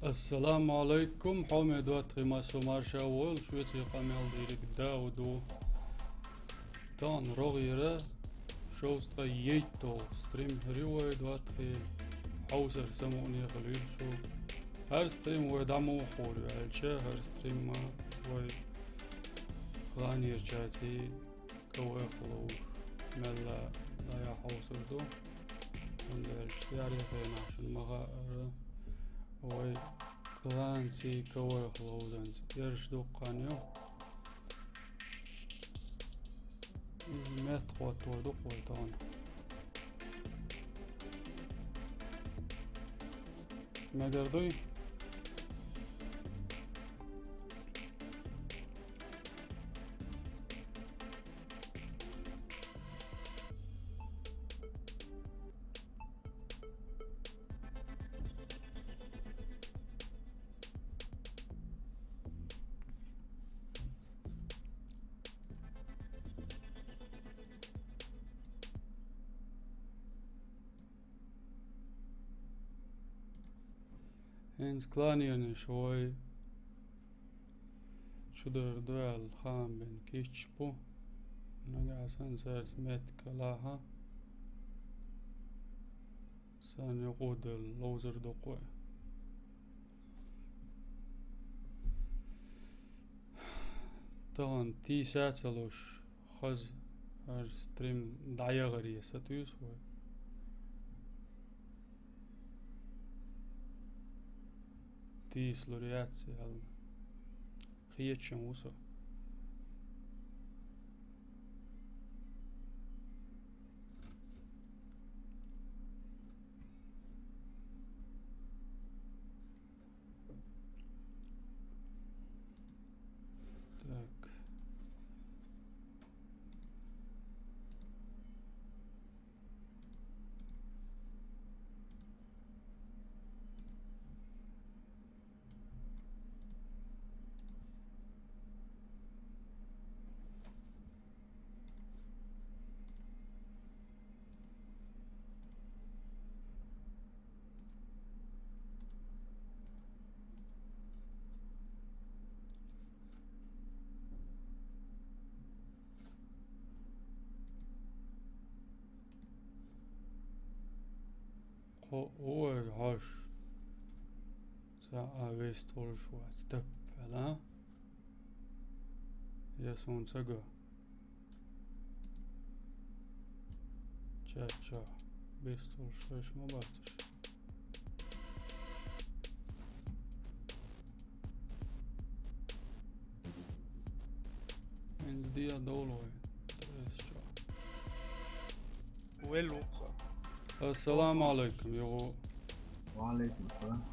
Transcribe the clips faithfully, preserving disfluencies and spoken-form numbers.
Ассаламу алайкум, хьоме доттагӀий, массо марша войла, шуьца къамел дийриг Дауд ву. Тахана рогӀера шовзткъе ейтталгӀа стрим хир ю вай, доттагӀий. Хьовсар самукъане хила веза шу. ХӀара стрим вай дӀа муха хьур ю аьлча, хӀара стрим вай кланерчаьрца КВН-х ловзуш мелла дӀаяхьа хьовсур ду. ХӀунда аьлча тӀаьхьарча хенахь шуна ма хаьара, вай кланца КВН-х ловзанца. Ерш дуккха хан ю. Иза метта хӀоттор ду-кх вай тахана. Мегар дуй? ХӀинца кланераш вай чудар ду аьлла хаам бина кийча бу. Нагахь санна цаьрца меттиг лахь, царна юкъе а даьлла ловзар ду-кх вай. Тахана тийса а ца луш, хаза хӀара стрим дӀаяхаре сатуьйсу вай. Тийсалур яц аьлла, хеташ ву со. Так. Кхо ой хьош. Цхьа а вест волуш вац, таппала. Я суна ца го. Ча-ча. Вест волуш веш ма бацаш. Менз диа долой. Тресчо. Уэль вукха. Ассаламу алайкум, йогӀу. Ва алайкум ассалам.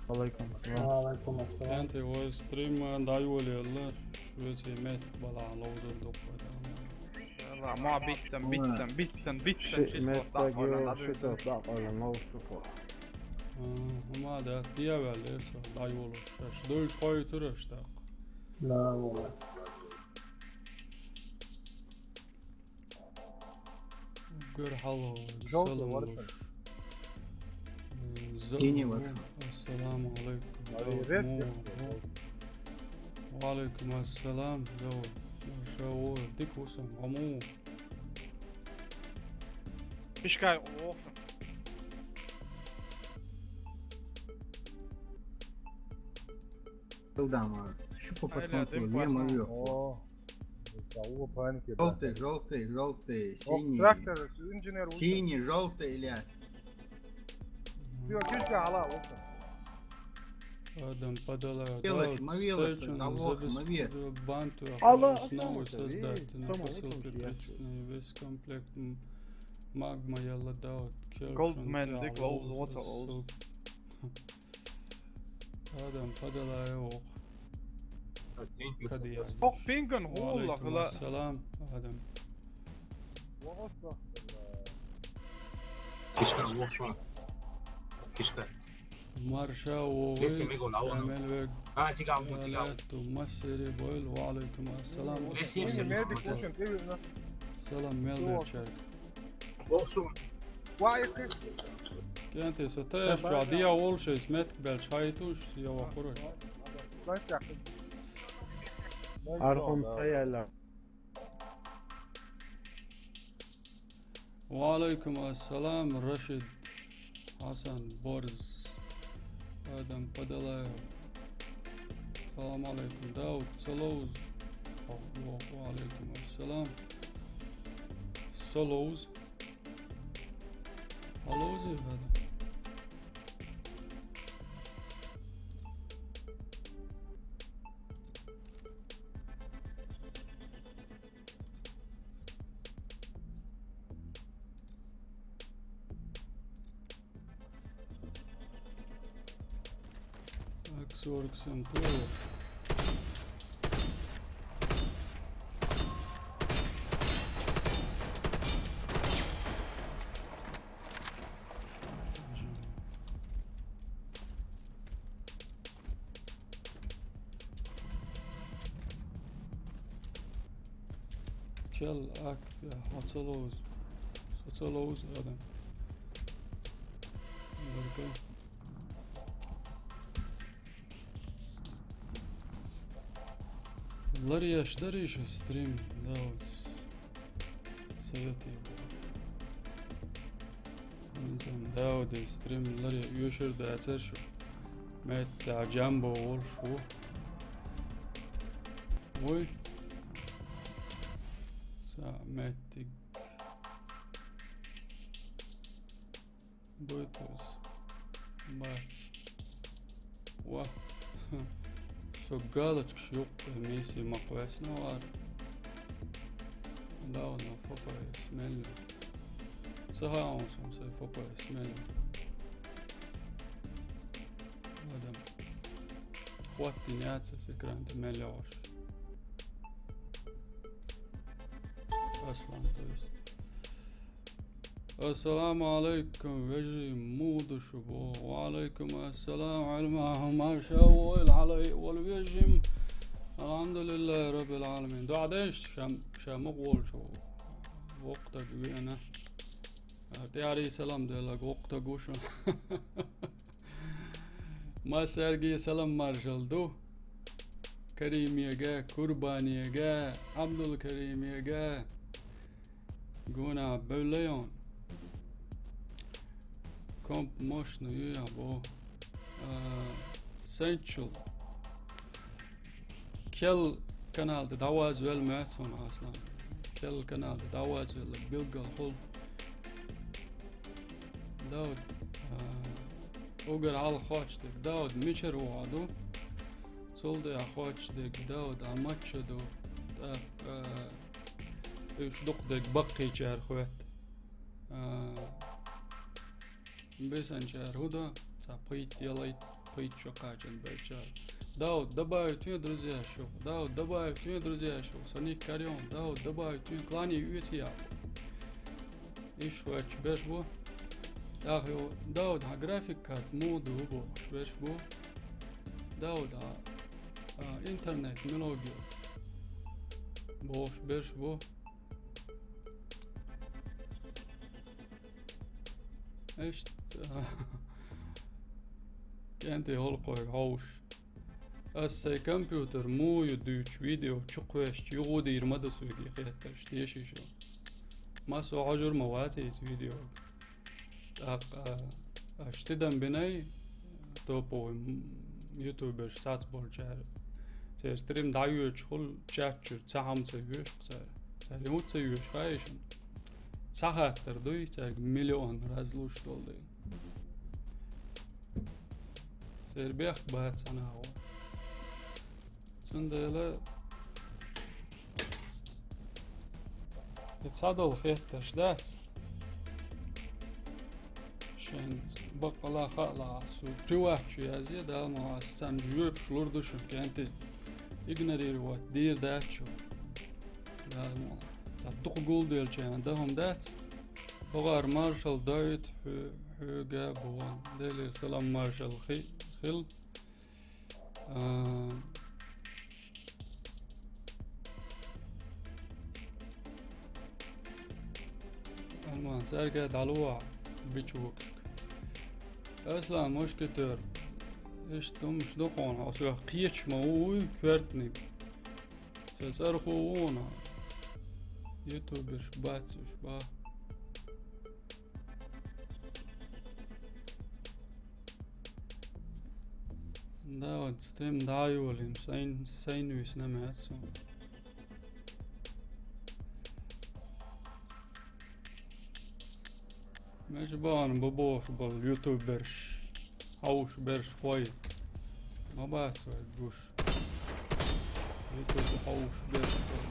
Алайкум ассалам. Ва алайкум ассалам. Кенте вай стрим дӀайолаелла, шуьца меттиг балахь ловзар ду-кх вай. Ма биттан, биттан, биттан, биттан, ши число меттиг дӀакъовлина, ю, ши число дӀакъовлина, ловзуш ду-кх вай. А, хӀума дац, диаваьлла, со дӀайолуш. Аша дуйш хойтур аша тӀаккха. Да, валла. Уггар хьалха вай, жовтый салам луш. М, Зоя, Тини ваш. Ассаламу алайкум. Ва алайкум ассалам. Йо, ша ву, дика ву сан, аму. Пишкай, оху. Кылдама. Шу по Айля, потом дым клубе, плотно. Мою. О. Жовтый, жовтый, жовтый, синий. Трактор, инженер уже. Синий, жовтый, Ильяс. Всё, чисто, ала, вот. Адам подала. Мелочь, да, мелочь, Сечен того, забеспокоил мелочь. Банту, ала, основу создать. На посылке причтный весь комплект, м, магма, яла, да, вот. Goldman, дик лоу, вот, вот. Адам, подала, ох. Кадия. Ох, пинган, хула, хула. Салам, Адам. Кишка, лошма. Кишка. Марша, о, Леси, мего, на, вон. Шамел вег. А, тига, му, тига. Ту масери бойл, ва алайкум ассалам. Леси, леси, леси. Салам, мел дерчак. Лошма. Ва алайкум. КӀентий, со тайпа чохь дӀа а волуш, иза меттиг баьлча хьайтуш, я воккхур. Архун ца яьлла. Ва алейкум ассалам, Рашид, Хьасан, Борз, Адам Падалаев. Салам алейкум, Дауд, Салоуз. Ва алейкум ассалам. Салоуз. Салоуз, Адам. Так, сорок семь тур. Чел акт, хьо ца ловза. Со ца ловза, Адам. Баркал. Ларъеш дарий шу стрим, Дауд? Советую. Инсан Дауд стрим ларъе оьшур дацара шу. Меттахь Джамбо волуш ву. Вуй. Са меттиг. Буй тус. Бац. Ва. Со галочкаш юккъе миси ма кхоьссина вара. Да, вана Ф П С мелла. Ца хаьа суна сайн Ф П С мелла. Адам. ХӀоттийна яц аса экран тӀе мел йогӀуш. Аслан, то есть. Ассаламу алейкум, вежарий, муха ду шу боху? Ва алейкум ассалам, Ӏилман, марша войла хьала волу вежарий. Алхьамдулиллахи раббил Ӏаламин. ДоӀа дайша ша, ша мукъа волчу воккхатаг веана. ТӀаьхьарий салам делларг воккхатаг ву шуна. Массаьрга салам маршалла ду. Каримега, Курбанега, Ӏабдулкаримега. Гуна бевлла йон. Комп мощный ю я бо. А, Сенчул. Кел канал тӀе дӀаваза велла моьтту суна, Аслан. Кел канал тӀе дӀаваза велла билггал хуьлу. Дауд, а, угар хьалха хоттуш дерг, Дауд мичара вогӀу ду? Цул тӀаьхьа хоттуш дерг, Дауд, а, мачча ду? ТӀаккха, а, уьш дукха дерг баккхийчара хоьтту. А, бисанчара хӀун до? Цхьа пхийтта, ялхайтта, пхийтта шо кхачан баьлчара. Дауд, добавить вен друзьяш ю. Дауд, добавить вен друзьяш ю. Со никкар йон. Дауд, добавить вен, клани оьцу яху. Иш вач берш бу. ТӀаккха йо, Дауд, хьан график карт муха ду бохуш берш бу. Дауд, а, а, интернет милогио бохуш берш бу. Иштта, кӀентий хӀуллакхойга хьовш. Ас сайн компьютер муха ю дуьйцуш видео чукхваьшча юхадийр ма ду соьга и хеттарш, деши шу. Массо хьожур ма вац иза видео. ТӀаккха, а, аш тидам бинай, топовый, м, ютуберш сац болчара. Церан стрим дӀайоьдуш хуьлу чат чуьра, цхьа хӀума ца йоьшу цара. Цара хӀунда ца йоьшу, хаьий шуна? Цхьа хаттар дуй, цаьрга миллион раз луш долу дела. Церан бехк бац цхьана агӀор. Цундела и цхьадолу хеттарш дац. Шайн баккъала хаала, ас цу приват чу язъе, Дала мукъ лахь, ас царна жоьпаш лур ду шуна, кӀентий. Игнорировать дийр дац шу. Дала мукъ лахь. Цхьа дукха гулделчарна дан хӀума дац. ХӀокхара маршалла доуьйту хьо-, хьоьга а боху. Делера салам маршалла хи-, хила. А, Ӏилман, цаьрга дӀалур ву бича вокшка. Аслан, мушкетер. Иштта хӀумаш ду хьуна, хьо соьх кхеташ ма вуй, коьртаниг. Со цӀархо ву хьуна. Ютуберш бац уж, ба. Да, вот стрим дӀайолийна, сайн, сайн висна меца. Меч бан бу бохуш болу ютуберш, хьовш берш хой. Ма бац вай гуш. Ютуб хьовш берш хой.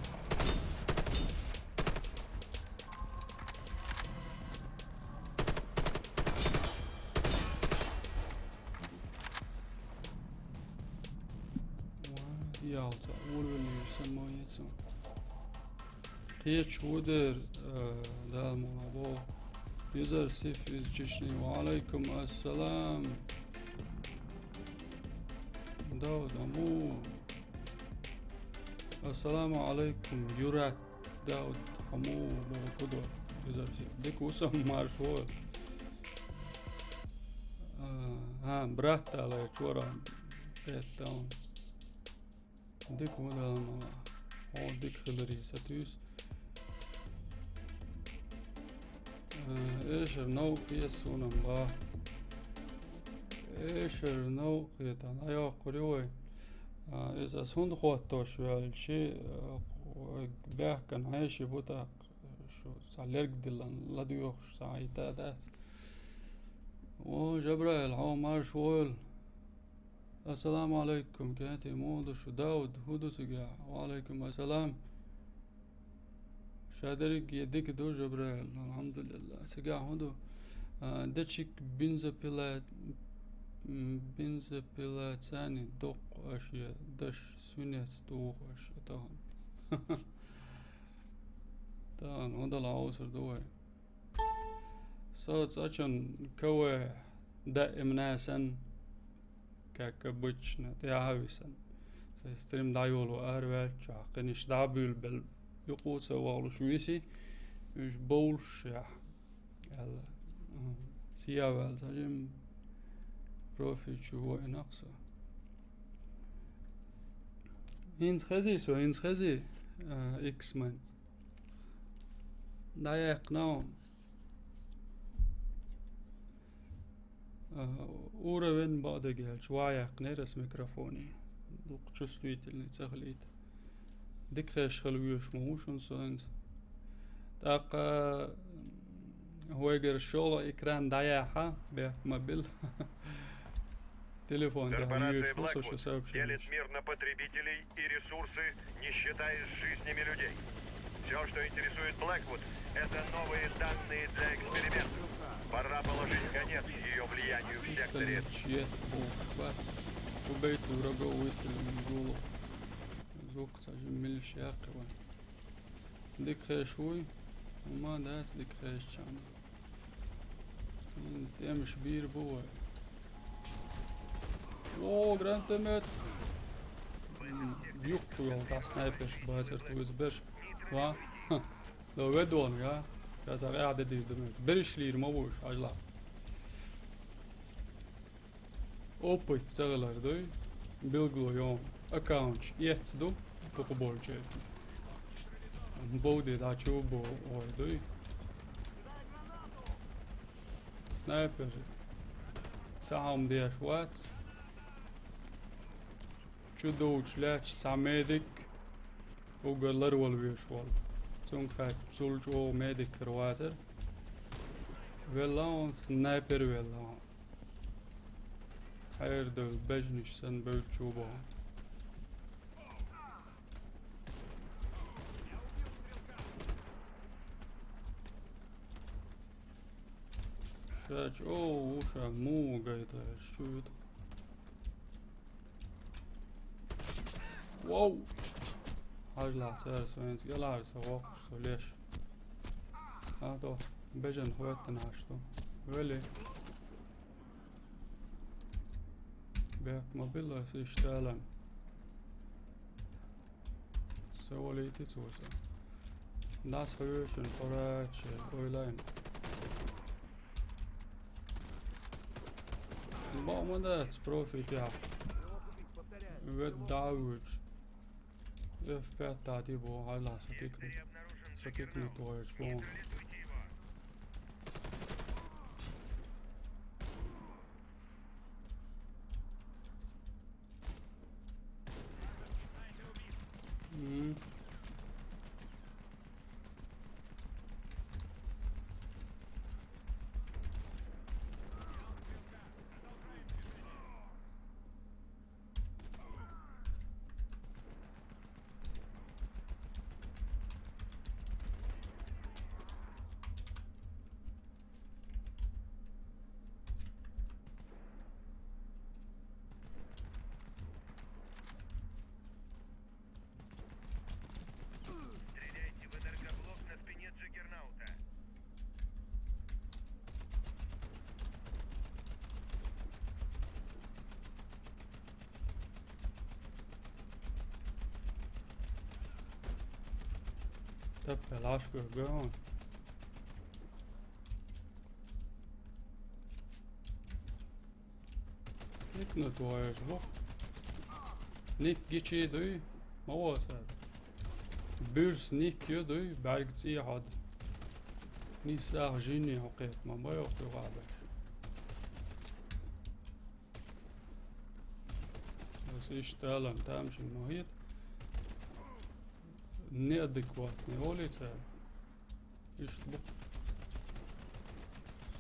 Ялца, уровень самоец. Кхечу ву дер, э, Дала муха бо. Юзар Сиф из Чечни. Ва алейкум ассалам. Дауд Аму. Ассаламу алейкум, Юрат. Дауд Аму, бо кудо. Юзар Сиф. Дик усам маршо. А, а, брат, але чора. Петаун. Дика ву Дала мала. Хьо дика хиларе сатуьйсу. Э, эшар новкъа хета суна-м, ба. Эшар новкъа хета, дӀайоккхур ю вай. А, иза ас хӀунда хоттош ваьлча, э, баьхкина хьеший бу тӀаккха, шу цхьа лергдиллан ладоьгӀуш цхьа хьайта дац. О, Жабраил, хьо марша войла. Ассаламу алейкум, кӀентий, муха ду шу? Дауд, хӀун ду цигахь? Ва алейкум ассалам. Ша дерриге дика ду, Жабраил, алхьамдулиллах. Цигахь хӀун ду? А, дечиг бензопила, м, бензопила цани доккху аша, даш свинец туху аша, тахана. Тахана, хӀун дала хьовсур ду вай? Со цӀа чун КВ даимна сан, как обычно, тӀаьхьа висан. Со стрим дӀайоло араваьллачохь, кхиниш дӀа а буьйлабелла, юкъу ца вахлуш виси, уьш бовлуш яхь, аьлла. Мгм. Сияваьлла ца жим профи чу ваинакх со. ХӀинца хези со, хӀинца хези, а, X-Man. ДӀаяьккхина. А, уровень бакъдерг аьлча, ван яьккхинера ас микрофоне. Дукха чувствительный ца хилийта. Дика хеш хила везаш ма ву шуна со хӀинца. ТӀаккха, м, вайгара шолгӀа экран дӀаяхьа, бехк ма билла. Телефон тӀехь йоьшуш ву со шу сообщенеш. Корпорация Blackwood делит мир на потребителей и ресурсы, не считаясь с жизнями людей. Все, что интересует Blackwood, это новые данные для экспериментов. Пора положить конец ее влиянию в секторе. Пистолет, чьет, бокс, бац. Убейте врагов выстрелом в голову. Звук ца жиммилш яккхи вай. Дика хеш вуй? Хьума дац дика хеш чам. ХӀинца тӀемаш бийр бу вай. О, гранатомет! М, юхку йолу дӀа снайперш бацар ту иза берш. Ва? Ха. До ведон, га? Сейчас аргӀа де дийр ду меч. Бериш лийр ма вуш, ажла. Опыт ца хилар дуй, билгало йо, аккаунташ эцна ду, дукха болчеран. Бовде дӀа чу бо ой дуй. Снайпер ца хьалма деш вац. Чу дугӀуш лаьтташ цхьа медик, уггар ларвала веш волу. Цунга хаьттича, цул чӀогӀа медик хир вацара. Велла он, снайпер велла он. Хьерадевлла бежанаш санна бевдда чу боху. Ша чӀогӀа ву, ша муха гайта, ша чу виту. Вау! Хьажлахь цара со хӀинца гелахьара ца воккхуш со леш. А то бежан хӀоьттина хьаш ду. Вели. Бехк ма билла ас иштта алан. Се валийти цо сан. Нас хьоьшун, къорача, ойлайн. Баъ ма дац, профи тӀехь. Вед дӀа а вуьйцу. Эф пять дӀа де боху, хьайла со кикнур. Со кикнур ву вайца боху. Мгм. Стреляйте в энергоблок на спине Джаггернаута. Таппа лашка гон. Ник ну твоя ж бу. Ник гичи дуй. Ма вацар. Буьрс ник ю дуй, бӀаьрг цӀе хьод. Нисах жинни хьо кхет, ма байо хьо гӀабаш. Ас иштта алан, там шин ма хет. Неадекватный, олий цара. Иштта бу.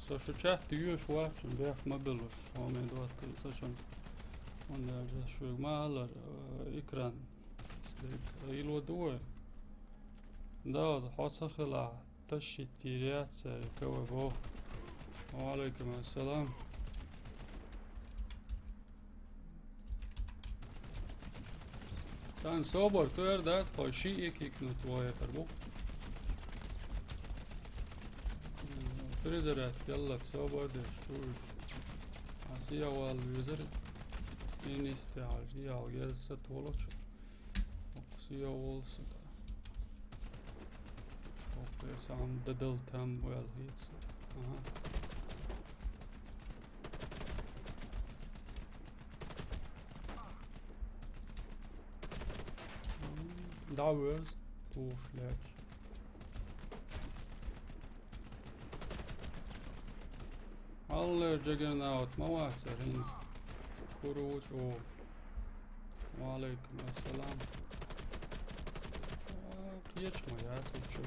Со шу чат йоьш вац, шун бехк ма беллуш, хьо ме дотту, ца шун. Он даже шу ма алар, э, экран. Ило ду вай. Да, хьо ца хила, тащите реакция, кого бо. Ва алейкум ассалам. Сан собар туэр дац, хой ши ик ик ну твоя тарбу. Перезаряд, ялла, собар деш, тур. Асия вал визер. Инисте алжи, алгер сатволоч. Оксия волсута. Оксия сам дадал там вел хитсу. Ага. Дауэрс тушлять. Аллер Джаггернаут, ма вацар хӀинца. Куруч, о. Ва алейкум ассалам. А, кхечу ма яц, чу.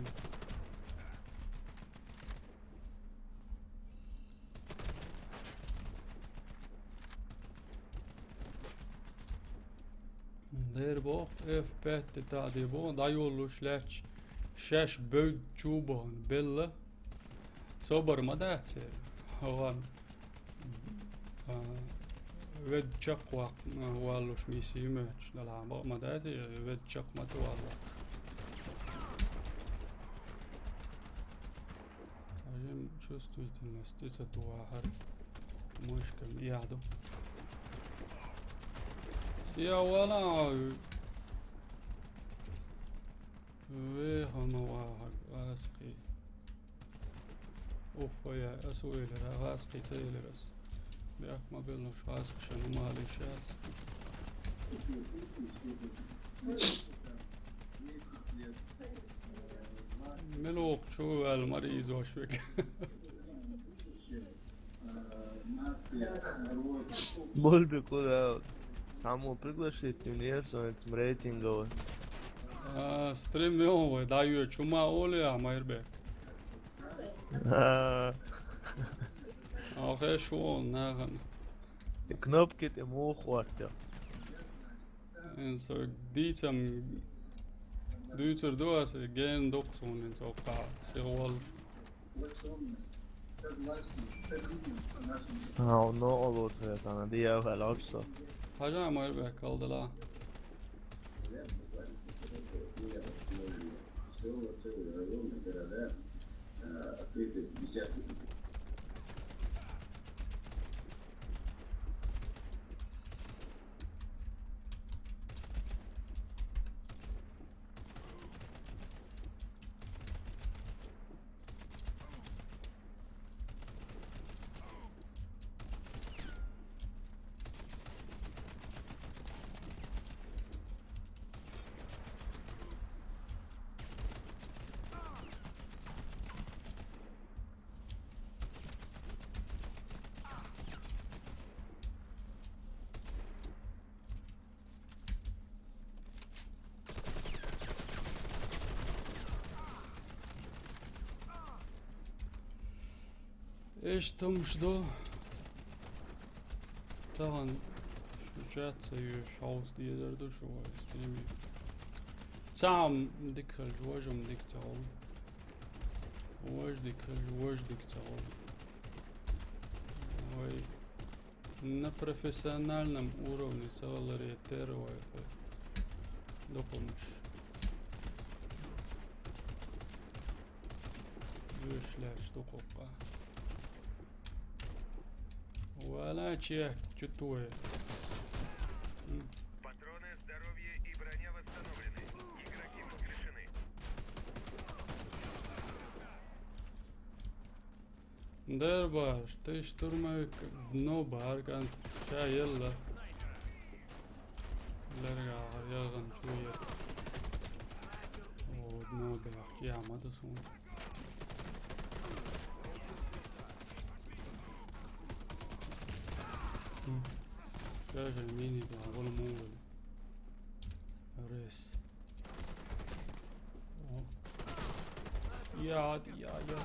Дера боху, эф пять тӀе таӀде боху, дӀайоллуш лаьтташ, шаьш бевдда чу бахана белла. Собар ма дац церан. Ван, а, вед чекхваккха, а, валлуш миссий моьттуш далахь, бакъ ма дац, вед чекх ма ца валлахь. Хьажим чувствительность тӀе ца тухахьара. Мышкам яхьду. Сия вала а ву. Ве хама вахар, аски. Уффа я, ас у элира, аски ца элира ас. Бяк ма беллуш, аски шану мали шас. Мелок чу вал мари изош век. Бульби куда? Там его пригласить в Universal, это рейтинговый. А, стрим вел вай, да, ю, чума оли, а, Майрбек. А. А, хэ шо, наган. И кнопки ты мух хватил. Эн со дийцам дуьйцур ду аса, ген дукха суна эн цо кхаъ, сихвол. А, ну, олуцур аса, ана, диавхьал обсо. Хьажа Майрбек калдала. Иштта хӀумаш ду. Тахан шу чат ца йоьшуш хьовса дезар ду шу вай стриме. Цхьа хӀума дика хилча, важа хӀума дика ца хуьлу. Важа дика хилча, важа дика ца хуьлу. Вай на профессиональном уровне ца хиларе терра вай хӀара документаш. Вуьйш лаьтташ дукхаккха. Вала чехка, чу тое. М. Патроны, здоровье и броня восстановлены. Игроки воскрешены. Дербаш, ты штурмовик, дно бар, кӀант, ша елла. Лерга яхана чу ер. О, дно бар, я, ма да суна. Ша же мини ба, вала мунгал. Рес. О. Я, я, я.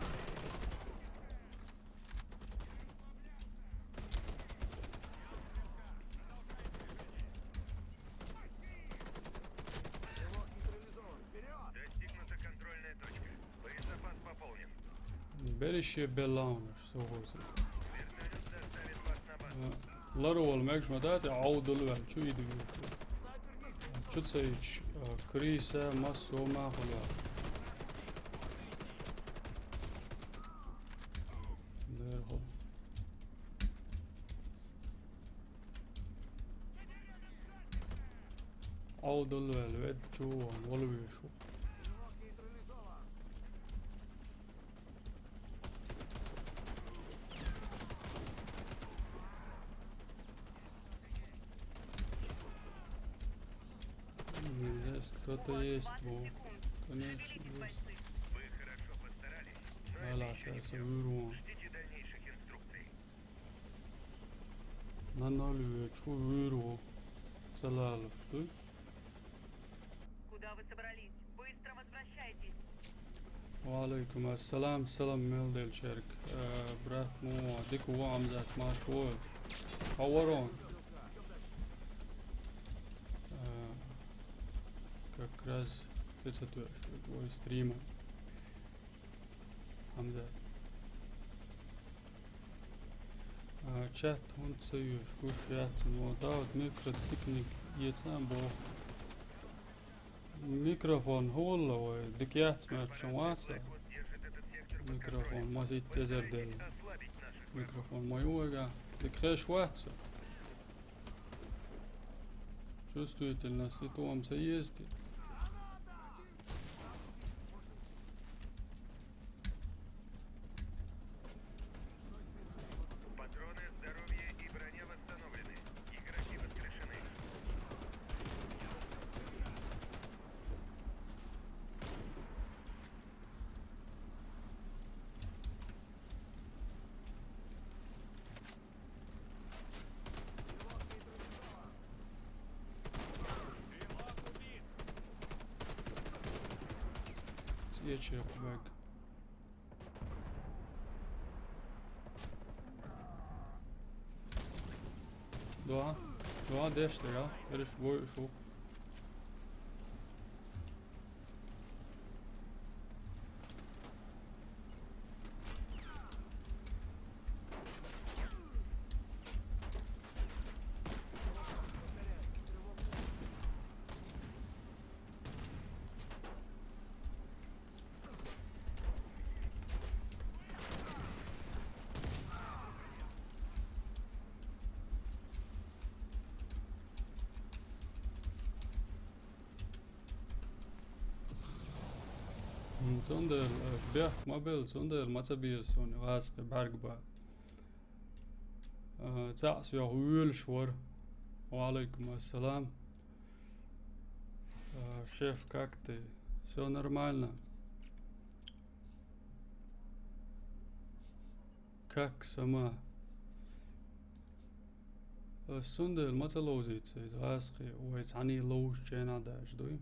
Достигнута контрольная точка. Боезапас пополнен. Берище Беллаунаш, со хоза. Вертолёт доставит вас на базу. Э, лара вала мегаш ма дац, Ӏовдал ваьлла, чу иду вуьйш. Чу ца йича, э, Криса, массо ма хуьлу. Дера хо. Ӏовдал ваьлла, вед чу вон, вала вуьйш ву. Здесь кто-то есть, во. Конечно, есть. Ала, сейчас я вырву. На ноль вечу вырву. Салалов, что? Куда вы собрались? Быстро возвращайтесь. Ва алейкум ассалам, салам мел делчерк. Э, брат, ну, дика ву, Амзат, марш вой. Хаварон. Э, как раз ты сатуешь, твой стрима. Амзат. А, чат хӀунда ца йоьшу, гуш яц, но Дауд микро диканиг ецан боху. Микрофон хӀулла вай, дика яц моьттуш вац. Микрофон масийтта эзар делла. Микрофон ма ю вайга, дика хеш вац. Чувствительность и тӀом ца еза те. Патроны, здоровье и броня восстановлены. Игроки воскрешены. Цечек бек. Два. Два дешта, я. Эриш бой ушел. М, цундела, э, бехк ма белла, цундела ма ца беза суна гӀазкхи бӀаьрг бан. Э, цхьаъ соьх воьлуш вара. Ва алейкум ассалам. Э, шеф, как ты? Всё нормально. Как сама? Ас цундела ма ца ловзуьйту иза гӀазкхи, вай цхьаьний ловзучу хенахь даьлча дуй?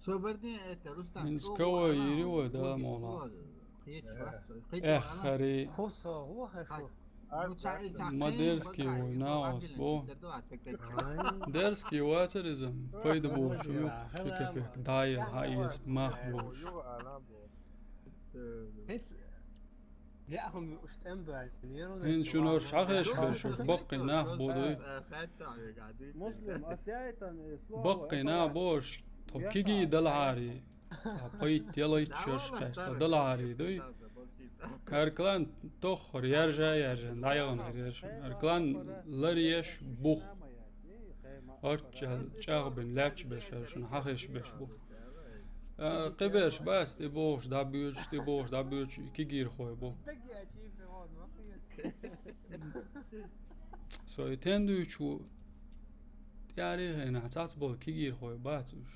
Собардин это, Рустам, ХӀинца кого кавай йири вай, да, мола. Эхари. Хуса, хӀу хешу? Ма дерзкий вай, наос бо. Дерзкий вацар иза, пайда болуш ю, ши кепек, дӀаяла хьаэца мах болуш. ХӀинца ХӀинца шуна орш хьахеш берш, баккхий нах бу дуй. Муслим, ас яйтан, э, слово, баккхий нах бу орш, тхо кигий далхьари. Ца пайт ялайт шерш кхаьчта далхьари дуй. Арклан тоххар яржа, яржа, дӀаягӀан яржа. Арклан ларъеш бух. Орчча чӀагӀбин лаьтташ берш, шуна хьахеш берш бу. А, кхиберш бац, тӀе бохуш, дӀабоьдуш, тӀе бохуш, дӀабоьдуш, кигийрхой бу. Со и тен дуьйчу ву, тӀаьхьарий хенахь цхьацца болу кигийрхой бац уьш.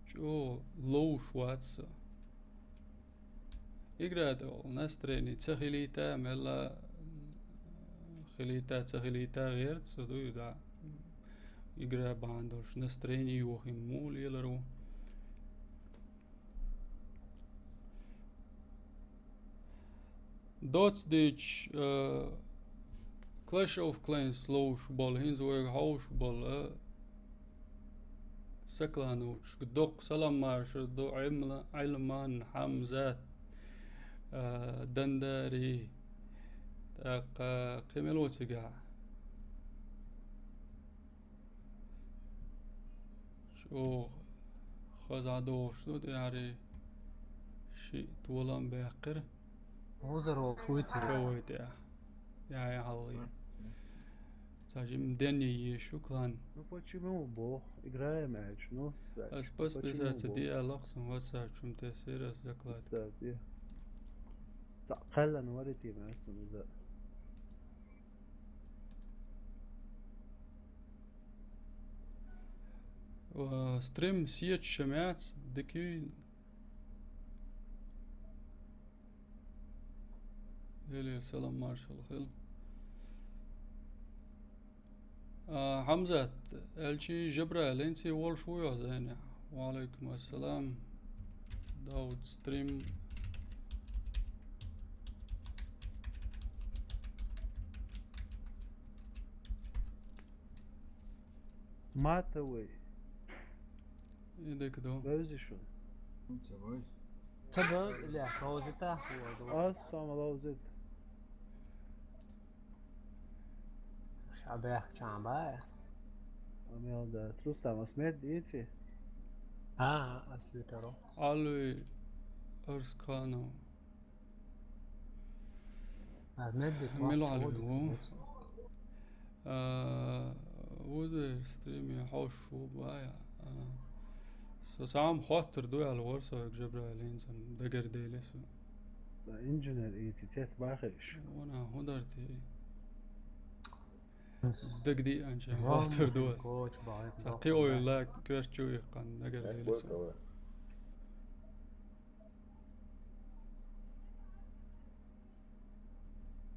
ЧӀогӀа ловш вац со. Игра тӀехула настроение ца хилийта, мелла хилийта, ца хилийта гӀерта со дуй, да. Игра бахьана долуш настроение йохийна муха лелар ву. Доцдич, э, Clash of Clans ловш болу, хӀинца вайга хьовш болу, э, Саклановичка доккха салам маршалла ду Ӏилма-, Ӏилман, Хьамзат, а, Дандари, тӀаккха кхин мила ву цигахь? ЧӀогӀа хаза дохуш ду тӀаьхьарий, шиъ толам баьккхира. Узар волуш вуй те? Кавай тӀехь. Я, я, хьалгӀий. Ца жим денне еш ю клан. Ну почему бо? Играем аьлча, ну, ас подписаться де аьлла, сан WhatsApp чум те сервис заклад. Ца кхаьллан варите, ма ас ца. Ва стрим сеташ ма яц, дика ю. Делера салам маршалла хила. А, Хьамзат, аьлчи Жабраил, хӀинца волуш ву йо зайнехь? Ва алейкум ассалам. Дауд стрим. Матовый. И дика ду. Бевзиш ву? Ца бевз, Ильяс, ловзита? Ас сама ловзит. Ша бехк чам бай. Амел да. Рустам, ас мед ици? А, ас витаро. Алви Арсканов. А, меддит. Мила вахт Ӏалви ву? А, ву дер стриме хьош ву бая. А, со цхьа хӀума хоттур ду аьлла вара со хьоьга, Жабраил, хӀинца дагарделира со. Да, инженер и цецет бахеш. Вана хӀун дар те? Дагадеанча хоттур ду ас. Цхьа кхин ойла коьрта чу иккхана дагарделира со.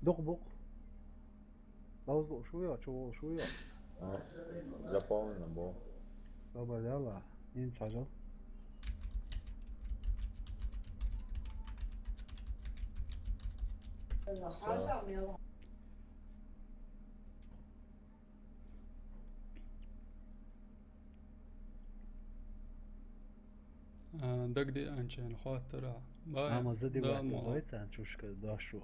Дукха бу-кх. Ловза лууш ву йо, чу волуш ву йо? А, заполнено бу. Добавляла. ХӀинца хьажал. Всё. А, дагадеанча хоттур ахь. Бай, ама задевать да, ма дой царна чушка дош ву.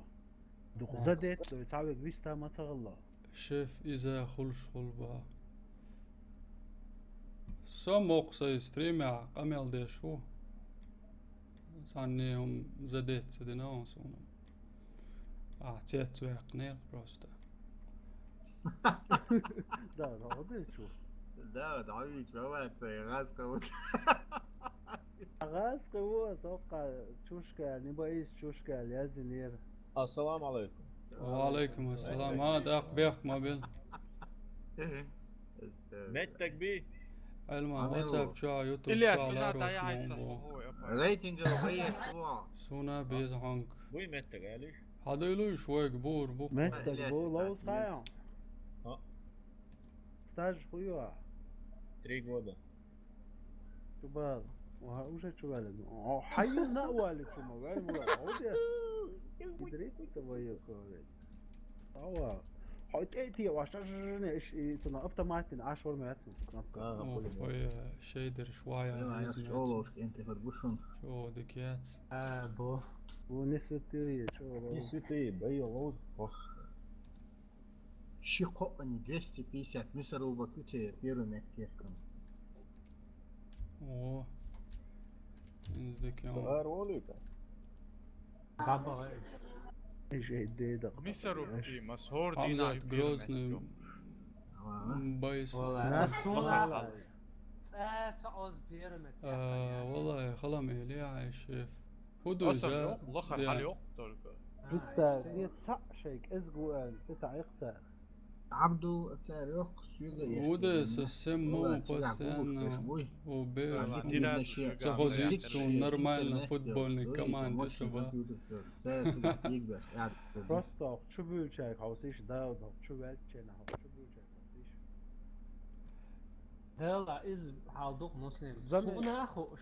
Дукха задетта дой, цхьа вега виста ма ца гӀалла. Шеф иза хуьлуш хуьлу бах. Со мокх сайн стримехь къамел деш ву. Цхьанне хӀума задетта ца дина хьуна суна. Ахь цец ваьккхинера просто. Да, да, хӀун дечу? Да, да, хӀун дечу, ма вац, гӀаз кхеву. ГӀаз кхеву, со кху чушка, не боись, чушка, лязинера. Ассаламу алейкум. Ва алейкум ассалам. А, даккха бехк ма бел. Меттаг би. Ӏилман, WhatsApp чохь, YouTube чохь ларвеш ма бу. Рейтинг баеш бу. Суна беза хьонг. Буй меттаг, алиш? Хьадуйлуш вайга бур бу. Меттаг бу, ловза хьайо. А. Стаж хуй ю? Три года. Чубал. Ва уже чувален. О, хайна вали чума вали мула. Оде. Идрит твою кровь. Ава. Хой те те ваша жне иш и цуна автоматин аш вор мецин кнопка. Ага, О, хули. Хой, э, шейдер швая. Ага, я хизмет. Чолош кенте хар бушун. Чо дикец. А, бо. Бу не святые, чо. Не святые, бо я лоу. Ох. Ши копани двести пятьдесят, мисару бакуте первый меккеркан. О. Издеке он. Бар олика. Баба. Жей деда. Мисару пи, масхор дина Абзат ю первый Грозный. Меккер. Ага. Байс. Вала. Нас Вала. Вала. Ца, ца оз первый меккер. А, вала, халам эли айшеф. Худуй Аса за, ёк, лаха да. Хали ёк только. Представь, нет, са шейк, эс гуэн, это айхца. Абдул царёк сюда. Уда совсем мало постоянно. Убер. Захозит су нормально футбольный команды саба. Просто чубучай хаусиш да, чубучай хаусиш. Дела из халдук муслим. Заме- Суна хуш.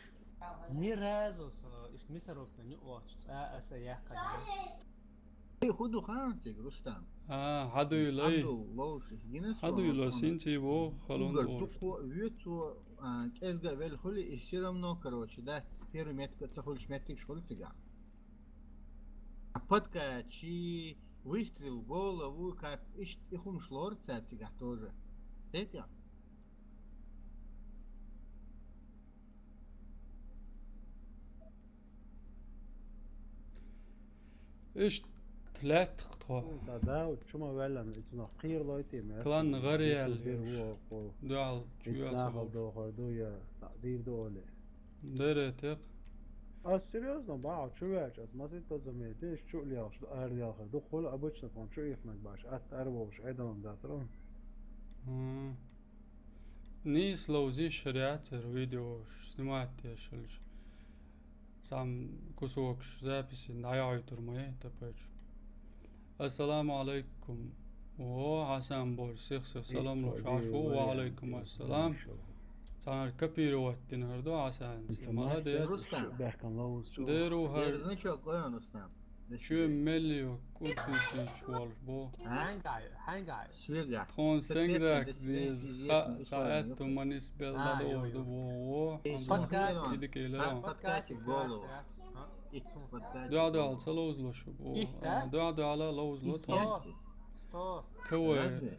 Ни разу со, ишт мисарук на ни оч, а аса яхкана. Худу хан тиг, Рустам. А, хадуй лай. Абдул лоуш, гинес Хадуй ло, синти бо, халон Угар бо. Туку, вецу, а, кезга вел хули, и всё равно, короче, да, первый метка, цахулиш метрик шхули цига. А подкачи, выстрел в голову, как ишт, и хум шлор ца цига тоже. Петя? Ишт тлет хтхо. Та да, чума веллан, ицна хир лойти ме. Клан гъариал. Бир юш. Во, во. Дуал, чуя Ицна сабур. Халдо, хардо я, тадир доле. Дере тек. А серьёзно, ба, чу вяч, аз мазит то замете, чу лиал, что ар лиал, хардо, хол обычно, пон чу их маг баш, ат ар вовш, эдалон дасрон. М. Нийсловзи шариатер видео снимать тешилж. Сам кусок записи даяйтур май тапач. Ассаламу алейкум. О, Хасан бор, сих сих салам ло шашу, ва алейкум ассалам. Цанар копировать тин хардо, Хасан. Молодец. Рустам. Бехкан лоус. Деру хар. Дер значок, ой, Рустам. Чё мелио, кутисич валш бо. А? Хангай, хангай. Сюрга. Тхон сенгдак диз ха саат туманис белла дорду бо. Подкат. Идик эйлера. Подкатик голову. Дуа, дуа, ца лоуз ло шу бо. Дуа, дуа, ла лоуз ло тхон. Сто. Кавай. Разве?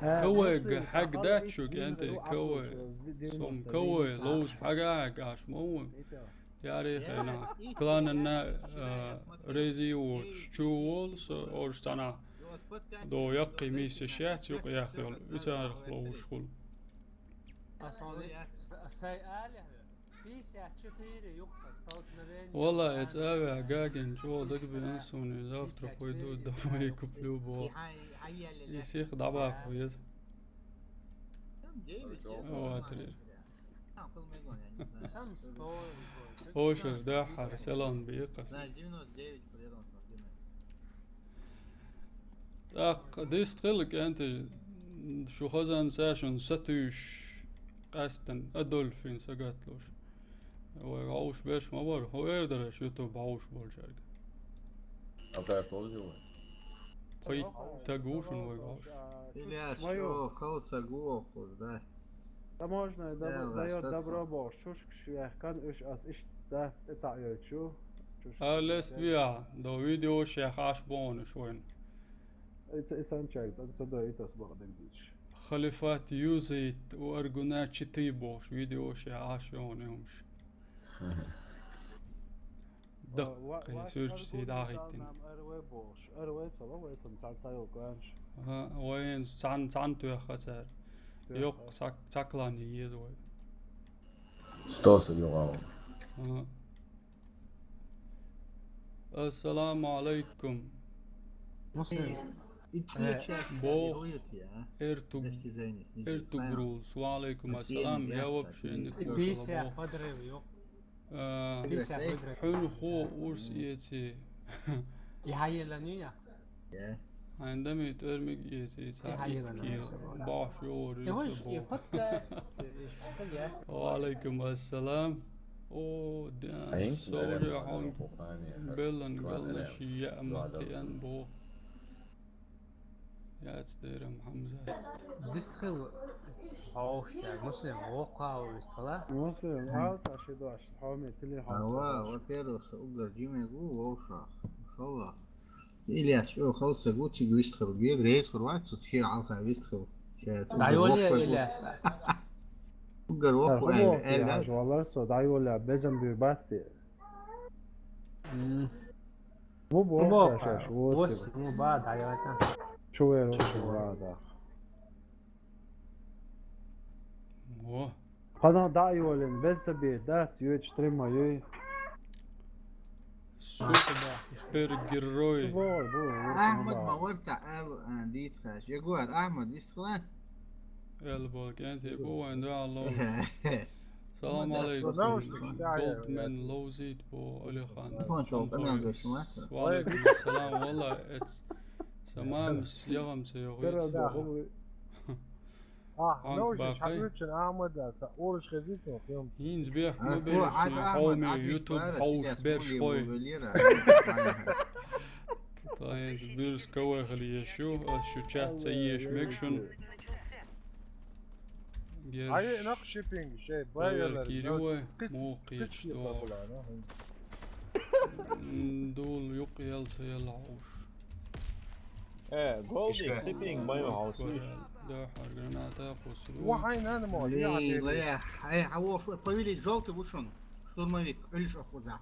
Кавай га хагда чук энте кавай. Сом кавай лоуз хага гаш мон. Тарихена, кланна, э, рези уч, чувол, со, орштана. До якки миси шац, юк яхел, ицар хлоушхул. Вала, эц авя гагин, чо дагбин суни, завтра пойду домой и куплю бо. И всех добавку, yes. О, три. Ошер дахар селан бийкъас. Так, дистхилик энти шу хазан сашун сатуш къастан Адольфин сагатлуш. Вай гауш беш мабар, хо эрдараш YouTube гауш болчарг. Апраш тоже вай. Хой тагушун вай гауш. Илья, что, хал сагуохур, да? Таможня даёт добро бо, чушк швехкан уж ас иш дац это йочу. А лест биа, до видео шехаш бон швен. Ица исан чай, ца ца да итас багден бич. Халифат юзит у аргуна чити бош, видео шехаш он юмш. Дакъи сюрч си дахиттин. Ха, вайн цан цан туяха цар. Йок, цак цаклани ез вай. Стоса йогал. Ассаламу алейкум. Муслим. Бо эртуг эртугрул. Ва алейкум ассалам. Я вообще не кушал. Бися подрыв йок. Хьун ху урс иеци. Яхаела нуя. Хьайн дами тӀормиг эций, цхьа итт кила. Бахьаш йогӀур. Валейкум ассалам. О, да, сори хьон беллан, беллан ши яа ма кхиан бо. Яц дерам, Хьамзат. Дистхил хьовш, я, Муслим, вокха вистхила? Муслим, алца ши дош, хьоми, тили хьовш. Ава, во-первых, угар жимегу, вовшах. Машалла. Ильяс, чӀо, халса гути вистхил, бир рейс хурват, цу чи алха вистхил. ДӀайоли, Ильяс. Угар вокха, эл, эл. Валар со, дӀайоли, безам бир басти. Бу бо, бо, шаш, восемь. Восемь, ну, ба, да, я это. Чувер, восемь, ба, да. Во. Падан да йолин, без себе, да, сюет штрима, юй. Супер, супергерой. Бо, бо, восемь, ба. Ахмад Маварца, эл, э, дицхаш. Ягуар, Ахмад, вистхла? Эл бо, кенти, бо, ван, да, алло. Салам алейкум. Голдмен лоузит бо Алихан. Ва алейкум салам, валла, эц самам с ягам ца йогӀит. А, ну, бакай. Ахмада, та орыш хезит, ну, прям. Инз бех, ну, бер, хьоми, YouTube, хьош, бер, шкой. Та инз бир скавай хали ешу, а шу чат ца еш мекшун. Герш. Ай, нах шиппинг, шей, байер, байерлер, кируе, ну, мохич, кыт то. Дул юк елца ел хауш. Э, голди, шиппинг, май хауш. Да, хар граната, посру. Вахай, на, на, мо, я, ай, а вот, повели, желтый вышел. Штурмовик, или что, куда?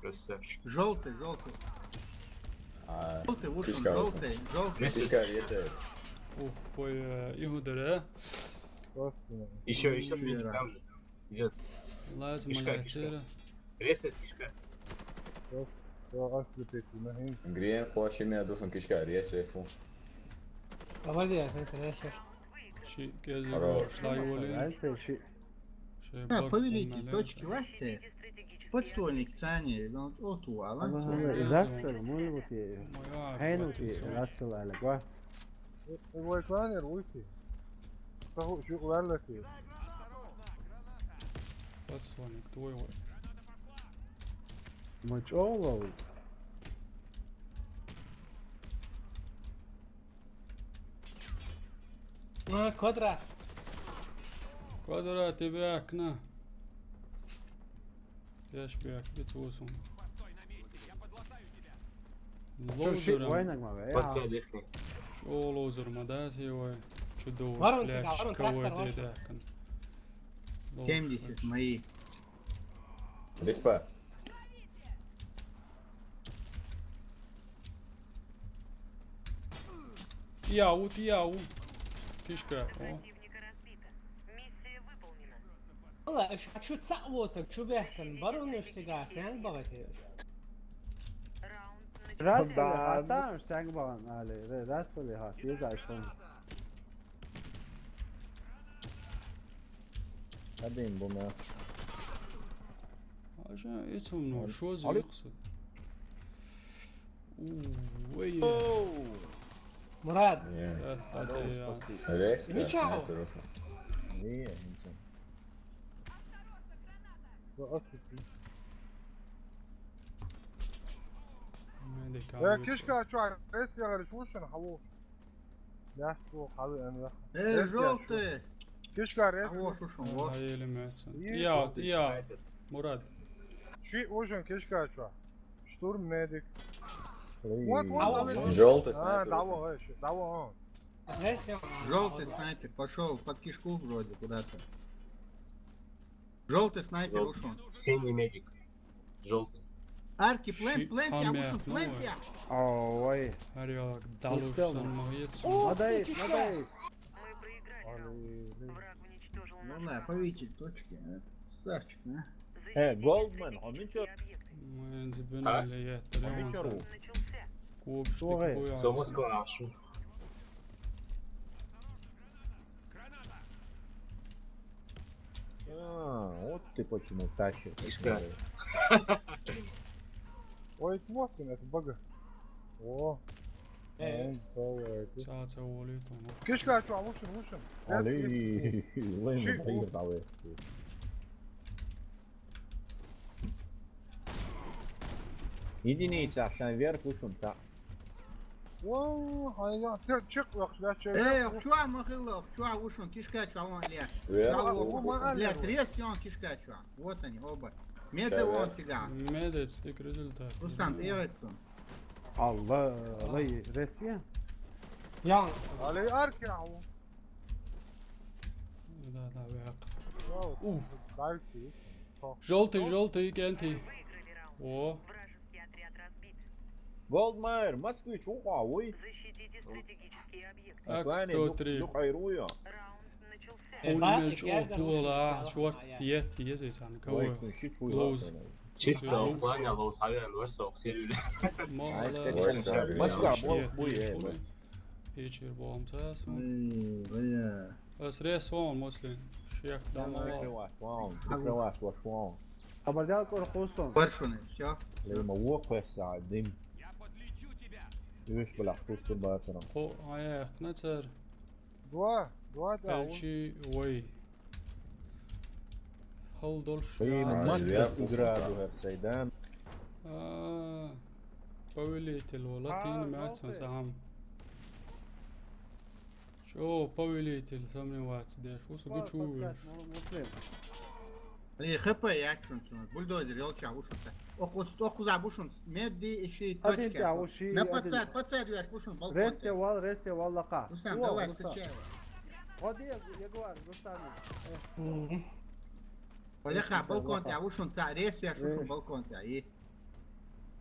Желтый, желтый. А, желтый вышел, желтый, желтый. Кишка, если. Ух, ой, э, Игударь, а? Просто. Ещё, ещё там же. Идёт. Лазим, кишка, кишка. Ресет, кишка. Всё, всё, ослепить, нахин. Грен, плащи меня душен, кишка, ресет, фу. Давай, я, ресет, ресет. Ши, кези, здорово. Шлай воли. Дальше ши. А, повелитель, точки вахте. Подствольник, цани, ну, оту, а, ладно. Рассел, может быть, и Хейн, вот и Рассел, аля, гвац. Его экране руйте. Кого, чё, ладно, ты? Подствольник, твой вот. Мы чё, лол? А, квадрат. Квадрат, тебе окна. Я ж бяк, бицусум. Лоузером. Вайнаг ма бе, я. Подсадихни. Чё лоузер ма да сивай? Чё до фляч, кого это дакан? Семьдесят мои. Респа. Яу, яу. Кишка, о. Валла, иш хьачу цаъ воцаг, чу бехкан, барунаш сига, сенг багати. Расули хатан, сенг баган, али, ре, расули хат, юза шон. Один буна. Ажа, эцум, ну, шо зюксу? Ой. Мурат. Э, та, та, я. Резко, ничего. Не, ничего. Медика. Э, кишка, чё, рез я говорю, слушай, на халу. Я, что, халу, я, я. Э, рез я, желтый. Кишка, рез. Алло, слушай, вот. Ели мецен. Я, я. Мурат. Чи ужин, кишка, чё? Штурм медик. Вот, вот, вот. Желтый снайпер. А, давай, давай. Желтый снайпер пошёл под кишку вроде куда-то. Желтый снайпер ушёл. Синий медик. Желтый. Арки, плент, плент, я вышел, плент, я. Ой. Арёк, далуш сан молодец. Надоест, надоест. Ну да, повелитель точки, а? Красавчик, а? Э, Голдман, он ничего. Мы забинали, я трём. Куб, что такое? Сомас клашу. А, вот ты почему тащишь. Ой, смотри, это бага. О. Ца, ца волийтун. Кишка чу, вушун, вушун. Али, вай ма Ши, дайр у. Давай. Единица, шан вверх, вушун, ца. Вау, ай, я, чек, чек, я, чек. Э, чуа, махилла, чуа, вушун, кишка чуа, вон, ле. Вверх. Чуа, вон, вон, вон, ле, вон. Срез, он, кишка чуа. Вот они, оба. Меда, вон, тига. Меда, это результат. Рустам, привет, сон. Алла, Алла, Россия. Ян. Али арки ау. Да, да, век. Вау. Уф. Кайфи. Желтый, желтый, кенти. О. Голдмайер, Москвич, уха, ой. Защитите стратегические объекты. Ак сто три. Юк айруя. Раунд начался. Хули меч о тула, шорт, тиет, тиет, зейсан, кого? Лоуз. Чисто в плане лоуз, а я лоуз, ох, сервер. Мала. Москва, бой, бой, э, бой. Пичер бомб, са, сум. Эй, бля. Ас рес вон, Муслим. Шек, да, давай. Прикрываешь, вон, прикрываешь, вон. Абадял кор хусон. Баршуны, всё. Лейма, вок, са, дым. Юш, бля, хусон, бацана. Хо, ая, нацар. Два, два, да, вон. Пелчи, вой. Хал дольш. Эй, я, ну, а, мастер, я игра, купил, да. Дугар, сайдан. А, повелитель, вала, а, тин, ну, мяцан, ты. Сам. Чё, повелитель, сомневаться, деш, усу гучу. Под-, подкат, веш. Муслим. Э, Х П я чун чун. Бульдозер, ёлча, вушун-то. Ох, ох, ох, куза, вушун. Меди, ищи, один точка. Тебя, уши, на один. Подсад, подсад, веш, вушун, балкон. Рессе вал, рессе вал, лака. Рустам, о, давай, Рустам. Встречай его. Вот я, я говорю, Рустам. Мгм. Олеха, балкон, тебя, вушун, ца, рессе, веш, вушун, э, балкон, тебя, и.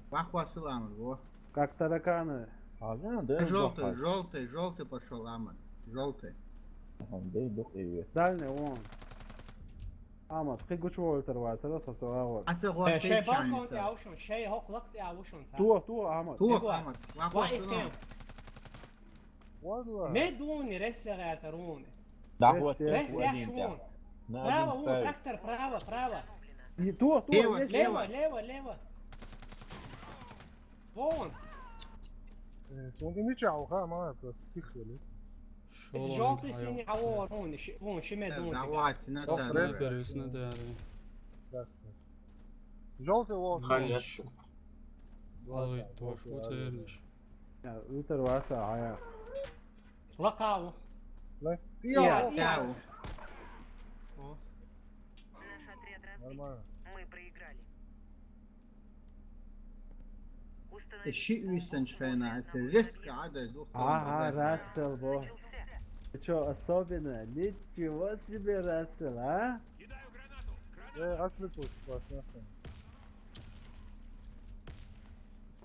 Вахва сыламын, во. Как тараканы. А, да, да, желтый, желтый, желтый пошёл, аман. Желтый. Ага, да, да, э. Дальний, вон. Аман, хи гучу ольтер вацара, со, со, а вот. А ца, э, шей балкон, тебя, вушун, шей хок лак, тебя, вушун, ца. Туа, туа, аман. Туа, аман. Вахва сылам. Валла. Ме дуни, рессе гэр таруни. Да, вот, рессе, вот, я один, шун. Да. На один ставит. Право, вон, трактор, право, право. Не то, то, лево, есть. Лево, лево, лево. Вон. Э, он не меча, уха, мама, просто тихо, да? Это жёлтый, синий, а вон, вон, ши-, вон, шиме, э, вон, давай, тига. Ты на. Со снайпер, юсна, да. Да, да. Жёлтый, вон. Конечно. Валый, вот, твой, вот, вот, вот, вернешь. Я, Витер Васа, а я. Лакау. Лак-, я, я, я. О. Наш отряд разбит. Нормально. Мы проиграли. Установить бомбу. Ищи Уисен Шайна, это резко, а, да, двух сторон. Ага, ударил. Рассел, во. Начался. Ты чё, особенно? Ничего себе, Рассел, а? Э, отвлекусь, классно.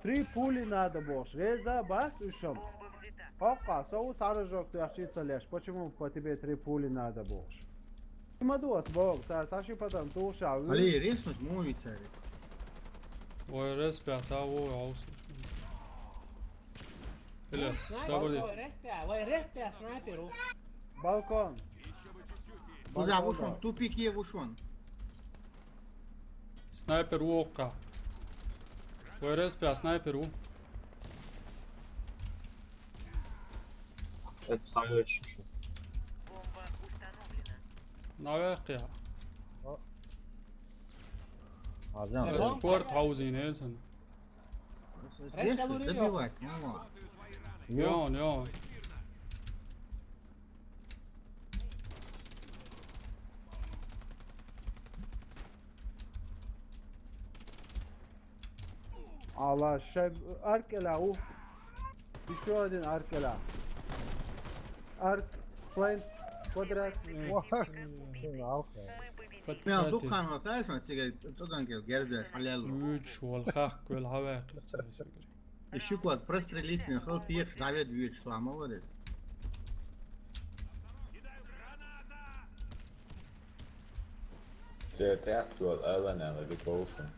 Три пули надо больше. Реза, бац, ушёл. Бомба взята. Хока, соус арыжок, ты ошибся лишь. Почему по тебе три пули надо больше? Мадуас, бог, са-, саши потом, туша, вы. Али, резнуть муви цари. Ой, рез пя, ца, ой, аус. Или, снайпер, сабыр де. Ой, рез пя, ой, рез пя, снайпер, у. Балкон. Куза, балкон, вушун, да. Тупик е вушун. Снайпер уокка. Вай рез пя снайпер у. Это ставлю чуть-чуть. Бомба установлена. Наверх я. О. А, да. Э, спорт хаузин, э, сэн. Рез, рез, рез, добивать, ну ладно. Йо, йо. Алла, шай, арк эла, уф. Ещё один арк эла. Арк, фланк, квадрат. М. Ва, алка. Мен дукан ва, конечно, тиге, тодан гел, герде, халел. Үч, вал хак, вал хавак, ещё квар, прострелить, мен хал тиек, завед, вич, сломалось. Се тяхтуал алана ла дикоушен.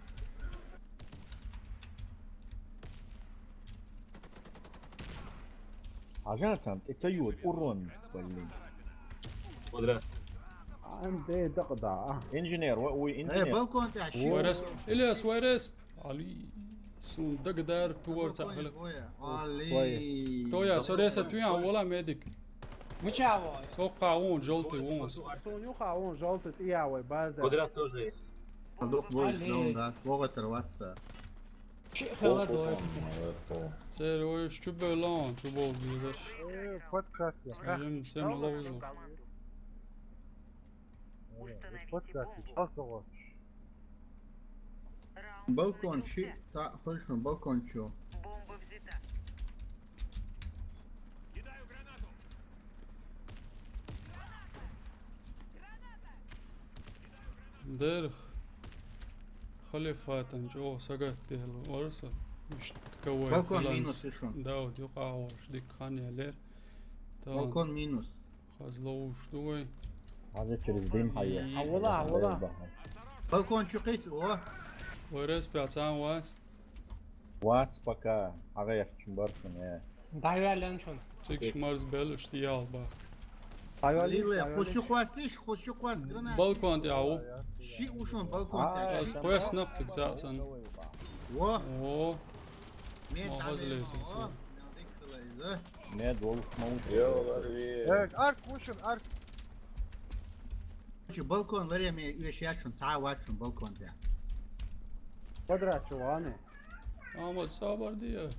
Ажан сам, это ют, урон, блин. Подряд. Анде дакда. Инженер, уй, уй, э, инженер. Балкон ты ошибся. Вай рез, Ильяс, вай рез. Али. Сун дагадара тувар ца хилик. Али. Тоя, со реса туян вола медик. Мича вай? Сокка вон, жёлтый вон. Сун юха вон, жёлтый тия вай база. Квадрат тоже есть. Вдруг будет, ну да, вога оторваться. Чи хала дой. Цер ой, чубелон, чубол бизнес. Э, подкат. Скажем, всем лоузу. Подкат. Чё с тобой? Балкон чи, та, хочешь на балкон чё? Бомба взята. Дер халифатан чё сагат дел орса. Мишт кавай. Балкон минус ишон. Дауд юха орш дик хан ялер. Балкон минус. Хазло уштугай. Хаза через дым хая. Авола, авола. Балкон чукис, о. Варес пяцан вас. Вац пока. Ага, я хочу баршун, э. Дайвален чун. Цик шмарз бел ушти ялба. Лиле, хуши хвасиш, хуши хвас гранат. Балкон тяу. Ши ушон балкон тяу. Ас пояснап цик цасан. О. О. Мен хазле цик. Мед волушмаут. Ёларви. Э, арк, ушин, арк. Чи балкон ларе ме юэш ячун, ца вачун балкон тя. Квадрат чуваны. Амад сабар дия.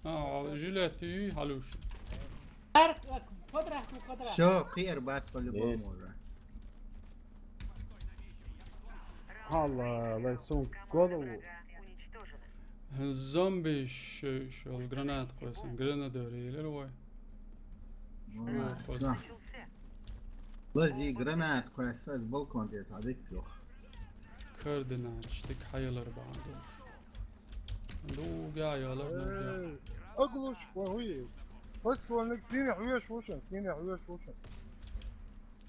А, жилет и халуш. Арк, э, квадрат, ну, квадрат. Всё, киер бац по-любому уже. Алла, лайсун голову. Зомби ш-, шел гранат квесан, гранадер или рвай. Ой, да. Лази гранат квесан, балкон дет, а дик лох. Кардинал, штик хайалар бандуш. Дуга яла. Эй, оглуш, вахуи. Пос вон сине хуеш вошен, сине хуеш вошен.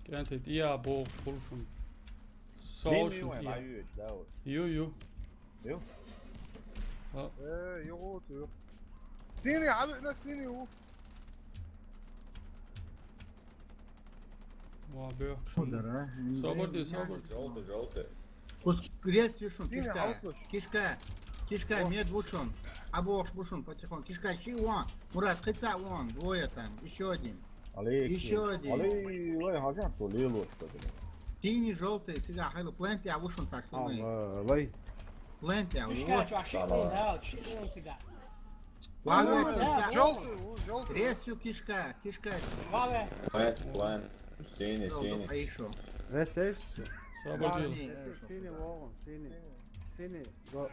Кенте тия бох фулшун. Сошун тия. Ю, ю. Ю? А. Э, ю, ю. Сине, а на сине у. Ва, бёх. Кудара? Собор ди, собор. Жёлтый, жёлтый. Кус-, рез юшун, кишка, кишка, кишка, мед вушун. Абош вушун, потихоньку. Кишка, чи вон. Мурат, кыца вон, двое там, ещё один. Ещё один. Али, вай, хажан, то лило, что ли? Синий, жёлтый, цига, хайло, плент, я вушун, саш, мы. Вай. Плент, я, вот. Кишка, чё, шитлон, да, шитлон цига. Ваве, да, сенца. Жёлтый, жёлтый. Рез ю кишка, кишка. Ваве. План, план. Синий, синий. Айшо. Рез есть? Всё, обалдел. Синий, синий, вон, синий. Синий. Го-,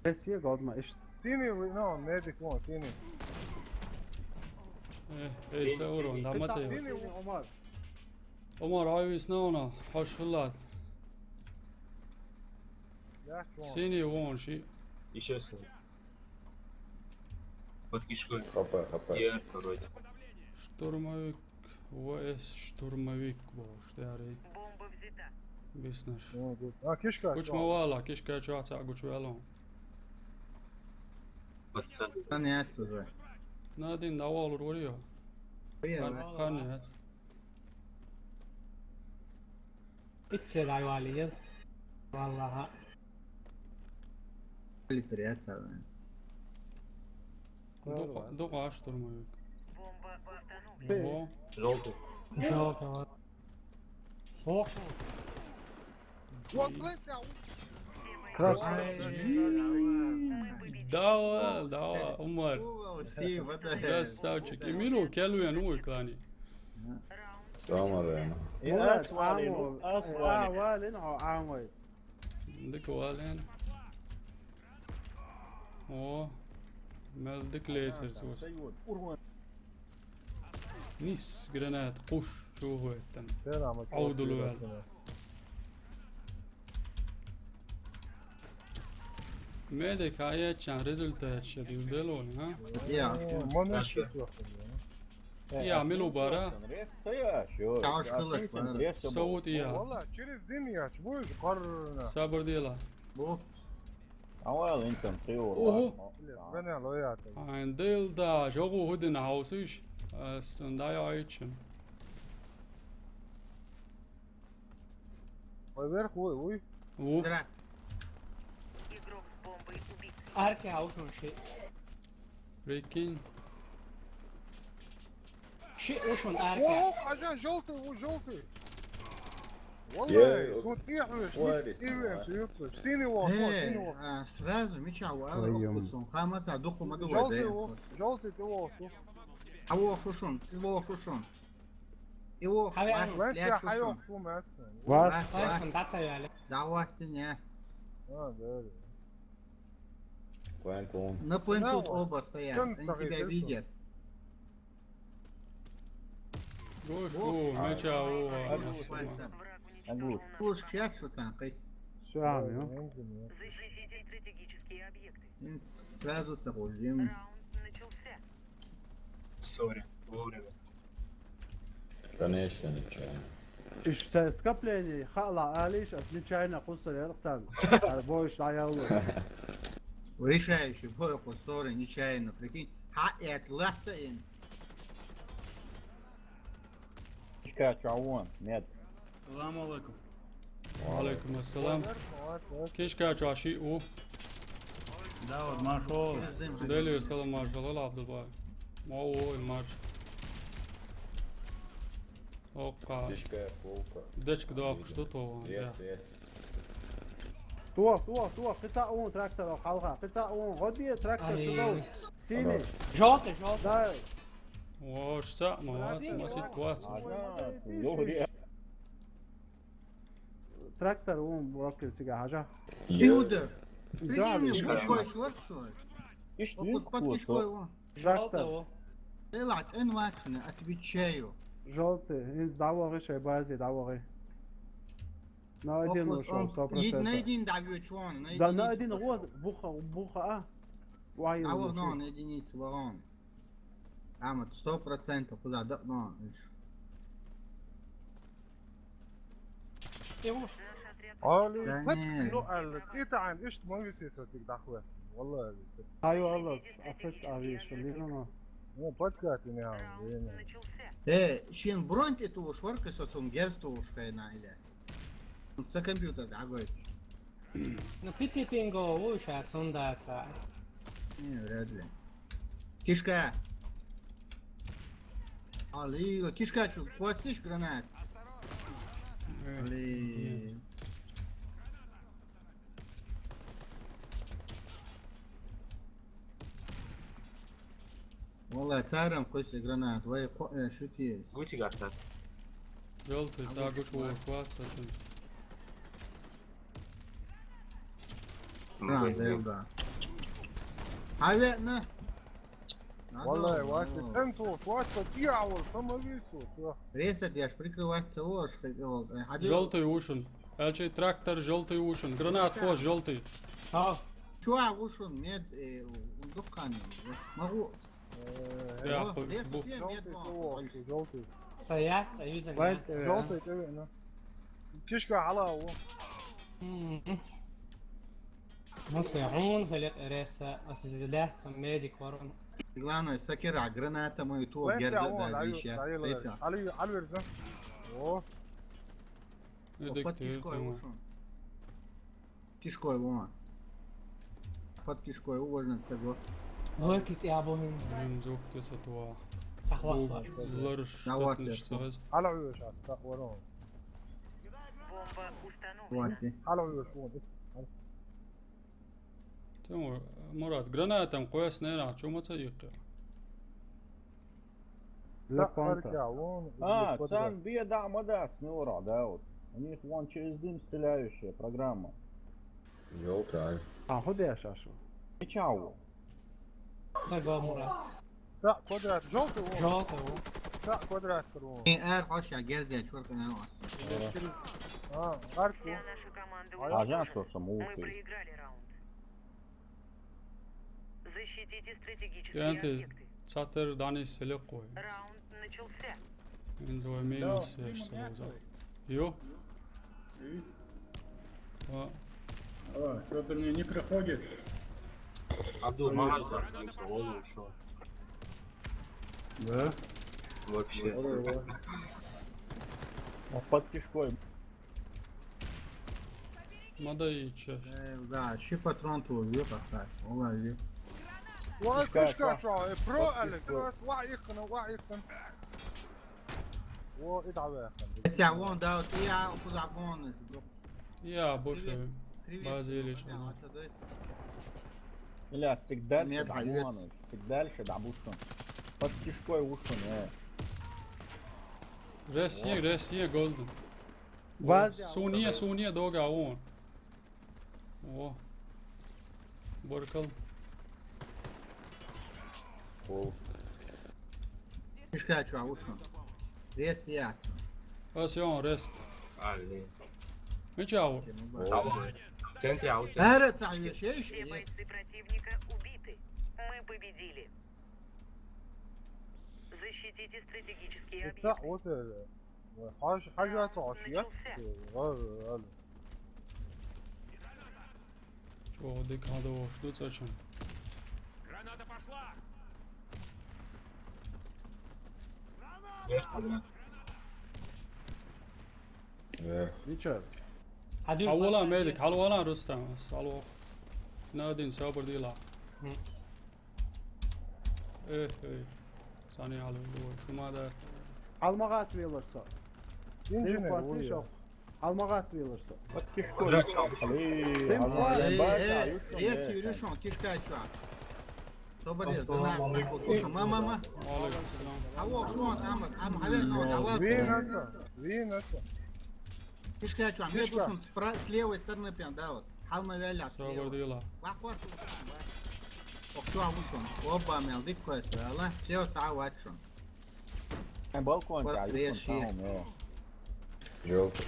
рез е годма, ишт. Синий, ну, медик, вон, синий. Э, эй, синий, синий. Синий, Омар. Омар, ай вис на, на, хош хыллад. Синий, вон, ши. Ещё синий. Под кишкой. Хапа, хапа. Я вроде. Штурмовик, В С штурмовик, бо, штяри. Бомба взята. Бизнес. А, кишка. Кучма вала, кишка чё, ца кучма вала. Пацан. Конец уже. На один давал урварио. Конец. Итсе дайвалиез. Валлаха. Литрия цавен. Дука, дука аш штурмовик. Бомба установлена. О. Жёлтый. Жёлтый. Ох. Крас. Давай, давай, Умар. Красавчик. Эмилу келуя, ну, экране. Самарена. Мурат, аму, а, вален, а, аму. Дык вален. О, мел дык лейцер сус. Нис гранат, куш, чугуеттен. Аудулу вал. Медик аячан результат шедил дело, а? Я. Мон шит. Я, милу бара. Чаваш хылаш бара. Совут я. Вала, через дым я, чего же, карна. Сабыр дела. Бу. Ава интан трио. Ого. Бен лоя. Айн дел да, жогу худин хаусиш. Сындай айчын. Ой, вверх, ой, ой. У. Зря. Игрок Аркья ушун ши. Прикинь. Ши ушун аркья. О, Хажан, желтый, о, желтый. Валлай, Я тут их, Флорис, синий ну, волк, Э, а, сразу меча у синий волк. Желтый, ты волк. Желтый, ты волк. Хавуо шушун, ты волк шушун. И волк, Хавуо. Ванька, след хайок шушун. шумат. Вас. Поэтому да, цавяли. Давай ты не. А, да. План полный. На пленту Давай. оба стоят, Чё они ты так тебя решил? Видят. Гой, Во. фу, меча у. Оба пальца. Оглушен. Слушай, сейчас что там, кайс. Все, амин. Защитите стратегические объекты. Сразу с оружием. Раунд начался. Сори, вовремя. Конечно, нечаянно. Ишта скопление, хала алиш, ас нечаянно кусар ярцан. Арбош аялу. Решающий бой по ссоре, нечаянно, прикинь. Ха, и отслабта им. Кишка, чё, вон, нет. Салам алейкум. Алейкум ассалам. Вот, вот. Кишка, чё, ши у. Да, вот, маршал. Через дым. Дели салам маршал, Абдулбай. Ма у, марш. Окка. Кишка, полка. Дечка да, что то, Yes, да. Yes. Туа, туа, туа, кица он трактор, халха, кица он, годи трактор, Ай. туда. Синий. Желтый, желтый. Да. О, что, молодец, Синий. молодец, класс. Ага, Юрий. Трактор, он блокирует себя, хажа. Иуда, Да, прикинь, да. какой чувак свой. Ишта Вот под кишкой он. Желтый. Эй, ладно, эн вакшны, отвечаю. Желтый, из давогы шей бази, давогы. На один ушел, сто процентов. На один давечу он, на Да, на единицу один пошёл. Вот, буха, буха, а? Вай, А вот, ну, ну, на единицу вагон. Там вот сто процентов куда, да, ну, ещё. Его. Али, Да вот, не. ну, Али, это, ан, ишта могу тебе так, да, хуя. Валлай. Хайо, Алло, асац авиш, линама. Ну, подкат меня. Раунд начался. Э, шин бронь это уж ворка, со цун герст уж хайна, Ильяс. Со компьютер, да, говорит. Ну, пяти пинго лучше отсунда. Не, вряд ли. Кишка. Али, кишка, чё, хватишь гранат? Али. Валлай, царам кусок гранат, вай, ко-, э, шутишь. Гучи гарса. Желтый, сагуч, вот, класс, очень. А, да, да. А ве-, на. Надо, Валлай, надо. Вася, центр, Вася, дьявол, самовису, всё. Ресет, я ж прикрывать целого, что хотел. Э, ходил. Желтый ушин. Элчей трактор, желтый ушин. Гранат, хо, желтый. А, Чё, а ушин, мед, э, духами. Могу. Я О, по- рез-, бу- пе-, мед, Желтый, мон, желтый, больше. Желтый. Саят, союза Вань, нет. э, Желтый, ты, ну. Кишка, ала, о. М. Ну, все, он галет реса, освобождается медик ворон. Главное, сакира, граната мою ту, Вань, герза, он, да, али, вещи, али, отстойте. али, али, верза. О, О, под кишкой ушел. Кишкой, вон. Под кишкой, уважно, цего. Лойкит я бухин. Блин, звук где-то два. Тахвахла. Ларш, Давай, тотнеш, Лешко. Сагаз. ала, уйо, сейчас, так, ворон. Бомба установлена. Вот. Ала, уйо, шо, дык. Тем, Мурат, гранатам квас нера, чё маца икъя? Да, Лепанта. Аркя, вон, А, квадрат. цан бе да мадац, не вора, да, вот. У них вон через дым стреляющая программа. Желтый, ай. А, ходя шашу. Меча у. Сагамура. Да, квадрат, желтый, вон. Желтый, вон. Да, квадрат, вон. Э, эр, хош, я герза, чё, как она. А, арку. Вся наша команда А я уничтожена. что саму Мы ты. Проиграли раунд. Защитите стратегические Тянты. Объекты. Цатер дани селекой. Раунд начался. Инзовой минус, я что за. Ё? А, А, что-то мне не проходит. Абдул, мама там что-то ушел. Да? Вообще. А под кишкой. Ма да и чеш. Э, да, ши патрон ту вир, пахать. Ола вир. Ва Кишка, кишка чё? чё? Э, про Вот Алекс, кишка. раз, ва ихна, ва ихна. Во, и давай. Хотя вон, да, вот я, он куда вон, жду. Я больше Привет, базилиш. Мамя, а ты дай. Бля, всегда Нет, дабушун, всегда дальше дабушун. Под кишкой ушун, э. Ресси, ресси, голден. Бази. Суния, суния, дога он. О. Боркал. Кол. Кишка чё, а ушел? Рес я. Ас он, рес. Али. Мичао. Ау. Центре, ау, центре. Ара, цаьве, шеш, Все рес. бойцы противника убиты. Мы победили. Защитите стратегические Итак, объекты. вот это. Хаш, хаш я то, я. Ладно. Чё, дик надо вошь, дуц о чем? Есть проблема. Вверх. Ничего. Хьалвала медик, хьалвала Рустам, салво. Надин сабр дила. Эх, эх. Сани алу, шума да. Алмагат велерса. Инженер, Пасы ой. шо. Алмагат велерса. Под кишкой. Квадрат Блин, Тем она Эй, ебать, эй, а, ещё рес, нет. Юрюшон, кишка чё? Собри, да на, на, кушай, мама, мама. Алейкум салам. А вот, шон, ама, ама, хаве, но, давай. Вин это, вин это. Кишка чё, а мне Кишка. Душон с пра-, с левой стороны прям, да, вот. Халма вяля, Сабр слева. дила. Вахвар, Ох, чё, а Душон? Опа, мел, дик кое срала. Всё, цаьве вачон. Э, балкон, Вот а, рез балкон, ши. там, э. Желтый.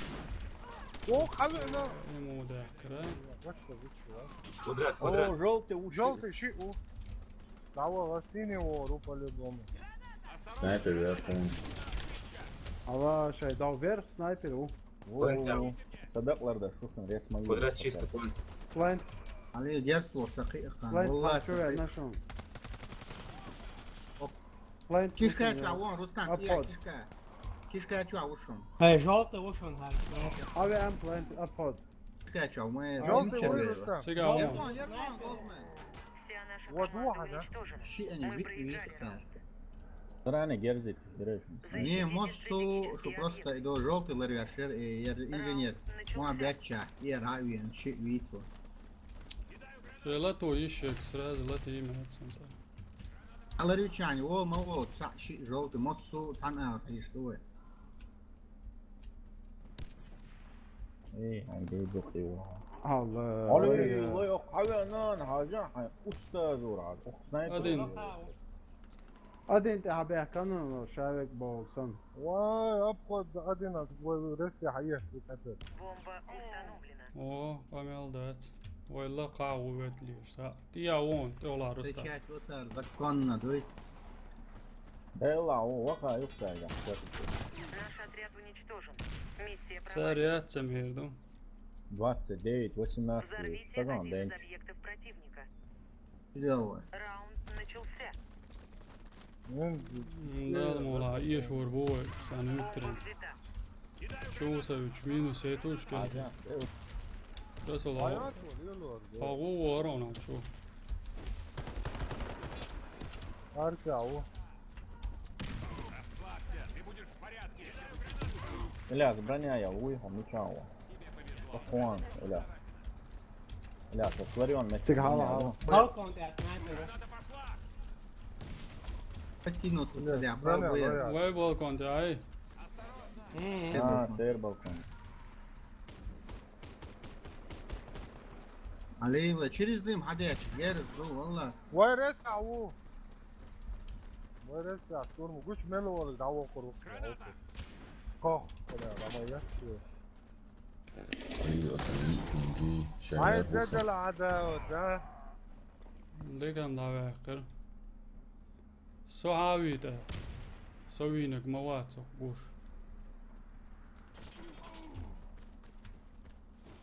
О, хаве, но. Ему да, край. Вот что, вы чего? Квадрат, О, квадрат. желтый уши. Желтый щи у. Давай, ластини его, ру по-любому. Снайпер вверху. Ала шай дал вверх снайпер у. Во, во, во. Садакъларда шушун рес мои. Квадрат чисто, понял. Плент, Али дерс вот сакы хан. плент Валла, пачуя сакы. Нашон. Оп. Плент. Кишка пачуя. чё, а вон, Рустам, Апод. я кишка. Кишка чё, а Душон? Э, желтый ушел, га. Аве ам плент, апод. Кишка чё, мы Желтый вчера ой, было. Рустам. Цыган. Ервон, Ервон, Голдман. Вся наша Вот, команда вот, ага. уничтожена. Ши они Мы ви, проиграли. ви, Стороны герзит, берешь. Не, мосу, что просто иду желтый ларвяшер и яр инженер. Ма бяча, и равен, ши вицу. Всё, лату ищет, сразу лату имя отсюда. А ларючань, о, ма о, ца, ши, желтый, мосу, цана, ты что вы? Эй, ай, дай бог его. Алла. Али, лой, о, хаве, нан, хажа, хай, уста зур, хай, ох, снайпер. Один. Один те хабе канал, шавек болсан. Вай, обход один от, вай, рез я, хае, вот это. Бомба установлена. О, помел дать. Валла, каву ветлишь, са. Тия вон, ты ола Рустам. Встречать вот это законно, дуй. Белла, о, ваха, юхта, я. Наш отряд уничтожен. Миссия провалена. Царя цемерду. Двадцать девять, восемнадцать, Взорвите что там, один из да? Объектов противника. Дело. Раунд начался. Ну, Да, мола, ишвар бой, сан Бомба утрен. взята. Чё, Савич, минус этушка. А, да, э, Сейчас а ола. я что, Лилур, да. Пагу ворона, чё? Аркау. Бля, с броня я, уй, хам, ничего. Похуан, бля. Бля, тут Флорион на Цик, хала, хала. Балкон, да, снайпер. Подтянуться, Бля, царя, бля, браво, бля, я. бля. Вай балкон, ай. М. А, цер балкон. Алейла, через дым, хадяч, я раздул, валла. Вай, рез, ау. Вай, рез, я, штурм. Гуч мело валла, да, о, куру. Кох, бля, да, моя. Ой, отвлеки, пинги. Ай, Шагар да, вышел. да, ла, да, да. Деган давай, кыр. Со хавита. Со винок мавацо, гуш.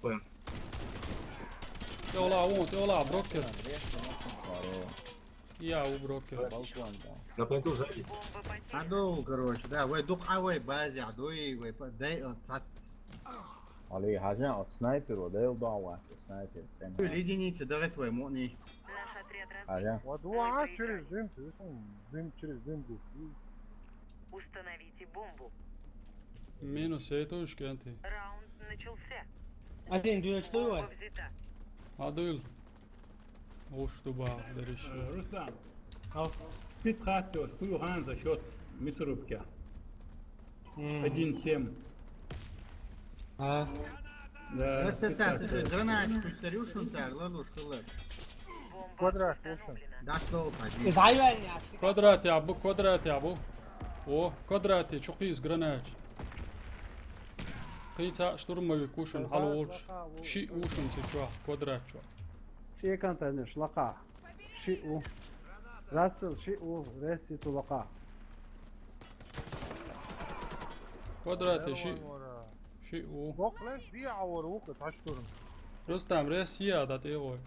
Понял. Ты ола, вон, ты ола, брокер. Я у брокера. Балкон там. На пленту сзади. Бомба потеряна. Адул, короче, да, вай, дук, а, вай, базе, адуй, вай, по-, дай, он, цац. Али, хьажа, оцу снайперо дайла догӀа вац, снайпер цӀена. Единица, давай твой муни. Наш отряд разбит. Хьажа. Ва дуа через дым, ты сын, дым через дым гуф. Установите бомбу. Минус, я тоже кенти. Раунд начался. Один дуэш дуй вай. Бомба взята. Адуйл. Уж дуба дериш. Э, Руслан. Ау. Пит хаттёс, туй хан за счёт мясорубки. М. Один семь. А. Да, Рассосаться пит же, хаттёс. Граначку сорюшун цар, ладушка, лад. Квадрат, в общем. Да, стол, поди. Квадрат я бу, квадрат я бу. О, квадрат я, чукиз гранач. Кхин цхьаъ штурмовик ву шуна, хьала волчу. Шиъ ву шуна цу чохь, квадрат чохь. ЦӀе контейнерш лакхахь. Шиъ ву. Рассел шиъ ву, Ресси цу лакхахь. Квадрате шиъ. Шиъ ву. Боккъалеш дийа Ӏа вара ву-кх цхьа штурм. Рустам, Ресси а дӀа тӀе а гӀой.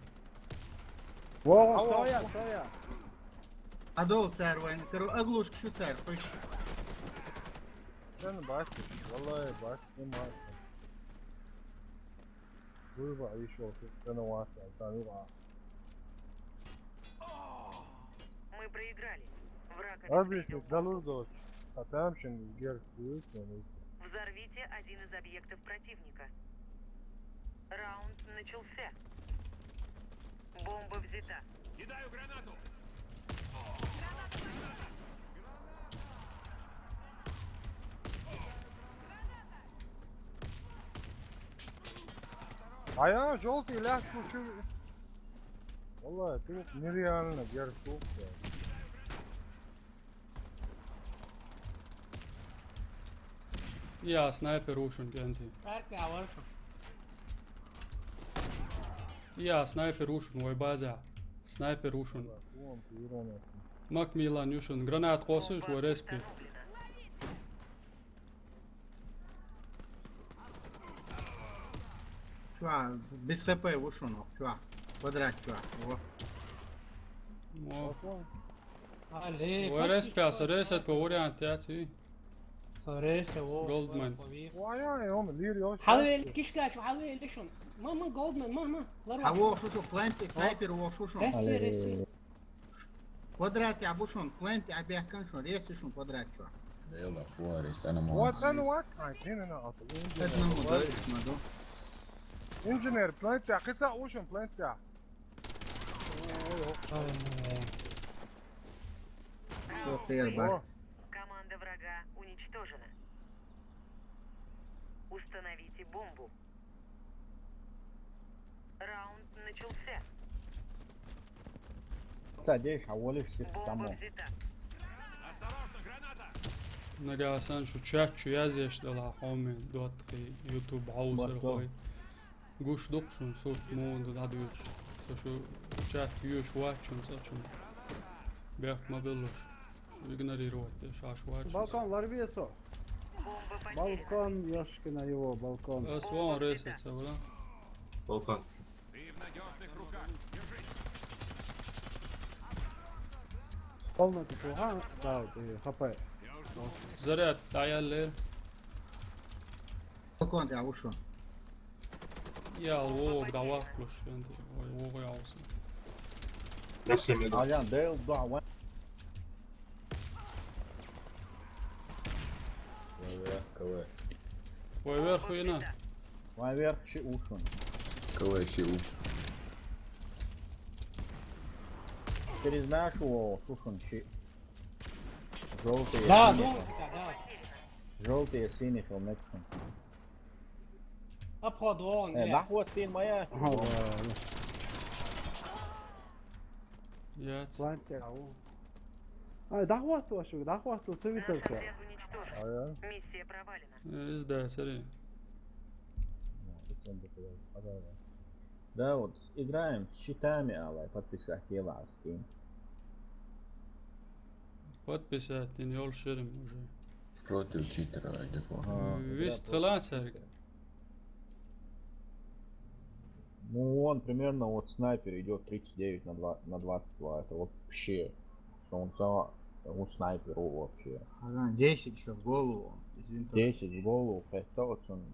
ВогӀу, Ӏа соя, вогӀу. Соя. Ӏа долу цара вайна, каро, оглушка шу цара, кхуьш. Дан бац, валлай, бац, не мац. Вуй ва ишо, дан вац, дан вац. Мы проиграли. Враг обезвредил. Далур доч. Хатам шин гер дуй, не. Взорвите один из объектов противника. Раунд начался. Бомба взята. Кидаю гранату. А я жёлтый ляску чу-, Валлай, ты нереально герсук. Я снайпер ву шуна, кенти. Парк а вара шу. Я снайпер ву шуна вай база. Снайпер ву шуна. Вон, ты иронец. Макмиллан ю шуна. Гранат кхосуш вай респи. Чувак, без ХП вышел, нах, чувак. Квадрат, чувак. Во. Во. Але, вай респи, со ресет по вариант, я ци. Со ресе, во, Голдман. Вай, я, я, он, лир, я, хьалвел, кишкачу, хьалвел, лишун. Ма, ма, Голдман, ма, ма, ларва. А во, шу, шу, планте, снайпер, во, шу, шу. Ресе, ресе. Квадрат я бушун, плент я бехкан шун, рес шун квадрат чо. Дела фуарис, ана молодец. What, then what? Ай, тин на ат. Одному дойс маду. Инженер, плент я, кица ушун, плент я. Что ты, Эрбак? Команда врага уничтожена. Установите бомбу. Раунд начался. Садись, а волишь всех. Бомба тому. Взята. Нагасан шу чат чу язеш дала хоми дотхи YouTube аузер хой. Гуш дукшун сурт мунду дадуч. Со шу чат юш вачун цачун. Бех мобилуш. Игнорировать, шаш вач. Балкон, ларви со. Балкон, ёшкина его, балкон. Э, свон ресится, бля. Балкон. Комнату куга, да, вот, и ХП. Заряд, даяллер. Балкон, я ушел. Я лог, да ваклуш, ой, лог я усы. Аян, дел, да, ва. Вай вверх, КВ. Вай вверх, вина. Вай вверх, ши ушун. КВ, ши ушун. Ты не знаешь, о, шушун, ши. Желтые, да, синие. Да, ну, да. Желтые, синие, хелмет. Обход, вон, э, блядь. Нахуй ты моя. Ага, да, да. Яц. План тебя, о. Ай, дахват вашу, дахват, цивитер. Наш отряд уничтожен. Ай, ай. Миссия провалена. Э, изда, сори. Да, вот, играем с щитами, алай, подписать, я вас, Steam. Подписать, тин ёл шерим уже. Против читера, айдеко. А, вист хила церк. Ну, он примерно вот снайпер идёт тридцать девять на два, на двадцать два. Это вообще солнца у снайперу вообще. Ага, десять ещё в голову. Из винтовки. Десять в голову, это вот он.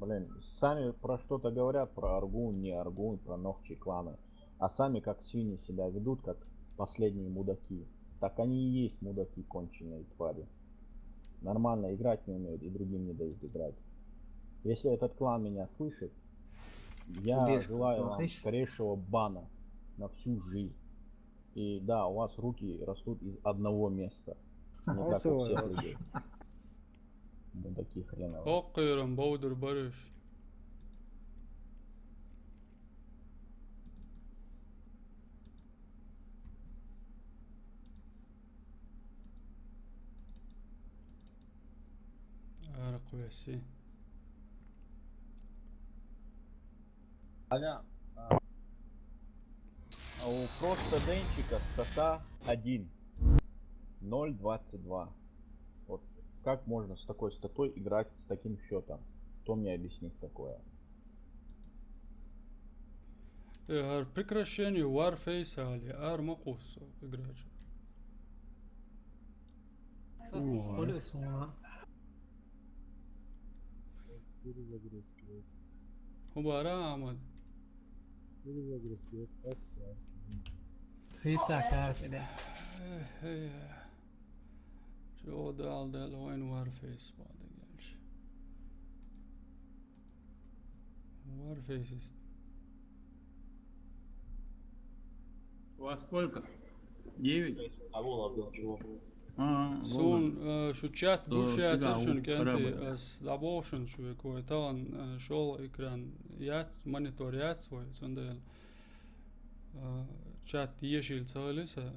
Блин, сами про что-то говорят, про Аргун, не Аргун, про Нохчи кланы. А сами как свиньи себя ведут, как последние мудаки. Так они и есть мудаки конченые твари. Нормально играть не умеют и другим не дают играть. Если этот клан меня слышит, я желаю вам скорейшего бана на всю жизнь. И да, у вас руки растут из одного места. Не как у всех людей. Мудаки хреновые. Оккуйран бовдур барыш. Аркъвеси. Аня, а, а у просто Денчика стата один ноль двадцать два. Вот как можно с такой статой играть с таким счетом? Кто мне объяснит такое? Э, ар прекращение Warface али, ар макъусу играч. Ой. Хубара Ахмад. Хица карта, да. Э, э. Чё дал, дал, вайн Warface бада гелч. Warface. Во сколько? Девять? А вон, а вон чего? А, сун, э, шу чат бушац, сун кенти, э, с добовшен шу кой талан, э, шол экран яц, монитор яц вой, цундел. Э, чат ешил цалис, э,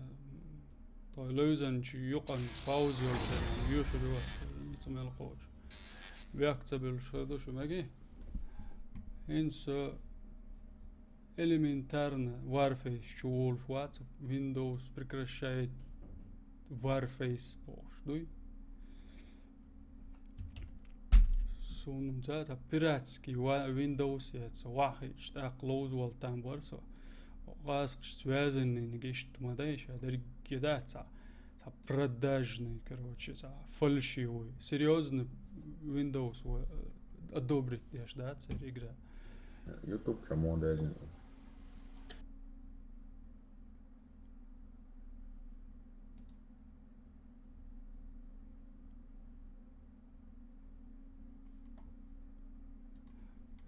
той лойзан чи юкъан пауз ёлчен, юшру, ницмел коч. Вяк цабел шхадуш маги. Инс, э, элементарно Warface чувол швац, Windows прекращает Warface бохш дуй. Сунун за, та пиратский ва-, Windows яц, вахи, штак лоуз вал там барсо. Гаск связанный, не гешт мадай, ша дерги да, ца, ца продажный, короче, ца фальшивый. Серьёзный Windows ва-, э, одобрить деш, да, ца игра. YouTube чё модель.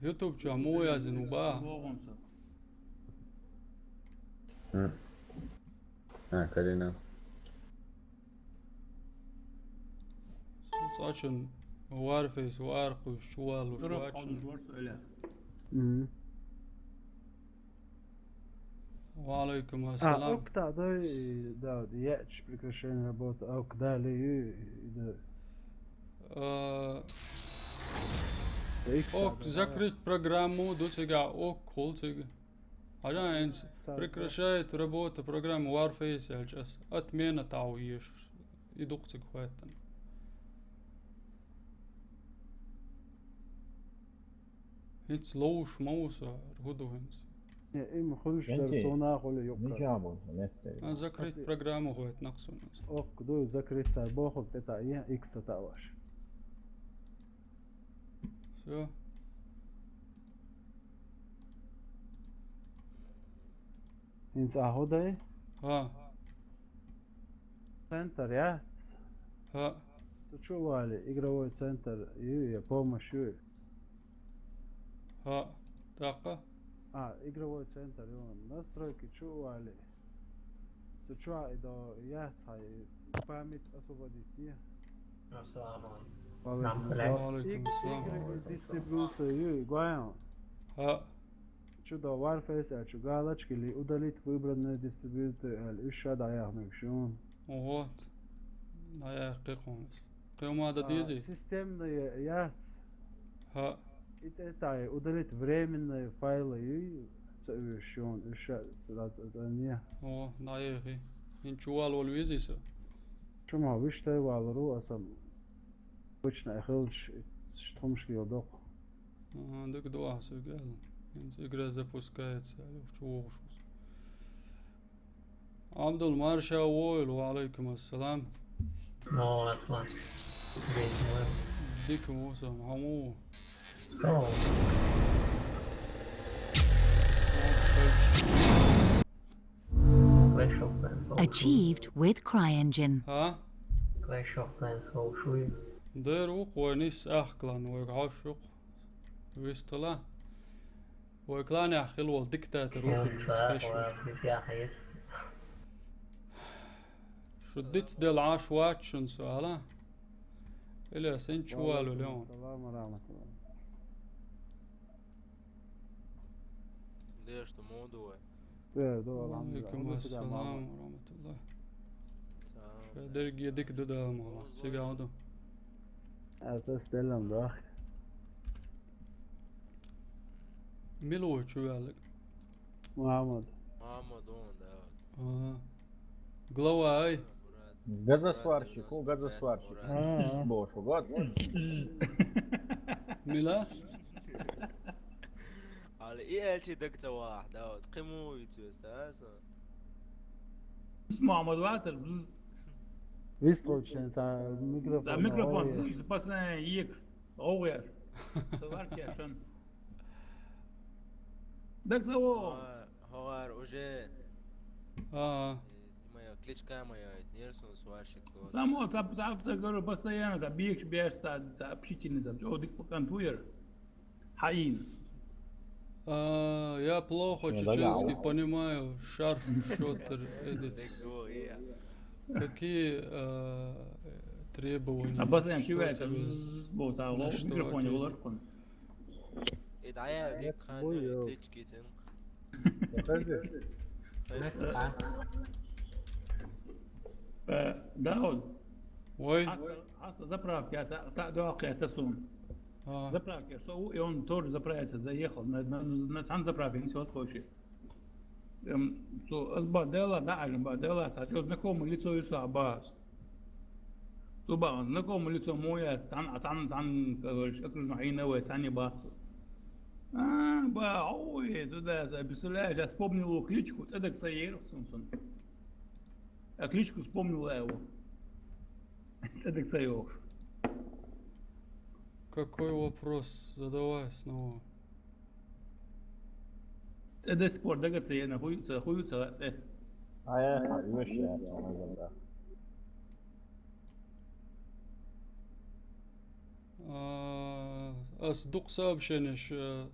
YouTube чё, мо язын уба? М. А, Карина. Сачын Warface, Warqush, чувалуш, вачын. Мгм. Ва алейкум ассалам. А, ок, да, да, и, да, яч прекращение работы. Ок, далее, и, и, да. Э, ок, закрыть программу, до тебя ок, холцег. Хажан, энс, прекращает работу программы Warface, я сейчас. Отмена тау еш. И дукцик хватит. Хинц лоуш маус, гуду хинц. Не, им хулш персона хули юкка. Ничего, нет. А, закрыть программу хоет нахсунас. Ок, ду закрыть цар боху, это я икс это ваш. Всё. Хинц ахудай? А. Центр, я? Ха. Цу чу вали, игровой центр, ю, я помощь, ю. Ха. Такъа? А, игровой центр, ю. Настройки чу вали. Цу чу а, и до, я, цай, память освободить, я. Ассаламу алейкум. Ва алейкум ассалам. Игры и дистрибьюцию, ю, и гуайон. Ха. Чу до Warface, а чу галочки ли удалить выбранные дистрибьюторы, аль, ещё да я хмешун. Вот. Да я кекунс. Кема да дизи? Системные яц. Ха. И это удалить временные файлы и цевешун, ещё раз это не. О, да я хи. Ин чувал вал визиса. Чума виштай вал ру асам. Обычно эхилч, штумшки одок. Ага, дык дуа сыгал. Игра запускается, чувал шус. Абдул Марша Войл, ва алейкум ассалам. О, аслан. Дик мусам, хаму. Clash of Clans. Achieved with CryEngine. ХӀа? Clash of Clans, шуй. Дер ву, вай нийса ах клан, вайга хьош ю-кх. Вистала. Вай кланехь хила волу диктатор ву шуна спешл. Шу дицделла Ӏаш вац шуна со ала? Ильяс, хӀинца чу валавелла хьо? Салам ва рахматуллах. Деш ду, муха ду вай? Э, ду, алхьамдулиллахӀ. Ва алейкум ассалам ва рахматуллах. Салам. Ша дерриге дика ду, Дала мукъ лахь. Цига хьо ду? Э, тас деллам дахь. Мила ву чу ваьлларг? Мухьаммад. Мухьаммад ву, да. А. Глава, ай. Газосварщик, хӀу газосварщик. Мурад. А, а. Боху, вот. Мила? Али и элчи даг ца вахь, да, вот. Кхин муха ву виц веста, а, со? Мухьаммад ватар. Вист волчу шен ца микрофон. Да, микрофон, ой. Постоянно ек. ГӀовгӀа еш. Со варкеш шун. Даг ца во. ХӀо-, хӀогӀар уже. А. Э, моя кличка моя, это нервный сварщик, вот. Само, ца, ца, ца, говорю, постоянно, ца, бегаш, беш, ца, ца, общительный, ца, чё, дик покан туер. Хаин. А, я плохо чеченский понимаю. Шарп-шотер эдиц. Какие, а, требования? А постоянно кивается, на что ответить? Э, да, я дик хан, отлички, цен. Подожди. Э, Дауд. Ой. Хьаста, хьаста заправка, я ца, ца, доаккхетта сун. А. Заправка, со у, и он тоже заправиться заехал. На, на, на, на там заправке не всё откройши. Эм, со, аз ба дела, да, али ба дела, ца, чё знакомое лицо и со, а ба. Ту ба, знакомое лицо моя, сан, а там, там, короче, окружной, и новое, ца не ба. А, ба, ой, туда, представляешь, я вспомнил его кличку, тогда к Саеру, сон, сон. А кличку вспомнила его. Тогда к Саеру. Какой вопрос? Задавай снова. Цӏе деза спор дага ца ена, хӀу ю ца, хӀу ю ца, цӏе. А, я, хан, вешшая, ца, да. А, ас дукха сообщенеш, э,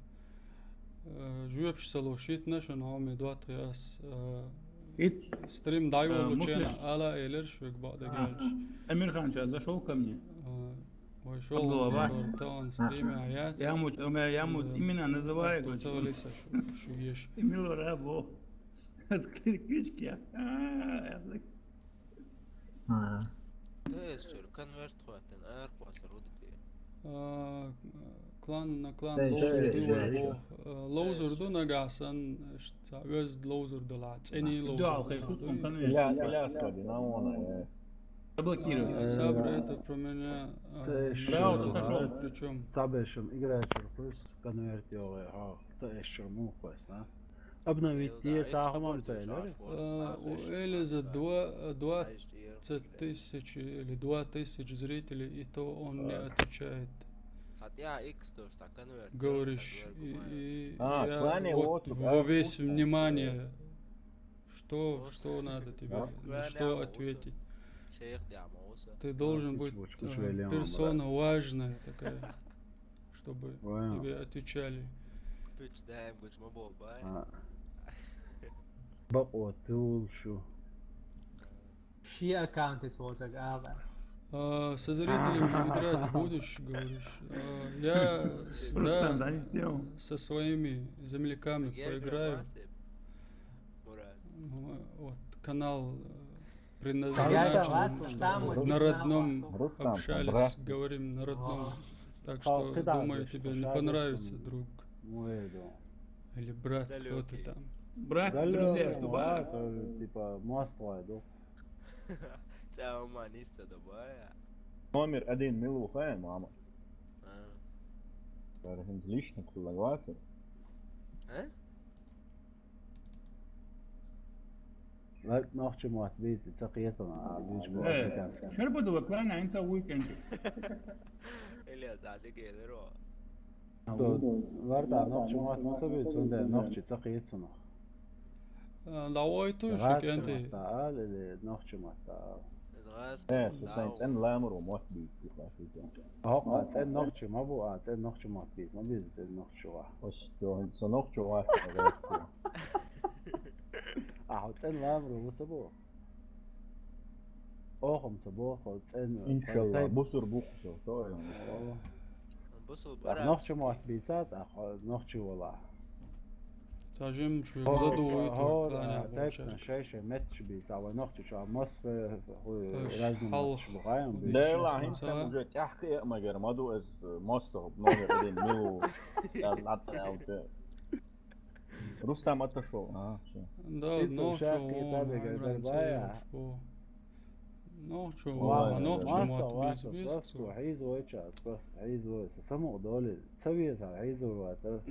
э, жоьпаш ца луш йитина шуна, хьо ме доттагӀий ас, э, стрим дӀайолучу хенахь ала элира шуьга бакъдерг аьлча. Амирхан, сейчас зашёл ко мне. А, Вай шолгӀа, Абдулла, ва? Тахана стримехь яц. Я мут, у меня, я мут, имена называю, ца валиса шу, шу еш. Ты мило рабо. Клички. А, я так. А. Ты эсчур, конверт хватан, ар хваса рудити. А, клан на клан лоузер ду вай бо. Э, лоузер ду нагахь сан, ш-, ца веза лоузер дала, цӀени лоузер дала. Ля, ля, саби, на вона, э. Заблокируй. А, Сабр, это про меня, а, да, вот это, причём? Цабешим, играчур, плюс конверт йогӀе, хьо, хӀума эшчур муха вес, а? Обновить е, ца хӀумам ца елира? А, у Элиза два, двадцать тысяч или два тысяч зрителей, и то он не отвечает. Говоришь, и, и я вот во весь внимание. Что, что надо тебе? На что ответить? Ты должен быть, э, персона важная такая, чтобы тебе отвечали. Бакъо, ты лучше. Ши аккаунт из вот так, а, да. А, со зрителями играть будешь, говоришь? А, я с-, да, со своими земляками поиграю. Ну, вот, канал, э, предназначен, чтобы на родном общались, говорим на родном. Так что, думаю, тебе не понравится, друг. Или брат, кто ты там. Брат, друзья, чтобы, а? Типа, масло, да? Цӏа ма нисса добая. Номер один мила ву хьан, мама? А. Цара хӀинца личный кхуллаг вацара. А? Лайк нохчи мотт бийца ца кхетана, а, бийца бу африканский. Шарбадова клана инца уикенд. Ильяс, а дигелеро. Варда нохчо мотт ма ца буй, цундела нохчий ца кхета цунах. А, давай ту шу гӀазкхий кӀентий. Мотт ала или нохчий мотт ала? Э, со сайн цӀена ламаро мотт бийца, баши тен. ХӀокхо цӀена нохчий ма бу, а, цӀена нохчий мотт бийца, ма бийца цӀена нохчий ваха. Ос, тё, со нохчий ваха. А, хьо цӀена ламаро ву ца бу? Охам ца боху, цӀена. Иншалла, бусур бу-кх со, то. О. Бусур бара. Нохчий мотт бийца, тӀаккха нохчий вала. Ца жим шу гладу вуй ту, тайпна шай-шай метташ бийца, вай нохчий чу масса хӀу разный метташ бу гӀайм бийца. Дела, хӀинца уже тӀехка э ма гар ма ду эс, масса номер один милу. Я лаца алте. Рустам отошёл. А, всё. Да, нохчо вон, Рамзан, нохчо вон, нохчо мотт бийца, бийца. Просто хьийза вай час, просто хьийза вай час, самукъа долийла. Ца веза, хьийза вай вац.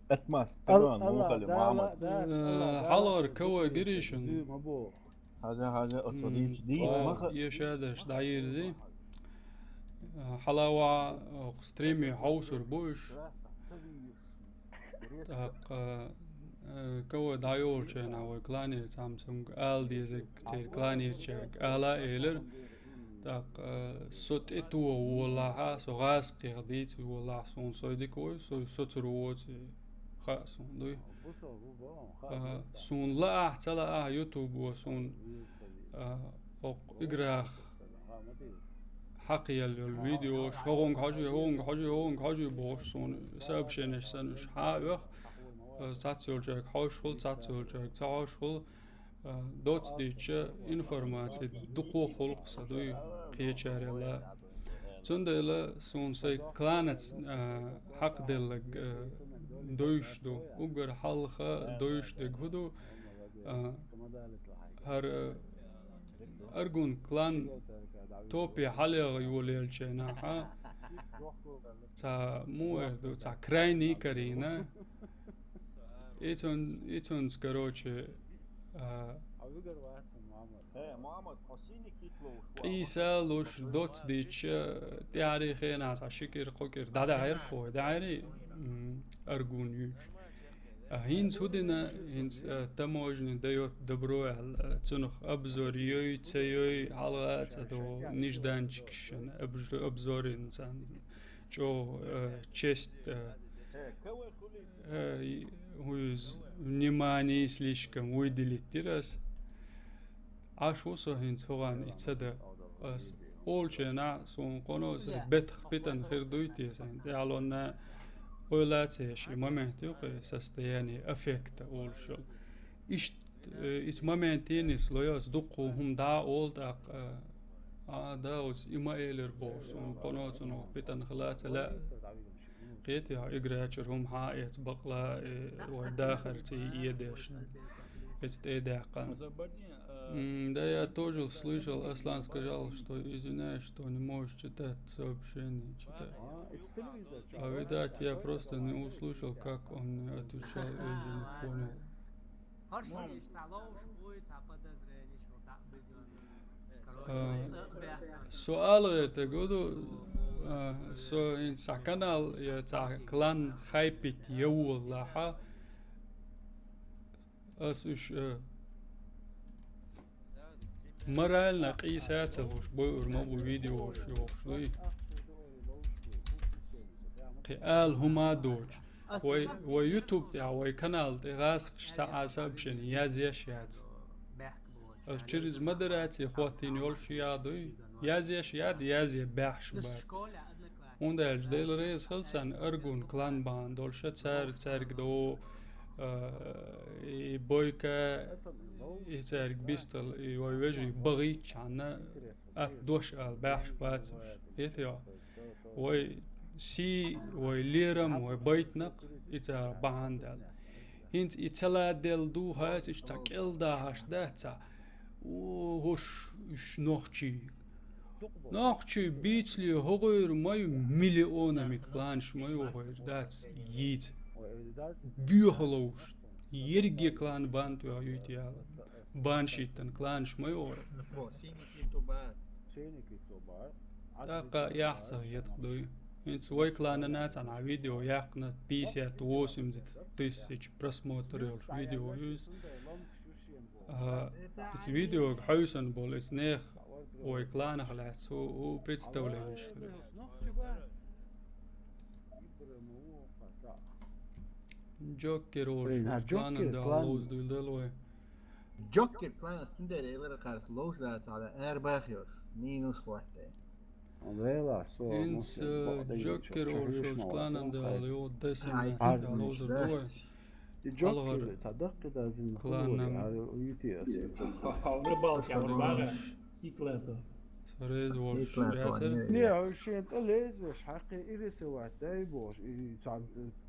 Атмас, ца ван, мухали, мама. Э, хьалар кавай гиришин. Хьажа, хьажа, оцо дийца, дийца маха. Ешадаш дӀайирзи. Хьалава, э, стриме хьовсур бу уж. ТӀаккха, э, кавай дӀайолча хенахь вай кланера цхьамма цунга ала дезарг, церан кланерчаьрга ала а элира. ТӀаккха, э, со тӀе тоха волахьа, со гӀазкхех дийца волахьа, суна сой дика вой, со, со цур воций хаьа суна, дуй. А, суна лаахь, ца лаахь, ютубо суна, а, оккха играх хьакхаелла йолу видеош, хӀогӀунга хьожий, хӀогӀунга хьожий, хӀогӀунга хьожий бохуш суна сообщенеш санна уьш хьа а оьху, а, цхьаццайолчаьрга хьожуш хуьлу, цхьаццайолчаьрга ца хьожуш хуьлу. А, доцца дийцича, информаци дукха хуьлу-кх сан, дуй, кхечарел а. Цундела суна сайн кланаца, а, хьакхаделларг, а, девзаш ду. Уггар хьалха девзаш дерг хӀун ду? А, хӀара, а, Аргун клан топе хьалаегӀа йолаелча хенахьа, цхьа муха эр ду, цхьа крайний карийна. Ицун-, ицунца, короче, а, къийса луш, доцца дийцича, тӀаьхьарий хенахь цхьа ши кӀира, кхо кӀира дӀадаьхьира-кх вай, даьхьарий, м, Аргун юьйцуш. А хӀинца хӀун дина, хӀинца, а, таможня даёт добро аьлла, а, цунах обзор йой, ца йой, хьалха а ца до, нежданчикаш, обж-, обзор йина царна. ЧӀогӀа, э, честь, э, э, и, хӀун иза, внимание слишком выделить дира ас. Ӏаш ву со хӀинца хӀокхарна и ца дан. Ас олучу хенахь суна къонахчалла бетах питана хир дуй те, сайн тӀаьхьалонна ойла а ца еш, и момент ю-кх и состояние аффекта олуш йолу. Иштта, э, иза момент йина, иза ло йо, ас дуккха хӀума дӀа а олу тӀаккха, э, а, да, оцу и ма элира бохуш, суна къонахчалла цунах питана хила а ца лаьа. Кхетий хьо, играчуьра хӀума хьа а эца бакъла, э, вай дахарца и эдеш. Эца тӀе а даьккхина. М, да, я тоже слышал, Аслан сказал, что извиняюсь, что не можешь читать сообщения, читать. А видать, я просто не услышал, как он мне отвечал, я же не понял. А, со ала гӀертарг ду, а, со хӀинца цхьа канал, я цхьа клан хайпить ян воллахьа, ас уьш, а, морально къийса а ца луш, бойур ма бу видеош йохуш дуй. Кхин ала хӀума а доцуш. Вай, вай YouTube тӀехь, вай канал тӀе гӀазкхаша цхьа а сообщение язъеш яц. Ас через модерация хӀоттийна йолуш яа дуй. Язъеш яц, язъе баьхьаш бац. ХӀунда аьлча Дела реза хила царна Аргун клан бахьана долуш, цара, цаьрга до, а, и Бойка, и цаьрга бистал, и вай вежарий бахийтчхьана, атта дош ала баьхьаш бац уьш. Кхетий хьо? Вай сий, вай лерам, вай байтанакх и цара бахьана даьлла. ХӀинца и ца ладелла ду хьаьца, иштта цхьа кӀел дахьаш дац цхьа. О, хӀуш, уьш нохчий. Нохчий бийцале хӀокхуьйра ма ю, миллионами кланаш ма ю хӀокхуьйра, дац йийца. Боьха ловш. Ерриге клан бан тоьхна юй те яла. Бан шийтта кланаш ма ю хӀокхуьйра. ТӀаккха яхь ца хеташ дуй. ХӀинца вай кланана цхьана видео яьккхина пятьдесят восемь тысяч просмотр йолуш видео ю иза. А, иза видеога хьуьйсана болу, иза нехан вай кланах лаьцна хӀу, хӀу представленеш хир. Джокер волуш, Блин, а кланан Джокер, да клан ловза дуьйла дала вай. Джокер кланас цундела элира кхарс ловза ца хьала, эр бах йош, минус хӀотта. Вела, со, ХӀинца, ну, э, бакъдерг Джокер чу-, волуш чу-, кланан чу-, да, чу-, йо, десять Ай, да, ай, ловза ай. Дуй. И Джокер, Алгар цхьа даккхи да зин кланан. Хабури, а, ю ти эс. Рыбалка, рыбалка. Итлата. Сарез волуш. Итлата, яцара? Не, не, а шен тӀе лезвеш, хьакхи ирисовать дай бош, и цхьа,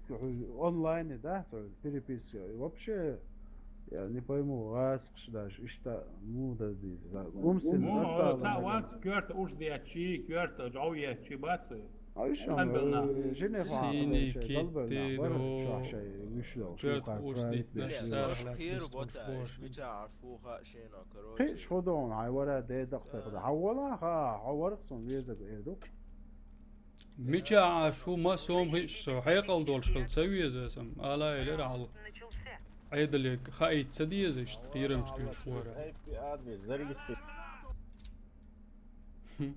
э, онлайне, да, цо переписка. Вообще, я не пойму, вас Даже иштта муха даза деза? Умсин Ну, ца вац, коьрта уш детташ, коьрта жӀов етташ бац. А уьш Алхьамдулиллах. Э, Женева Синий, Китти, бара, до. Чохь шай, вуьш йолуш, Коьрта шуха уш проект дитташ, деш. Сарах лаьцна кхера бистуш бота, бохуш. Мича а шуха шена, короче. Кхин шу дон, хьай вара де дакъа тахана. Хьан вала, ха, хьо варх сон везаг эр ду. Мича а шу ма сом хиъш со, хьекъал долуш хила ца веза аса, ала элира хьалха. Ӏедале хаийта ца деза иштта, кхерамаш дуьйцуш вара. Хм.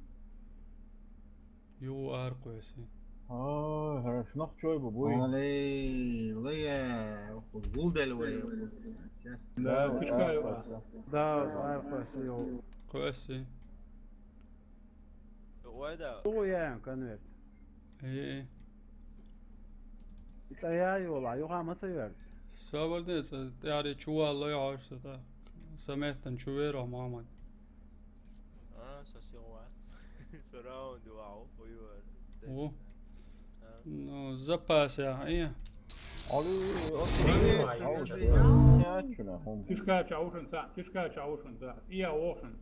Ю аркъоьси. Ой, хорошо, нах чой бу, буй. Али, лая, гулдел вай. Да, кишка ю. Да, аркъоьси ю. Кхоьси. Ойда. Ду ян конверт. Э. И цӀа яй йола, юха ма ца верца. Собар де, цӀа тӀаьхьаре чу валлой хьоьжуш со тӀаккха. Сан меттана чу веро, Мохьмад. А, со сиха вац. Со раунд вау, хуй вара. Во. А. Ну, запас я, и. Али, Али, али, али. Кишка чаушин ца, кишка чаушин ца. И я вошин.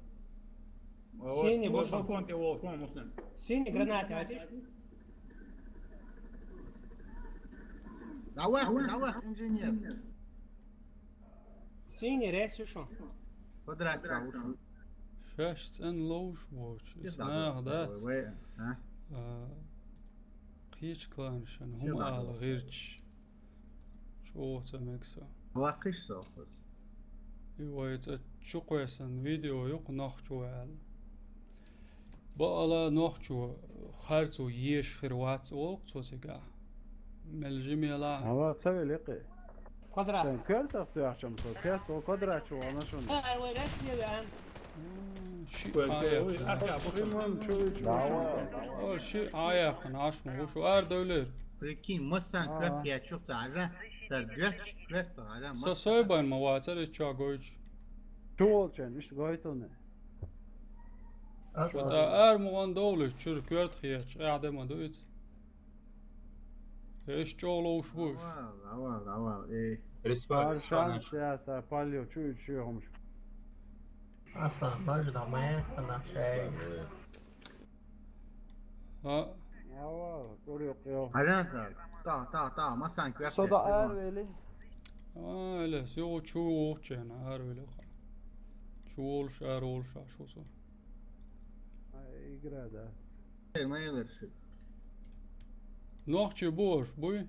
Синий, вот, бошен. Балкон тӀе волуш вон, Муслим. Синий граната хӀоттийша? Давай, давай, инженер. Синий рейс ю шун. Квадрат чохь ву шун. Шаьш цӀена ловш воцуш, иза нах дац. Вай, вай, а? А, кхечу кланашна хӀума ала гӀирташ. ЧӀогӀа ца мега со. Ваккхиш со хаза. И вай цӀа чу кхоьссина видео ю-кх нохчо аьлла. Бакъала нохчо харцо еш хир вац олу-кх цо цигахь. Мел жимела. Ала ца великъи. Квадрат. Сайн коьртах тоьхчам со, кест о квадрат чу вана шуна. Ай, вай, рас не ван. М, ши Квадрат, ой, ахьа, бу шуна. Шимон чу вичу шуна. О, ши Ӏаяьккхина Ӏаш ма ву шу ара девлира. Прикинь, массан коьрт хетчух ца хьажа, цара гоьттуш коьрт хьажа, Со массан сой бан ма вацара и чохь гойтуш. Чу волчен, иштта гойтуна. Аса. Вот а ара мукъан довлуш, чуьра коьрт хетча, къаьхьа де ма ду иза. Эш чӀогӀа ловш бу уьш. Авал, авал, авал, э. Респект, Аршан, респект. Сяса, паллио, чу ю чу хӀумаш. Аса, бажа да ма яхана шай. А? Авал, курюк йо. Хьажа ца, та, та, та, массан коьрт Со да хетча, ара вели. А, эле, сио чу вохчена, ара вели. Чу волуш, ара волуш, а, шу со. А, игра, да. Ма елар шу. Нохчий бу аша, буй?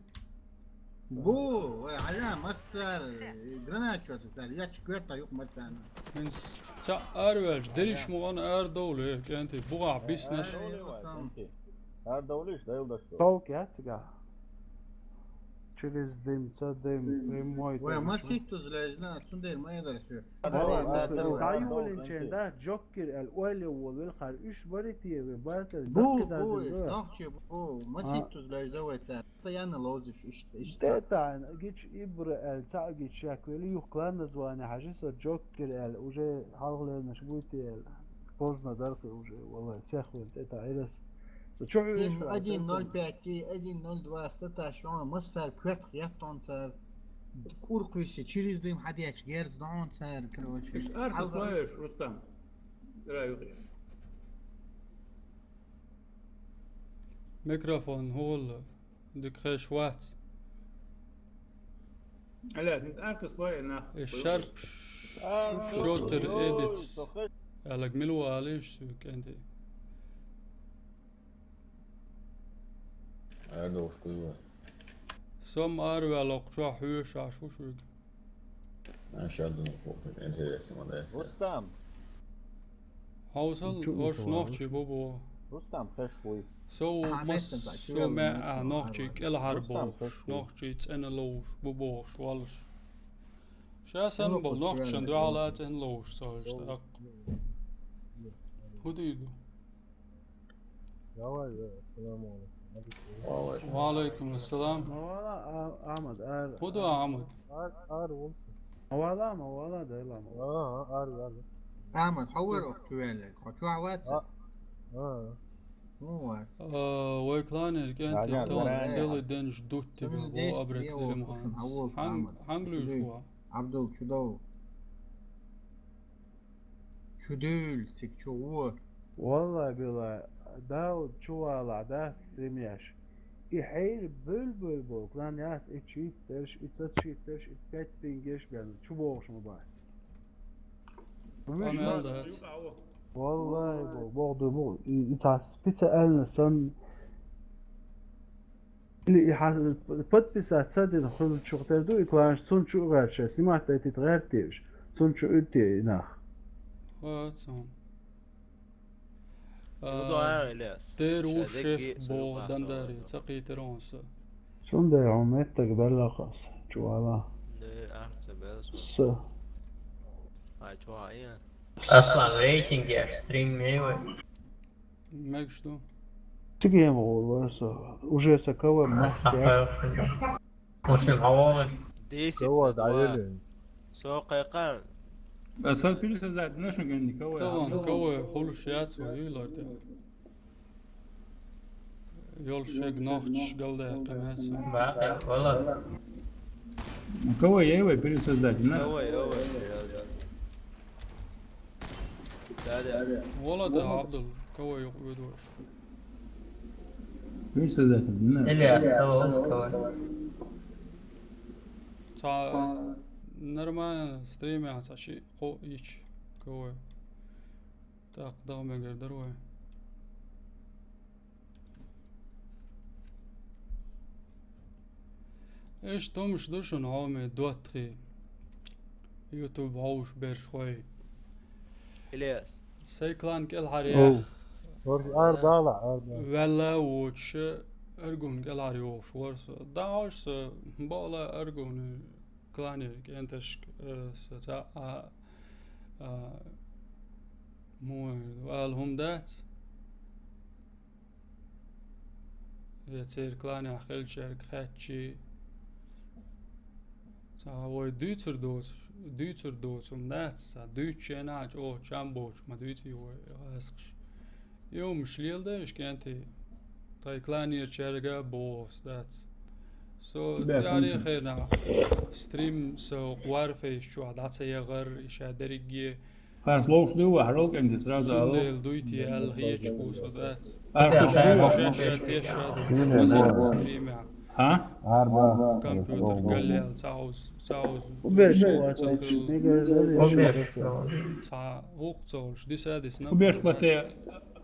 Бу, вай, хьажа, массара, э, гранат чоцу цара, ячу коьрта юкъа массарна. ХӀинца цхьаъ араваьлча, дерриш мукъана арадовлу, э, кӀентий, бугӀахь биснаш. Арадовлу вай, кӀентий. Арадовлуш, дайла даш ду. Толк яц цигахь. Через дым, ца дым, прямой Вай, дым. Ма ситтуза лежна, цундела ма елар шу. Вала, Вала, аса, вала. ДӀайолинчен, да, Джокер аьлла, ойла волу велхара, уьш бари те ве, бацара, Бу, даккхидаза бу, ве. Нохчий бу, ма А. ситтуза лежна вай цара. Постоянно ловзуш, иштта, иштта. ТӀетаьӀна, гича ибра аьлла, цхьаъ гича шек вели, юха клан название хьажи со, Джокер аьлла, уже хьалхалернаш буй те аьлла. Поздно дархи уже, валлай, сехвелла тӀетаьӀна, ирас. Со чу хьуьйш Один, вац, один ноль пять, один ноль два статаш, он массара коьртах еттон цара. КӀур кхуьйсу, через дым хьадечу герз дон цара, короче. Иш арта Хьалха- славиш, Рустам. Ира юхи. Микрофон хӀула, дика хеш вац. Аля, хӀинца арта славиш нах. Э, шарп А, шотер ой, эдиц. со хеш- Алаг милу алиш су кенди. Довш дуй вай. Со-м араваьлла, кху чохь хьоьжуш Ӏаш ву шуьга. Маша, думаю, интересно, ма дац. Рустам. Хьовсал, чу ош ву нохчий бу боху. Рустам хеш вуй. Со а, массо а маьӀӀа нохчий кӀелхьара бохуш, нохчий цӀена ловш бу бохуш волуш. Ша санна болу нохчашна дуьхьал а цӀена ловш со иштта аккха. ХӀун дуьйр ду? Давай, э, ассаламу алейкум. Ва алейкум ассалам. Ма вала, а-, Ахьмад, ара. ХӀун ду, Ахьмад? Ара, ара, вулча. Ма вала, ма вала, дайла, ма вала. А, а, ара, ара. Ахьмад, хьо вара оха чу ваьлларг? Хьо чохь вац? А, а. ХӀун вац? А, вай кланера кӀентий тахана целый день ждут тебя, боху Абрек Зелимханас. Хьан-, хьанга луьйш ву? Абдул, чу дов. Чу дуьйла, цига чу гӀо. Валлай, билай, Дауд чу валахь дац стримеш. И хьайра буьйлу-буьйлу болу, клан яц, и читтарш, и ца читтарш, и петтингеш бен, чу богӀуш ма бац. Къамел дац. Валлай, бо-, богӀу ду, бо-, и, и цхьа специально санна. Или и хьан подписать ца дина хуьлучух тера ду и кланаш, цунна чу а гӀерташ, снимать дайтийта гӀерта те уьш, цунна чу уьдде и нах. Ха, цунна. Дера ву шеф боху Дандари, ца кхийтира хьуна со. Цундела хьуна меттаг белла хас, чу вала. Са. Аслан, рейтинг еш, стрим мейве. Мегаш ду. Цигем гӀур вара со. Уже са кавар махс яц. Муслим, хьо вогӀий? Десять. Кавар на два. ДӀаеллин. Со кхайкхар. А сан пересоздать дина шу генни кавар? Тахана кавар хуьлуш яц вай, юй лар тӀе. Йолуш шег нохчаш галдаьккхина яц. Бакъ, вала. Кавар яй вай пересоздать дина? Кавар, кавар. Вала да, Абдул, кого юкъа веду аша? Мин создатель, не? Ильяс, кого, кого? Цхьа нормально стримехь цхьа шиъ кхоъ йича, кого. ТӀаккха дагӀа мегар дара вай. Иштта хӀумаш ду шуна хьоме доттагӀий, YouTube хьовш берш хой. Ильяс. Сай клан кӀелхьарах. Ов. Ара дала, ара дала. Ваьлла а воцуш, Аргун кӀелхьар йохуш вара со. ДӀахьош со, бакъала Аргуна кланера кӀенташка, э, со цхьаъ а, а, муха ала хӀума дац. Я церан кланехь хилчаьрга хаьттичи, цхьа вай дуьйцур доцуш, дуьйцур доцу хӀума дац, цхьа дуьйцучу хенахь чӀогӀа чам боцуш ма дуьйций вай гӀазкхаш. И хӀумаш леладайша кӀентий, тхайн кланерчаьрга а боху ас дац. Со тӀаьхьарий хенахь стрим со Warface чохь дӀа ца яхар, и ша дерриге Хьан ловш ду вахьа ролкӀенга сразу ала? Цундела дуй те аьлла хеташ ву со дац. Ара, ша, ша, ша, те ша, масал стримехь. Хьа? Компьютер галлел, цхьа хьовз, цхьа хьовз. Уберш вац, цхьа хьовз. Уберш. Цхьа хӀокху ца волуш, диса а дисна. Уберш, хӀоьттина,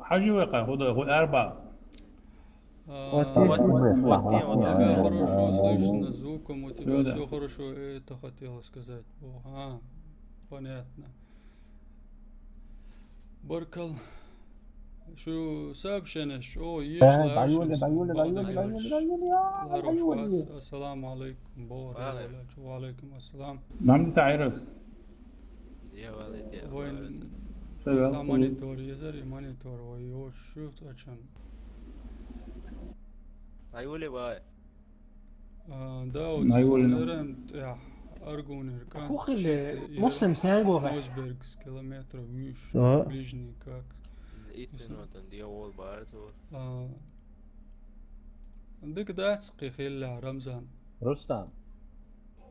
хьажи вай кхайкха, хӀу ара бакъ. А, вот, вот, вот, вот, у тебя хорошо слышно, звуком у тебя всё хорошо, это хотела сказать. О, а, понятно. Баркал. Шу сообщенеш, о, еш лараш, ларош вац. Ассаламу алейкум, боху. Ва алейкум ассалам. Мамди Тайрас. Вайн са монитор езар, и монитор вай йош шу цачан. Айвуле вай. А, да, вот Айвуле. Сан эрен тӀехь Аргунер кӀант. Муслим сайн боху. Мосбергс километр вуьш, ближний как. Итт минутан дегӀ волу бац. А, дика дац кхин хилла, Рамзан. Рустам.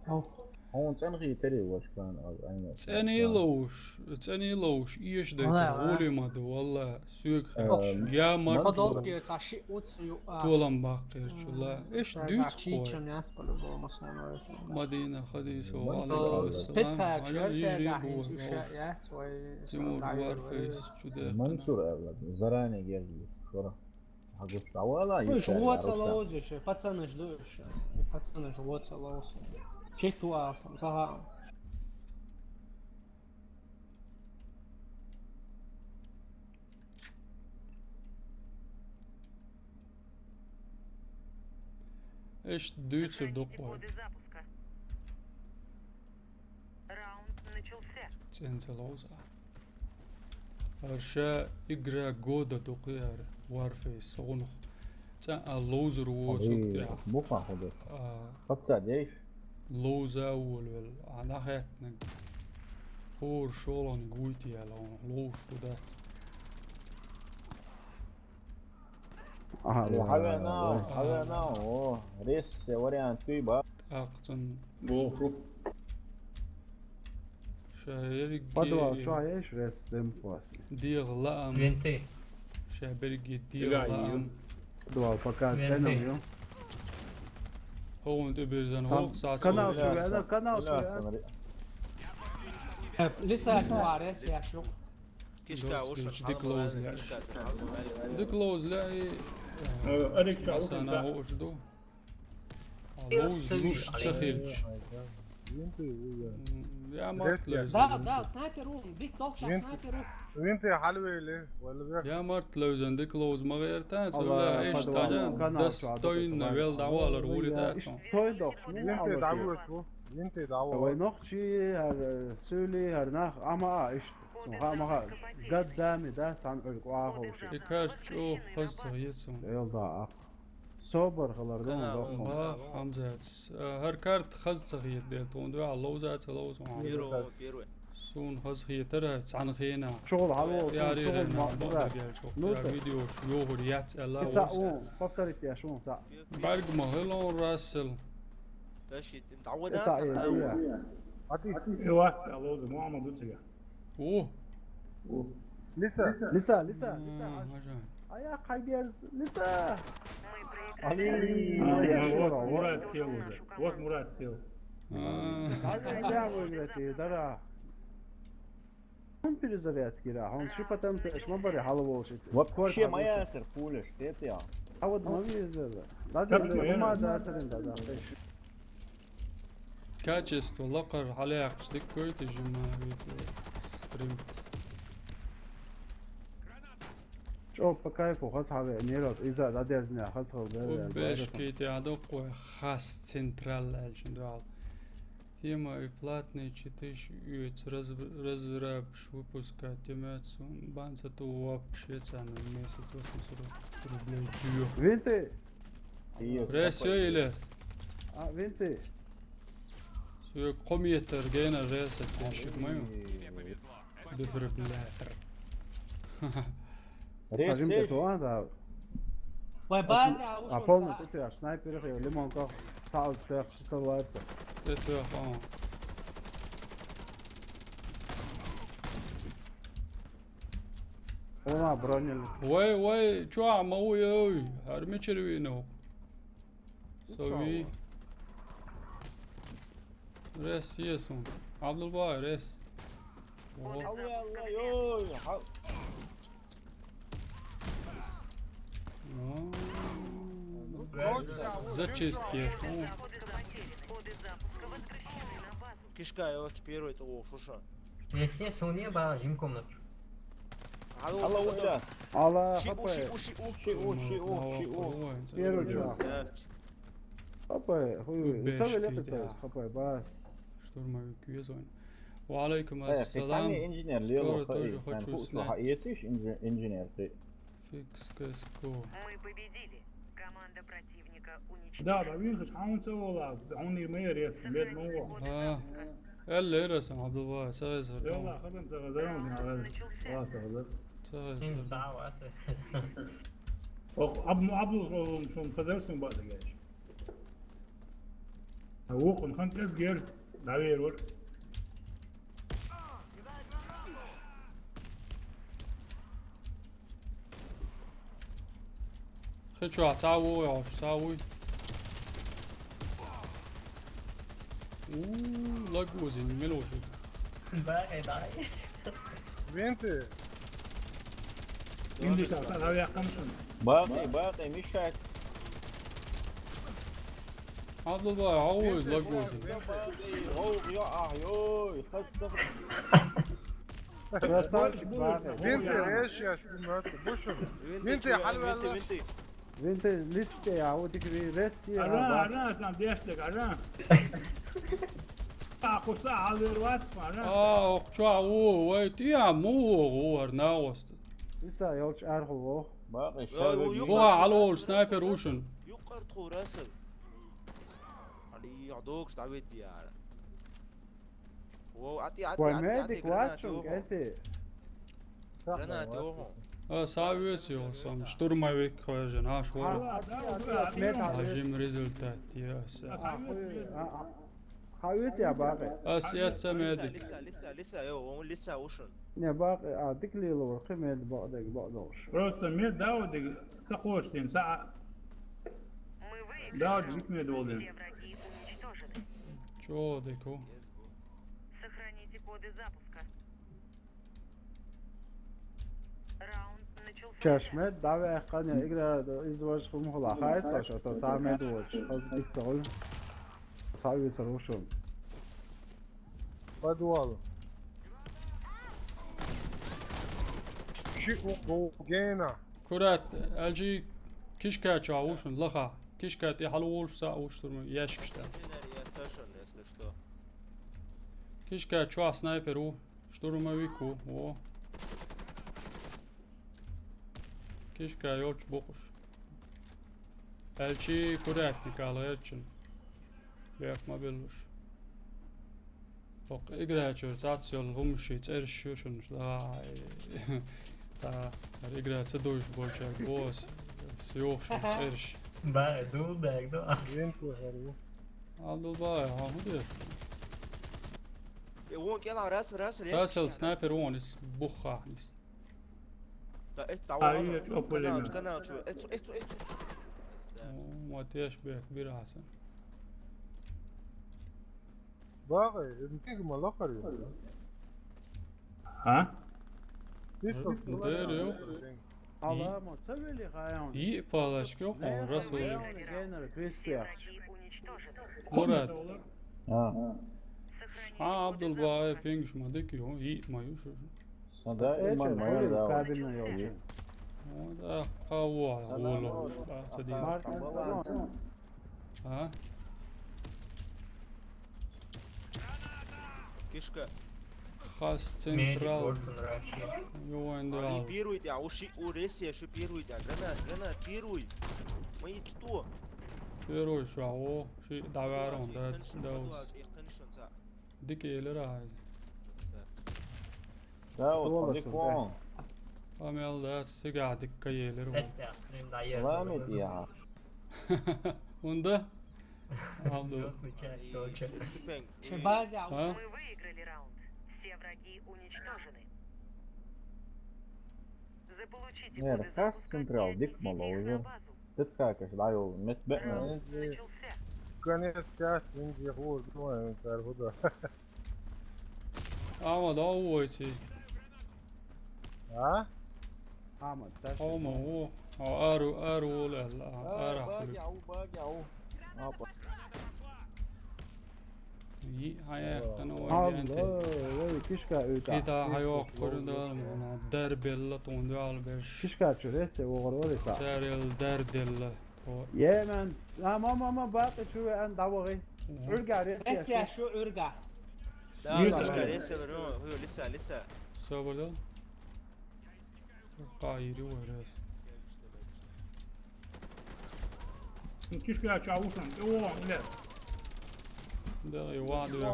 Ау. Хьуна цӀена хетарий ваша клан аз айна? ЦӀена ловш, цӀена ловш, эша дайтар гӀоле ма ду, валла, соьга хаьттича. Я мартло. Толам баккхерчулла. Эш дуьйцу кхой. Мадина Хадисова, алейкум ассалам. Хьажал, ежи бу. Тимур Варфейс, чудех. Мансур аьлла, заранее герли, шора. Хьагуш дӀавала, Уж йиса воцалла яруса. Оза, ше, пацанаш ду уж. Пацанаш воцалла оза. Чехту алсам, саха. Эш дуьйцур ду кхой. Раунд начался. ЦӀенца ловза. ХӀара ша игра года ду кхиар Warface, согнух цӀа а ловзур воцуг Ой, тӀехь. Буха хӀу ду. А. Паца дейш? Ловза а волавел, а нахеттнаг. ХӀора шолгӀаниг вуйти яла, ловш хӀу дац. Ага, О, хьавена, ой. Хьавена, о, рессе вариант туй ба. Акъцун. Боху. Ша ерриге Подвал, чё, ешь, рес, дым классный. ДегӀ лаам. Винты. Ша берриге дегӀ Ига, лаам. Подвал, пока Винты. Цена, ё. ХӀун тӀе бирзан Сам-, воху сац канал воху. Шура, да, канал Бля, шура. Смотри. Э, лиса, кварес, я шук. Кишка Дос уши киш, дик лоуз лаьш. Дик лоуз лаьи. Э, Эрик, чё, Масана уши, да? Хоуш ду. А лоуз луш ца хилча. М, я март лоуз. Да, да, снайпер ун, бик толча снайпер ун. Винты хьалвели, валве. Я март лоуз, дик лоуз ма гӀерта, Алла, цула эш подвал, таня, канал достойно, шо вел дӀавалар вули дац. Иш той дохш, Винты дӀавалаш ву, винты дӀавалаш. Вай нохчи, хӀар, э, суьли, хӀар нах, ама а, иш. Сун ха ма ха, гаддами, да, цхьана Ӏуьрг охьаховши. И карт чӀогӀа хаза ца хета суна. Эл да, акх. Собар хилар ду, Канал. Доху. Ма, Хьамзат, а, хӀара карт хаза ца хета дела, тхуна дуьхьа ловза а ца ловза, Хьамзат. Первый, первый. Суна хаза хетара, цхьана хенахь. Чугула хьалволу, Яри чугула рена, ма-, бакъдерг яьлча, Ну, я да. Видеош йохур яц аьлла И ца вовс. Вон, повторить еш вон, ца. БӀарг ма хилон, Рассел. Тащит, им тӀавада Иса, ца, и, ау. И, и. Ати. И вац, алло, Мухаммад, у тебя. О! О. Лиса. Лиса, Лиса, Лиса. М, хажа. А я хайгерз, Лиса. Али. А, Я вот шура, вот. Мурат сел уже. Вот Мурат сел. А. Хайгерз я выиграть, и дара. Он перезарядки, да, он ши потом ты, ма баре, хьалволчица. Вообще моя церпуля, что это я? А вот ма везде. Да, да, да, да, да, да, да. Качество лакхара хьалаяккхаш дика гойту жимма видео стрим. ЧӀогӀа по кайфу хаза хьавеа, нерал иза дӀадерзина хаза хила дара. Уббешкий тӀе дуккхой хас централ аьлчун дуьхьал. Тема и платные читы оьцу раз-, разрабш выпуска темацу банца ту вообще царна месяц восемьсот рублей дюх. Винты! Ресё или? А, винты. Сё кометр гена ресет тешик мою. Дефибриллятор. Сажим Ресей. Кетуан, да. Вай база, а А ушо полный ца. Тут я снайпер, я лимон кох, сал цех, что лайца. Это ха. Она бронил. Вай, вай, чё, а ма уй, уй, арми червино. Сови. Рес, есун. Абдулбай, рес. О. Алло, алло, ой, ха- О. Зачистки. О. Кишка, я вот первый, это, о, шуша. Если суне ба, им комнату. Алло, алло, Оля. Алла, Ши у, хапай. Ши у, ши у. Ши у, ши у, ши у. Первый час. Э, Хапай, хуй, Убежки, савеле да. Хапай, бас. Штурмовик везон. Ва алейкум Э, ассалам. Специальный инженер, Скоро Лева, тоже Хаи, хочу Ханку, снять. Слаха, есть инже-, инженер, ты? Фикс кэско. Мы победили. Команда противника уничтожена. Да, да, вижу, а он целого, он и мэр, рез, бед нового. А, эл лерасан, Абдулла, сагай сар. Йола, хабам, сагай, сагай, сагай. Ва, сагай. Сагай сар. Ох, Аб-, Абдул, шум, хазар сум ба, дагаш. Вукхун хан кӀезгер, дӀавер вар. Хи чу а ца ву, я уж ца вуй. У, лагузин, мелохи. Бай, бай. Винты. Инди ша, ша, ша, я камшун. باقي، باقي، مش هيك. عبد الله، عوز لقوزي. روح يا، آه، يوي، خلص صفر. بس باقي. بنتي، ايش يا شو المرتب؟ بوشو. بنتي، حلوة بنتي، الله. بنتي. بنتي، لسه يا عودك بي، لسه يا أنا، عباس. أنا، سام ديشتك، أنا. أخو ساعة، هذا الوقت، أنا. آه، أخ، شو، أوه، ويت، يا مو، أوه، أرناوست. لسه يا وش أرخو، أوه. باقي لا، شوي هو بقى. يقعد هو على طول، سنايبر وشن. يقعد تخو راسل. علي يعضوك، تعويد يا عرب. واو، عطي، عطي، عطي، عطي، وميدك جرانات واتشنج، يوهو. أنت. جرانات يوهو. آه، صعب يوسي يوسام. شتورمايفيك خويا جناش ورا. آه، آه، آه، آه. هجم ريزلتات يا سا. آه، آه. حاويت يا باقي. آه، سيات لسه، سميدك. لسه، لسه، لسه، يو، هو لسه وشن. يا باقي، آه، ديك لي لور، قيمة بعدك، بعد وش. بروستو مير داودك، كخوشتين، ساعة. Мы выиграли. داود بيك مير دولدين. Все враги уничтожены. شو ديكو؟ Сохраните коды запуска. Раунд начался. Чашме, давай, Ахкан, игра, изложь, фумхула, хайт, то, что там, иду, вот, что ты целый. Сави, слушай. Подвал. Чи, о, о, гена. Курат, Эльчи, кишка чё, ушун, лаха. Кишка, ты халуш, са, уш, турму, ящик, что. Если что. Кишка чё, снайпер, у. Штурмовику, о. Кишка йолч бокуш. Эльчи курятник алгъерчин. Бек ма белуш. Бок играчу сациял гумши цершушун. Ай. Та игра цедуш болча бос. Сиохши церш. Ба, ду, бек, ду. Винку, Хару. Абдулбай, а, худеш. Э, вон кела, раз, раз, раз. Расел, снайпер, вон, из буха, из. Да, это, а, вон, я чё, канал, пулемёт. Канал, чё, это, это, это. О, вот я ж бек, бирасан. Багы, эмтиг малахар ё. А? Дэр ёх. Ала, ма, цавели хаян. И палашки ёх, он раз ол. Генер, Кристиан. Мурат. А. А, Абдулбай, пенгиш мадык ё, и маюш. Сада иман мая да. Кабельный ёлчу. О, да, хава, оло, сади. Мартин, А? Кишка. Хас централ. Медик, Ортон, Раши. Юан да. Али первый да, уши, у Ресия, шу первый да. Гранат, гранат, первый. Мы что? Первый шо, о, ши даварон, да, да. Дикелер ай. Да, вот, смотри, кон. Амел да, сега дикка елер. Ламит я. Унда? Абдул. Шебазя. А? Мы выиграли раунд. Все враги уничтожены. Заполучите коды запуска. Нер, хас централ, дик мало уже. Ты как, да, ё, мет бе. Раунд начался. Конец часть, Индия, вот, ну, это, вот, да. Ама да уойти. А? Ама, да. Ама, о. А, ару, ару, ола, ала, ара. Баги, ау, баги, ау. Апа. И, хая, тана уойти. Ой, кишка уйта. Кита, хайок, курдал, мана, дер белла, тунду ал беш. Кишка чуресе, огор ориса. Сарел дер делла. О. Е, мен. Ама, ама, ама, бат, чу, ан, давагы. Урга, рес, рес, я, шу, урга. Да, лиса, лиса, лиса, лиса. Всё, болел? Кайри, о, рес. Кишка, я чаушан. О, бля. Да, и ладу, я.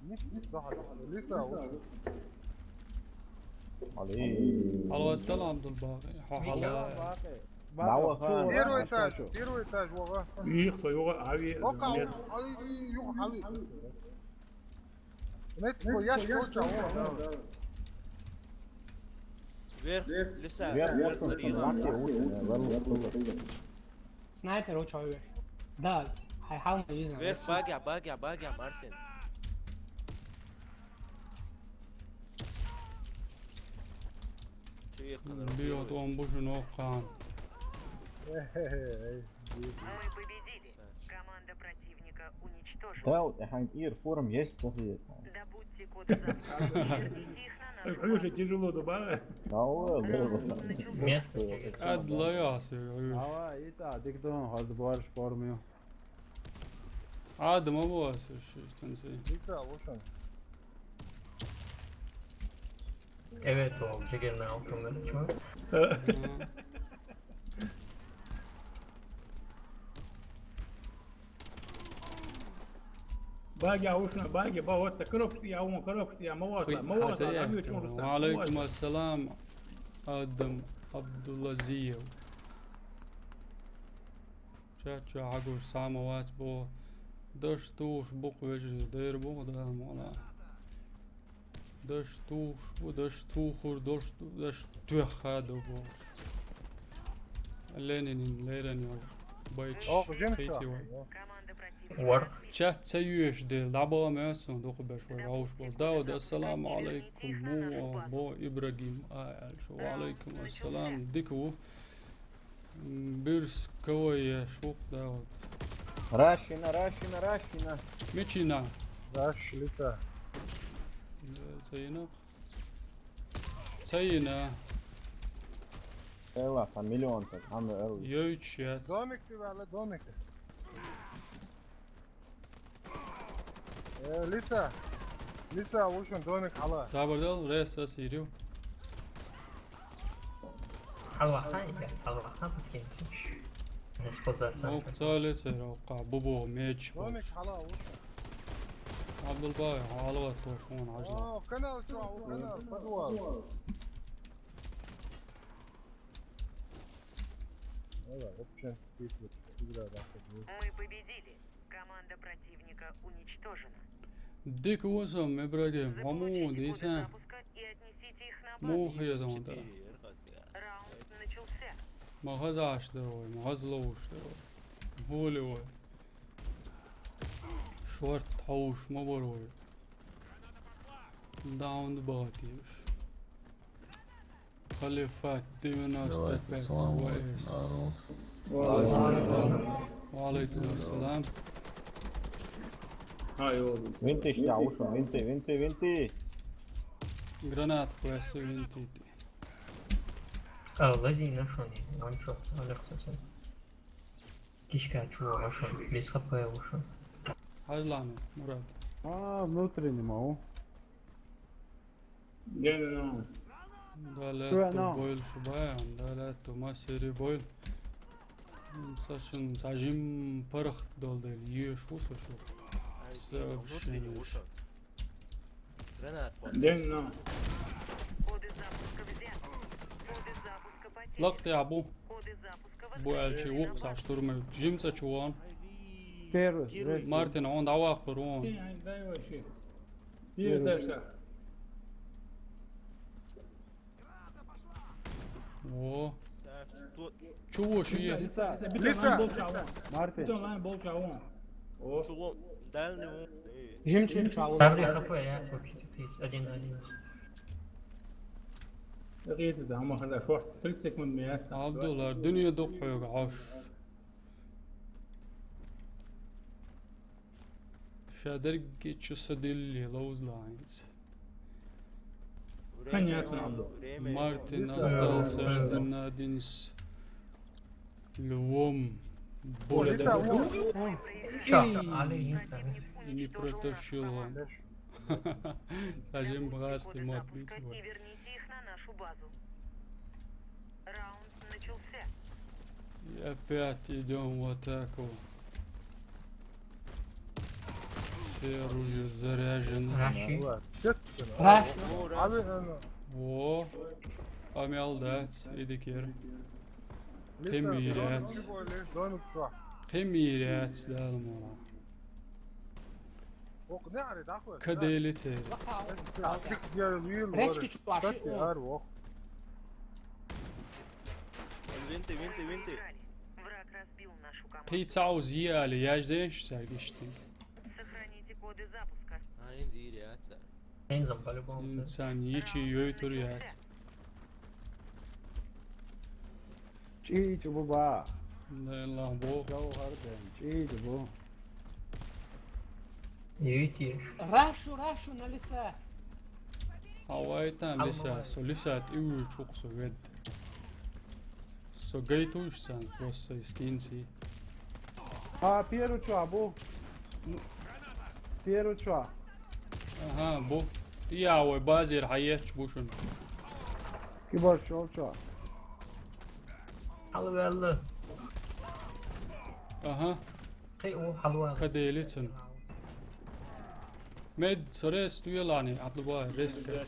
Лиса, лиса, лиса. Алло, это Абдулбари. Ха, ха. Первый этаж, первый этаж, вога. Их, твоего, ави. Ока, нет. Ави, юг, ави. Нет, твой ящик, он чего, да. Вверх, леса, вверх, вверх, вверх, вверх, вверх. Снайпер, о, чё, вверх. Да, хай, хай, не знаю. Вверх, баги, баги, баги, Мартин. Чё, Биот он бушун оккхан. Мы победили. Команда противника уничтожена. Дал, я ханг ир форум есть, София. Добудьте коды завтрака. Верните их на нашу базу. Уже тяжело добавить. Да, о, да, да. Место. Адлаяс. Ава, ита, дикдон, хазбарш форму. Адма бос, что там. Ита, вот он. Evet, o Jagger'ın altında kim var? Баги, а уж на баги, ба вот коробки, я ум коробки, я мавата, мавата, я вижу, что Ва алейкум ассалам, Адам Абдуллазиев. Ча ча агуш самовац бо. Даш туш бук вежи дер бо да мола. Даш туш бу даш тухур даш даш туха да бо. Ленинин лерен йо. Байч. Ох, жем Хейти что? ва. О. War. Чат ца юеш дел да бо мецун доху беш ва гауш бо. Дауд, ассаламу алейкум, му бо Ибрагим а аль шо. Ва алейкум ассалам. Дику. Бирс кавая шух Дауд. Рашина, рашина, рашина. Мичина. Раш, лита. Цайна. Цайна. Эла, там миллион так, там эл. Йойчат. Домик ты вала, домик. Э, лита. Лита, ушин домик ала. Табардал, реса сирив. Алваха, я алваха потенчиш. Не спозаса. Ок, цале церокка, бубо, меч, Домик бош. Ала, ушин. Абдулбай, алва то шон ажла. О, канал, чё, у канал, подвал. Эла, вообще, игра заходит. Мы победили. Команда противника уничтожена. Дик усам, Ибрагим, аму, диса. Запускать и отнесите их на Му базу. Хезон да. Раунд начался. Магазаш да ой, магазлоуш да ой. Хули ой. Шорт хауш ма бор ой. Даун багатиш. Халифат девяносто пять. Давайте, салам алейкум, Вайс. народ. Ва алейкум ассалам. Ай, о. Винти, что, ушин, винти, винти, винти. Гранат квесы винтити. А, лази на шоне, ваншот, Алекс сен. Кишка чуо вашон, без хп ушон. Хажланы, Мурат. А, внутренний мау. Не, не, не. Дале Чё, ту но? бойл шубая, дале ту масери бойл. Сашин сажим парах долдел, еш усу шу. Сообщение. Гранат Не, не, не. Коды запуска взяты. Коды запуска потеряны. Лак те абу. Коды запуска Бу элчи восстановлены. ух са штурмы. Жимца чуон. Первый, жесть. Мартин, он давах пар он. Не, дай вообще. Есть дальше. О, Тут чего шие? Лиса, Лиса, битон лайн бол чавон. Мартин. Битон лайн бол чавон. О. Чего? Дальний он. Жим чин чавон. Каждый хп, я вообще пить, один на один. Рейд да, ама хада шорт, тридцать секунд меяц. Абдулла, дунья дух хойга аш. Шадерги часа дилли лоуз лайнс. Понятно, Абдул. Мартин остался один на один с Львом. Более Лита, добрым. вот. Шахта, али инфа. И не протащил он. Сажим братский мод бить его. И верните их на нашу базу. Раунд начался. И опять идем в атаку. Все оружие заряжено. Раши. Ала, чё ты, Раш. Али, ну, О, амел дать, иди кер. Лита, Кем домик берет? всего лишь, домик что? Кем берет, да, мама. Ох, не, ари, да, хуй. Кадели цели. Ла, ха, он. Чик, я, вил, Речки вор. чуаши, Как ты, о. ар, ох. Винти, винти, винти. Враг разбил нашу команду. Кыйцауз ели, яжден шсагиштин. Сохраните коды запуска. Ай, инди ири аца. Энзом по-любому. Инсан ечи йойтур яц. ЧӀийчӀ бу ба. Делла бу. Жавхар бен. ЧӀийчӀ бу. Юйтиш. Рашу, рашу на леса. Авайтан лиса, со лиса тӀивуьйчу со вед. Со гайтуш сан, просто скинси. А, первый чуа бу. Первый чуа. Ага, бу. Я, ой, базир, хьаеччу бу шуна. Кибар шолчо. Хьалвелла. Ага. Кхи у хьалвелла. Кадели цун. Мед, со рес туелани, атлуба реска.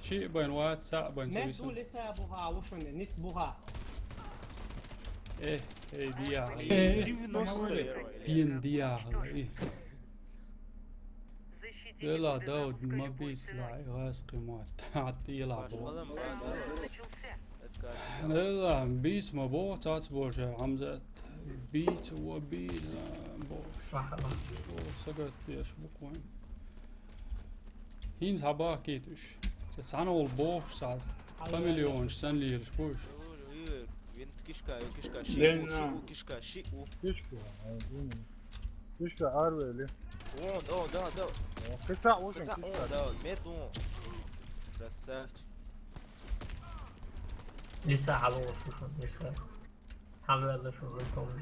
Чи байн вац, са байн. Мед цависан. Ду лиса буха, ушун, нис буха. Э, э, диа. Э, девяносто. Пин диа. Э. Дела Дауд ма бийцла, гӀаз къимат, тӀатӀила бо. Дела бийц ма бо, цац бо ша, Хьамзат. Бийц ва бийц бо. О, сагат деш бу кхойн. ХӀинца хьабахкийта уьш. Ца цхьана гӀол бохуш схьа. Хамелеонаш санна лелаш бу уьш. Винт кишка, кишка, ши у, ши у, кишка, ши у. Кишка, а, вин. Кишка арвели. Вон, да, да, да. Кица ужин, кица, кица. Да, мед вон. Красавчик. Лиса хьалвелла шу, лиса. Хьалвелла шу, лиса.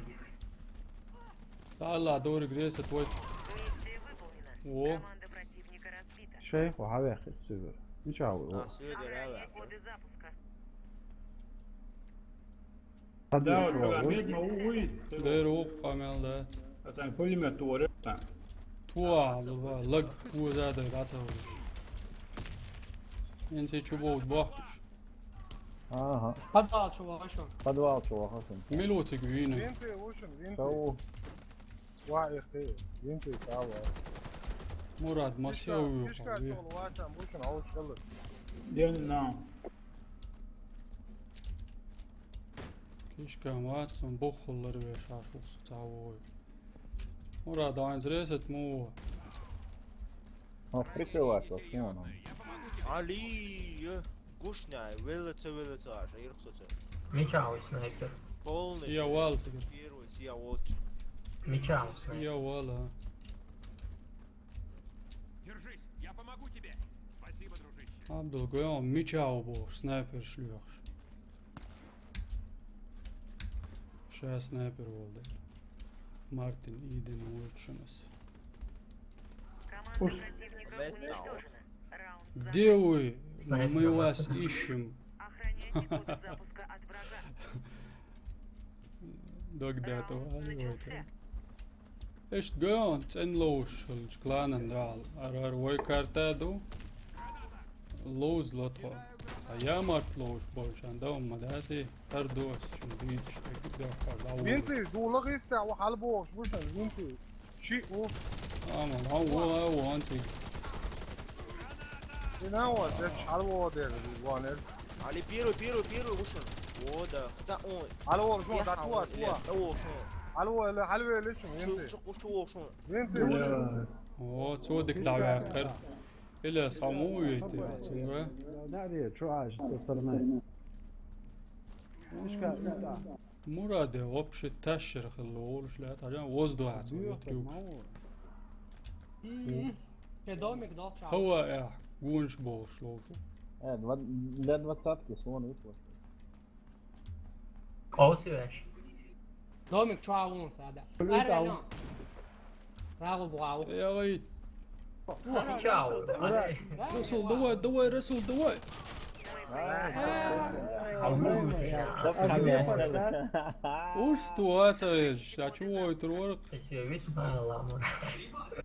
Алла, дориг реса твой. О. Шейх, хьавехи сувер. Ничего. А, сувер, а, вехи. Да, вот, а, медма у-, уйт. Дер у, къамел дац. Асан пулемет туоре, та. Туа, лаг, куза да, даца. Инси чубо бахтуш. Ага. Подвал чу вахашун. Подвал чу вахашун. Милуцик вина. Винты, ушин, винты. Тау. Ва, эхе, винты, тава. Мурад, масеу. Кишка, кишка, тол, ва, там, ушин, ауш, калы. Ден на. Кишка, ма, цун бохуллар веш, аш, ухсу, цавой. Мурад, айнс ресет му. А, прикрывать вообще, ну. Али, э, гушняй, велеца, велеца, аж, ирх соца. Меча у снайпер. Полный. Сия вал, сия. Первый, сия вот. Меча у снайпер. Сия вал, а. Держись, я помогу тебе. Спасибо, дружище. Абдул, гойон, меча у бо, снайпер шлюхш. Ша снайпер волу дела. Мартин Иден вуьрчунас. Где вы? Мы вас ищем. Дог дату, ай, вай. Иштта гойон, цӀена ловуш хилча, кланан дагӀал. Ара-ара вай карта ду. Ловза ло тхо. Ткъа ямарт ловуш болчан дан ма даси, тардо ас шун дийцуш дерг дехар дӀаволу. Винтиш, дула гӀиста, ва хьалабохуш бу шан, винтиш. Ши у. Ама, ма вон, а вон цига. Дина ва, деш хьалавоха дерг, ванер. Али, первый, первый, первый вушан. О, да. Да, он. Хьалавоха, шун, да, туа, туа. Да, о, шун. Хьалавоха, хьалавоха, шун, винтиш. Чу, чу, чу, шун. Винтиш. О, цо дика дӀаваьккхира. Или саму вейти, цунга? Да, ре, чу аж, со стороны. Мураде вообще ташир хилла волуш лаьа, тажан воздухаца вот трюкаш. М, ке домик долча. Хава, э, гонаш болуш ловуш. Э, два, для двадцатки слон выпал. Къовси веш. Домик чуа вон сада. Ара, ара, но. Рагу бугау. Эй, эй. Чао. Расул, давай, давай, Расул, давай. Уж ситуация, а чего это ролик?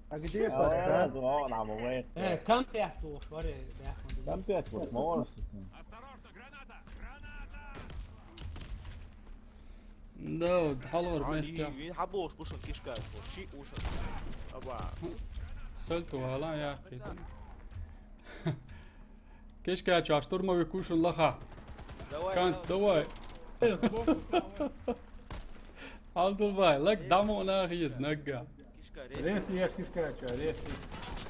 А где это? Э, конфет, шваре, да. Конфет, вот, молодец. Да, вот, хьалор меттехь. Вин хьабохуш бу шун кишкаш бу, ши у шун. Аба. Сальто вала яхкийтан. Кишкача штурмовик у шун лаха. Давай, Кант, давай. Абдулбай, лаг дамо нах из нагга. Кишка, рес. Рес я кишкача, рес.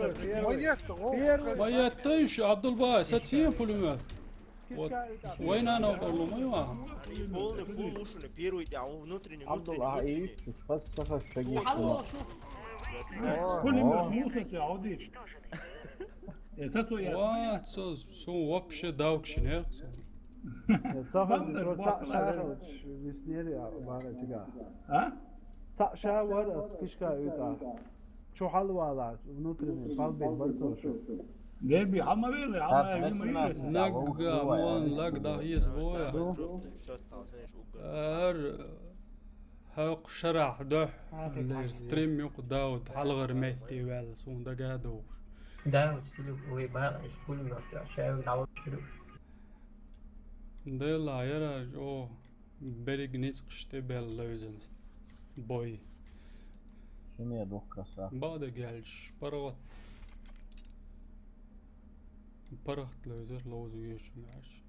Первый, первый. Ма етта, о, Первый. Ма етта йиш, Абдулбай, са цига пулемёт? Вот. Вайна новкъарло ма ю ахӀа. Полный фул ушуна первый тӀа, внутренний, Абдул внутренний, ахӀа внутренний. Иш, уж хас саха шаги. Алло, шу. Пулемёт муса те, аудиш. Э, са цо я. Ва, со, со вообще давкшинер. Э, саха, Бандер, цо бакла, цаӀ шахал виснери, а, бара чига. А? ЦаӀ ша вар ас кишка уьта. Чу хьалвала, внутренний, палбин бацо шу. Геби, хьама веле, хьама Арс вима весна. Нагга, муан лаг дахьес боя. Ар хьакъ шарахь дохь. Лер стрим юкъ Дауд, хьалгъар метти ваьлла, сун дага догуш. Дауд, стилю, ой, ба, иш пулемёт, шаев дауд, стилю. Делла, яраж, о. Берриг ницкъаш тӀе бел левзанас бой. Шине дух краса. Бада гелш, паргъат. Паргъат левзар ловзу вешун гаш.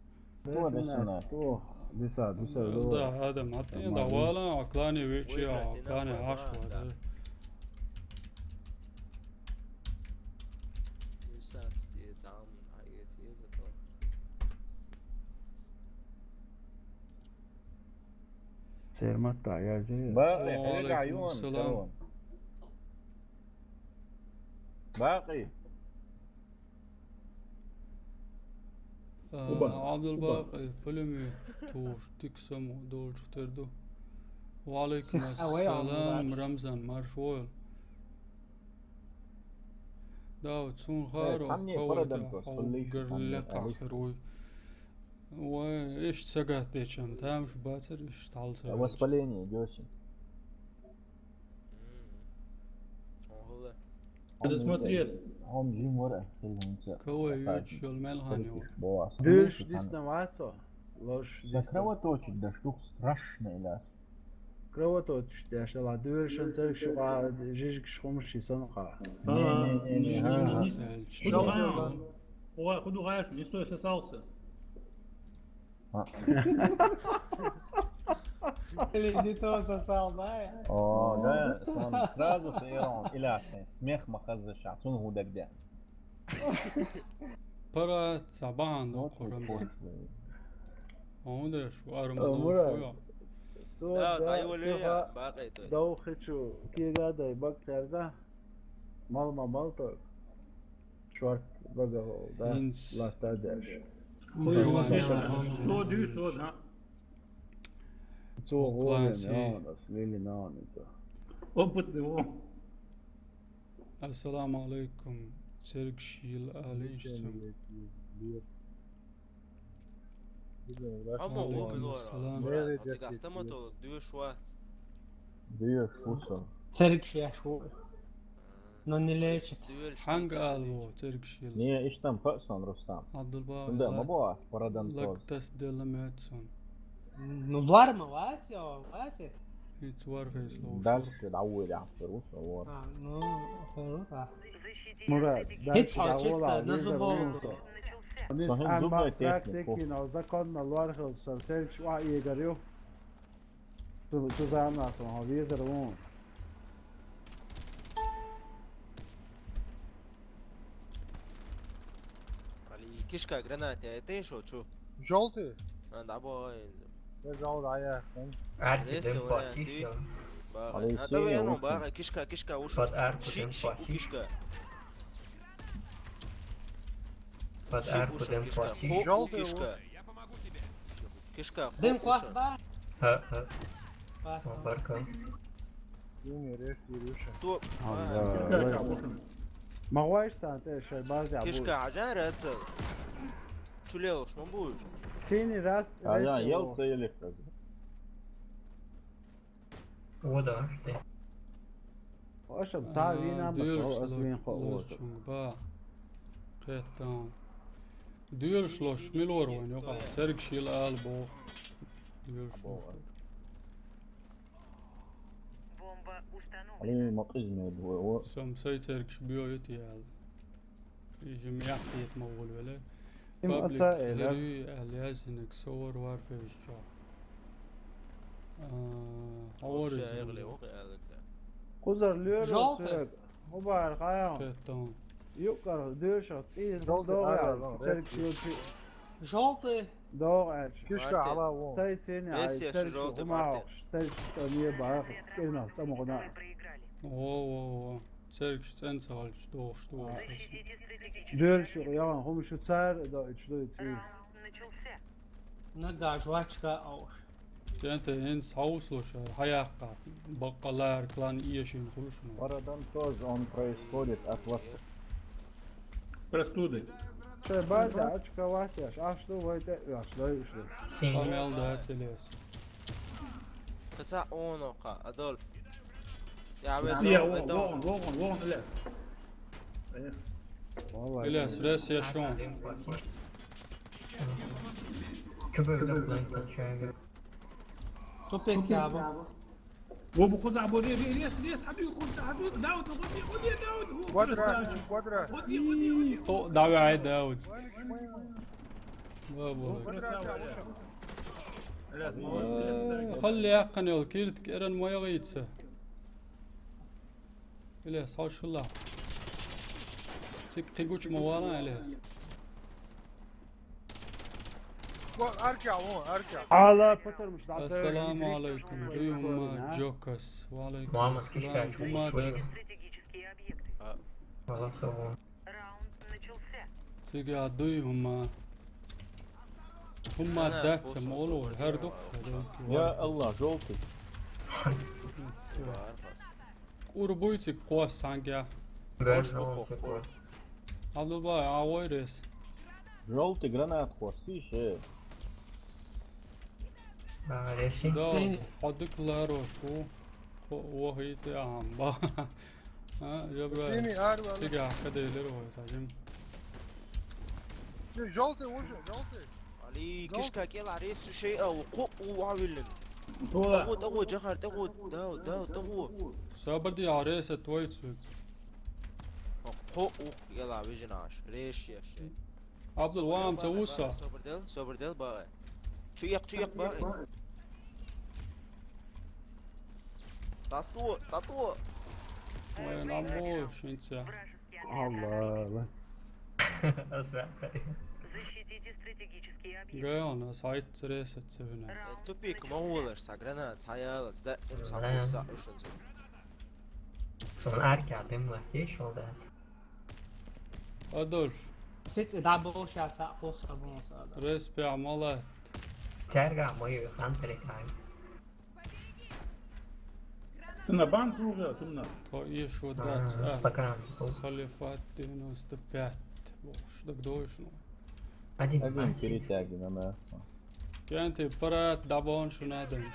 Кто десна? Кто? Диса, диса, да. Да, адам, аттен да вала, аклани вечи, аклани аш ваза. Серматта, я зе. Бакъи, Ва хӀерга алейкум юан ассалам. Карон. Бакъи. А, Уба. Абдулбакъи, Уба. Пулемёт тур, тик само долчух тер ду. Ва алейкум Сих, а, вай, ассалам, Абдулбакъи. Рамзан, марш вол. Да, вот сун Э, харо, цамни кавар парадан да, просто, хау лишь гар там, лекха алиш. Херуй. Ва, иш сагат дечам, там ж бацар, иш тал сагат. Воспаление идёт. М. Ого. Предусмотреть. Он жим вара, хилинца. Кого ют шел мелхани. Дыш, дис на вацо. Ложь, дис на. Кровоточит, да штук страшно, Иляс. Кровоточит, я шала, дыш, он царик шука, жижик шхумши сонха. Не, не, не, не, а. Ой, худу гаш, не стой, сосался. А. Или не то сосал, да? О, да, сон сразу хейрон, Иляс, смех махаза ша, сун гудагде. Пара сабан до корам. Он да шу арма до шу. Да, да, да, бакъи то. Да, хочу, кига дай бак терда. Мал ма мал то. Шварк багал, да, ласта деш. Со дю, со, да. Цо гӀоле наьнас, лили наьница. Опытный вон. Ассаламу алейкум. Церг шил алейкум. Амма гӀо милора. Цига стоматолог дуьш вац. Дуьш ву со. Церг шеш ву. Но не лечит. Хьанга ала ву цергаш йила? Не, иштта ма хаьа сона, Рустам. Абдулбаъ, Цундела ма бу ас парадан тоз. Лагдас делла моьтту сона. Ну, лоарма вац, я, вац. ХӀинца Warface ловш. Дальше дӀавоьде ахьа, ву со вор. А, ну, хорошо, да. Мурат, Хит схьа чисто на зубов. Со хӀинца зубной технику. Практикина законно лоархӀалца сан цергаш охьаэгар ю. Цу цу заманахь сан хьо везар ву. Али, кишка граната, это ещё чё? Желтый? А, да, бой. Я желтый, а я. Арки Если дым он пасишь, ты- да? Бага. Али, А синий давай, ну, лучше. Бага, кишка, кишка, ушел. Под арку Щи, дым щи, у пасишь. Кишка. Под Щи, арку ушел, дым Кишка. пасишь. Хоп, Желтый Кишка. Кишка, хоп, Дым класс, ушел. да? Ха-ха. Класс. О, барка. Синий, резкий, Илюша. Кто? Ма гӀойш сан тӀе шай база буй. Кишка, хьажа, рацал. Чулел, что будешь? Синий раз. А, я, весело. я в целях как бы. О, да, что? Ашам, са вина ма Дуьлш со, ас вин хо. лочунг ба. Кхеттам. Дуьлш лош милор ван, йоха. Цергаш йила ала боху. Дуьлш лош. Бомба установлена. Али, ма къизмет ву, о. Сом сай цергаш био ю тиал. Ижим яхтиет ма вулвеле. Им Паблик аса эла. лерви али ясинек совар Warface чо. А, хавар Вообще, изин. ягли, ох, ягли. Кузар лёр Желтый. Церг. Хубар хаям. Кхеттам. Юкар дёша цин Желтый, долга. ара, ну, Церг шилчи. Желтый. Долга. Кишка, Мартин. Ала вон. Тай цени Эссе ай церг желтый, хумаох. Мартин. Тай цени бах. Кена самогона. Во, во, во. Цергаш цӀен ца гӀалч дохуш дохуш. Дёршу яган хум шу цар да ич дойци. Раунд начался. Нагаш вачка ауш. Кента хӀинца хьовсалуш, хьаяккха. Баккъалар, клан иешин хулушна. Парадан тоз, он происходит от вас. Простуды. Че база очка вахтяш, аш ду войте, аш дай уш ду. Синий. Тамел да целес. Каца оно ка, Адольф. Я ведь Я, он, вон, ведь он. вон, вон, вон, Илья. Валлай. Илес, рес я шон. Чё бы так лайк получаем? Тупик я бу. Вон بخذ عبو، ري، ري، ريس، ريس، حبيبي، خذ، حبيبي، داود، غدي، غدي، داود، هو Квадра, красавчик. квадра. غدي، غدي، غدي. То давай Дауд. Баба. Красава, Илья. Илья, Э, Халли яккан йол кирт керен моя гыйтса. Илес, хошулла. Цик кигуч мавана, Илес. Ква-, Арка, вон, арка. Ала патармыш да. Ассаламу алейкум. Дуй хӀума Джокас. Ва алейкум Мама, ассалам. Кишка, ХӀума чё дас. Стратегические объекты. Молодцом. Раунд начался. Цига дуй хӀума. ХӀума Ана, дац босса молу, босса хӀердук. Я Аллах, желтый. Кур буйцик кхос санга. Бэжон цикл. Абдулбай, а ойрес. Желтый гранат хвостишь, э. А, реши. Да, Синий. ходык ларошу. Вахит амба. А, жабра. Синий, арва. Цига кадейлер ой, сажим. Желтый уже, желтый. Али, кишка кела рейс шей а, у ку у авилин. Тула. Тагу, тагу, Джахар, тагу, да, да, тагу. Сабарди арес твой цвет. Хо, у, ела, вижинаш, реш, еш. Абдул вам цауса. Собрдел, собрдел, ба. Чуяк, чуяк, ба. Тасту, тату. Ой, намбо шинца. Алла. Защитите стратегические объекты. Гайона сайт цресет цевина. Тупик, могулаш, са гранат, са ялац, да, им са Да. курса, ушен. Сон арки адам лахтеш ол да. Адольф, Сиц да бу шаца поса бу са да. респе амала. Чарга мой хантер кай. Ты на банк уже, сумна. То ишо дац. Пока. Халифат девяносто пять. Бо, что так дойшно. Один Один пасик. перетягивай на. Кенти парат дабон шунаден.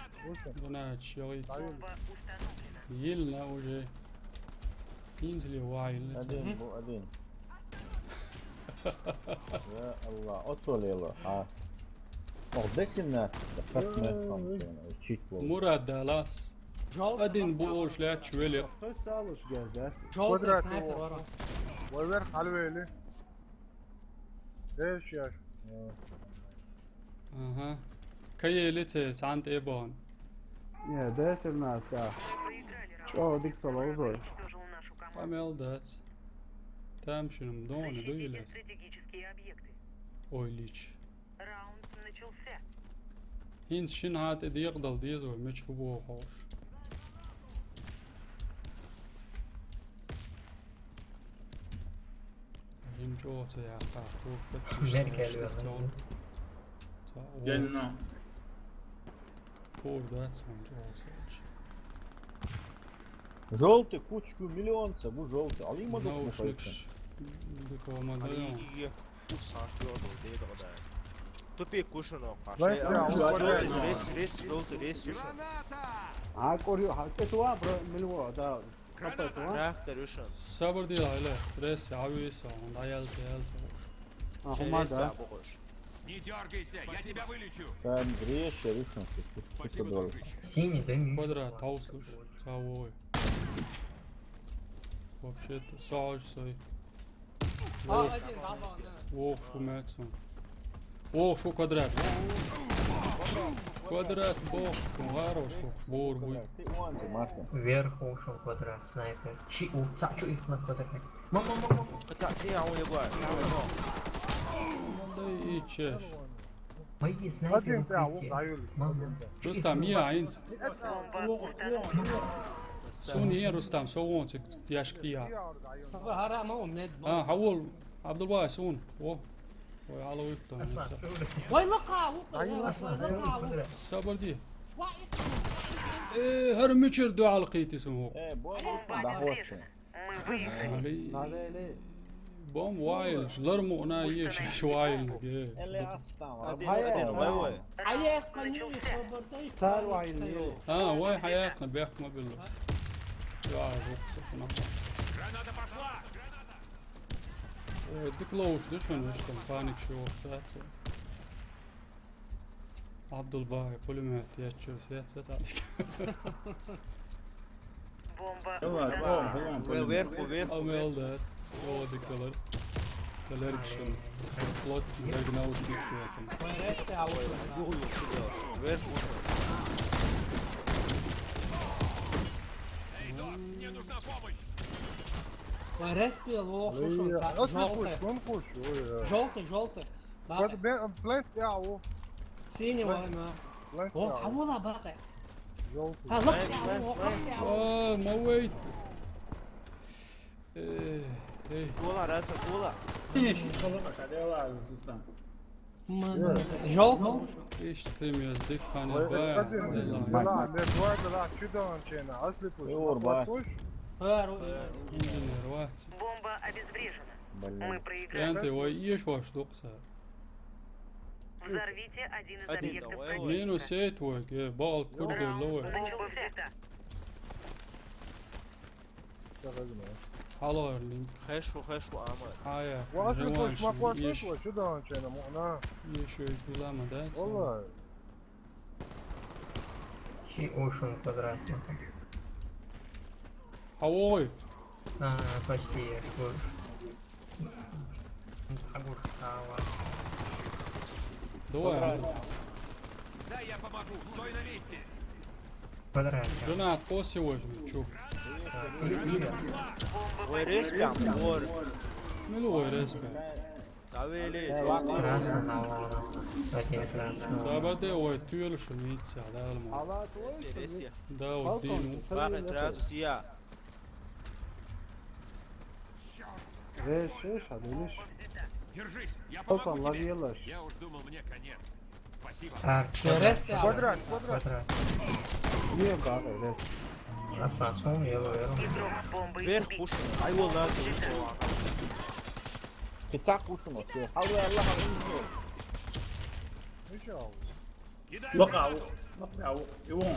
Бунач йойт. Йилна уже. Инзли вай, один, бу один. Я Аллах, оцолело, а. Ох, десина, как мы там, чуть было. Мурад Далас. Один бу ош лач веле. Кто стал уж, да? Желтый снайпер, ворон. Вой вверх, алвели. Дальше. Ага. Каели те, сант эбон. Не, десина, да. Чё, диксалозой? Амел дац. Тамшиным доны дуйлес. Ой, лич. Раунд начался. ХӀинца шин хьа тӀе декъадала деза вай, мича хӀу боху хьовш. ХӀинца чӀогӀа ца яьккха, хӀу кхеташ. Мергал ца вахана. Ца, Генно. Пур дац вайн чӀогӀа ца. Желтый, кучку миллионца, бу желтый. Алима документ. Наушникаш. Дукома даён. Алима. Тупик кушано. Рес, рес, желтый, рес. А, корю, а, это ва, бро, милво, да. Капец, ва? Трактор ушан. Сабр дила, аля, рес, ависа, он даял, даял, сабр. А, хумада. Не дергайся, я тебя вылечу. Там греш, я вышел. Спасибо, дружище. Синий, да, Миша? Квадрат, тау, слушай. Цавой. Вообще-то, сааж сой. А, один, да, да, да. Ох, шу мецун. Ох, шу квадрат. Квадрат, бох, сун, хорош, шу, бур, буй. Вверх ушел квадрат, снайпер. Чи, у, ца, чу их на квадрат. Мама, мама, мама. Хотя, ты, а у него, да и чеш. Мои снайперы. Один прям, вот, даёт. Мама. Рустам, я, инц. Сун, я, Рустам, со вон, цик, яшк, я. Саба, хара, ма, он, мед, ма. А, хавол, Абдулбай, сун. О. Ой, ала уйттан. Вай, лака, вука, вай, лака, вука. Сабар ди. Вай. Э, хар мичир дуал кити сун. Э, бой, да, вот. Али. Бом вайлш, лар муна еш, еш вайлге. Эле астам. Один, один, вай, вай. Аяк кани собордай. Сар вайлни. А, вай хаяк на бек мобил. Я, рукса фуна. Граната пошла. Ой, ты клоуш, да что, ну что, паник, чего, да, всё. Абдулбай, пулемет, я чё, свет, свет, а? Бомба. Давай, давай, давай, пулемет. Вверху, вверху. А мы алдат. О, дикалар. Коллеction. Плот, я гнал, что там. Вверху. Эй, Дон, мне нужна помощь. Вай, респи, лох, шушун, желтый. Желтый, желтый. Бакъ. Блэс, я, о. Синий вай, ма. Блэс, о, я, о. Хавула бакъ. Жёлтый. А, лак, я, о, лак, я, о. О, ма вейт. Э, эй. Кола, раз, кола. Ты ещё кола. Жёлтый. Ишти мезди хани. Ой, ба, это один. Ладно. Да ладно, два, да, чудо он чена. Асли пуш. Ор, ба. Пуш. Ор, ор. Инженер, ва. Бомба обезврежена. Блин. Мы проиграли. Энти, ой, еш ваш докса. Взорвите один из объектов противника. Минус эйт вой, э, бал курдуллу вой. Бомба взята. Хало линк. Хэшу, хэшу, ама. Хая. Ва, асли пуш, ма пуш, еш. Пуш, чудо он чена, муна. Еш ой, билама, да? Валлай. Чи ушун квадратный. Хавой. А, почти я. Давай. Да, я помогу. Стой на месте. Квадрат. Жена, кто сегодня? Чё? Ой, респи, ор. Ну, ой, респи. Давили, жуак. Красный, наверное. Один красный. Сабаде, ой, тюэл шумица, да, алма. Реси, реси. Да, вот дину. Бага сразу сия. Реш, реш, а, видишь? Держись, я помогу тебе. Опа, ловилась. Я уж думал, мне конец. Спасибо. А, квадрат, квадрат, квадрат. Не, бага, реш. Ассасин, я ловил. Вверх пушим. Ай, вон надо. Пицак пушим, вот. Хавла, Аллах, Аллах. Ну чё? Локал, локал, и вон.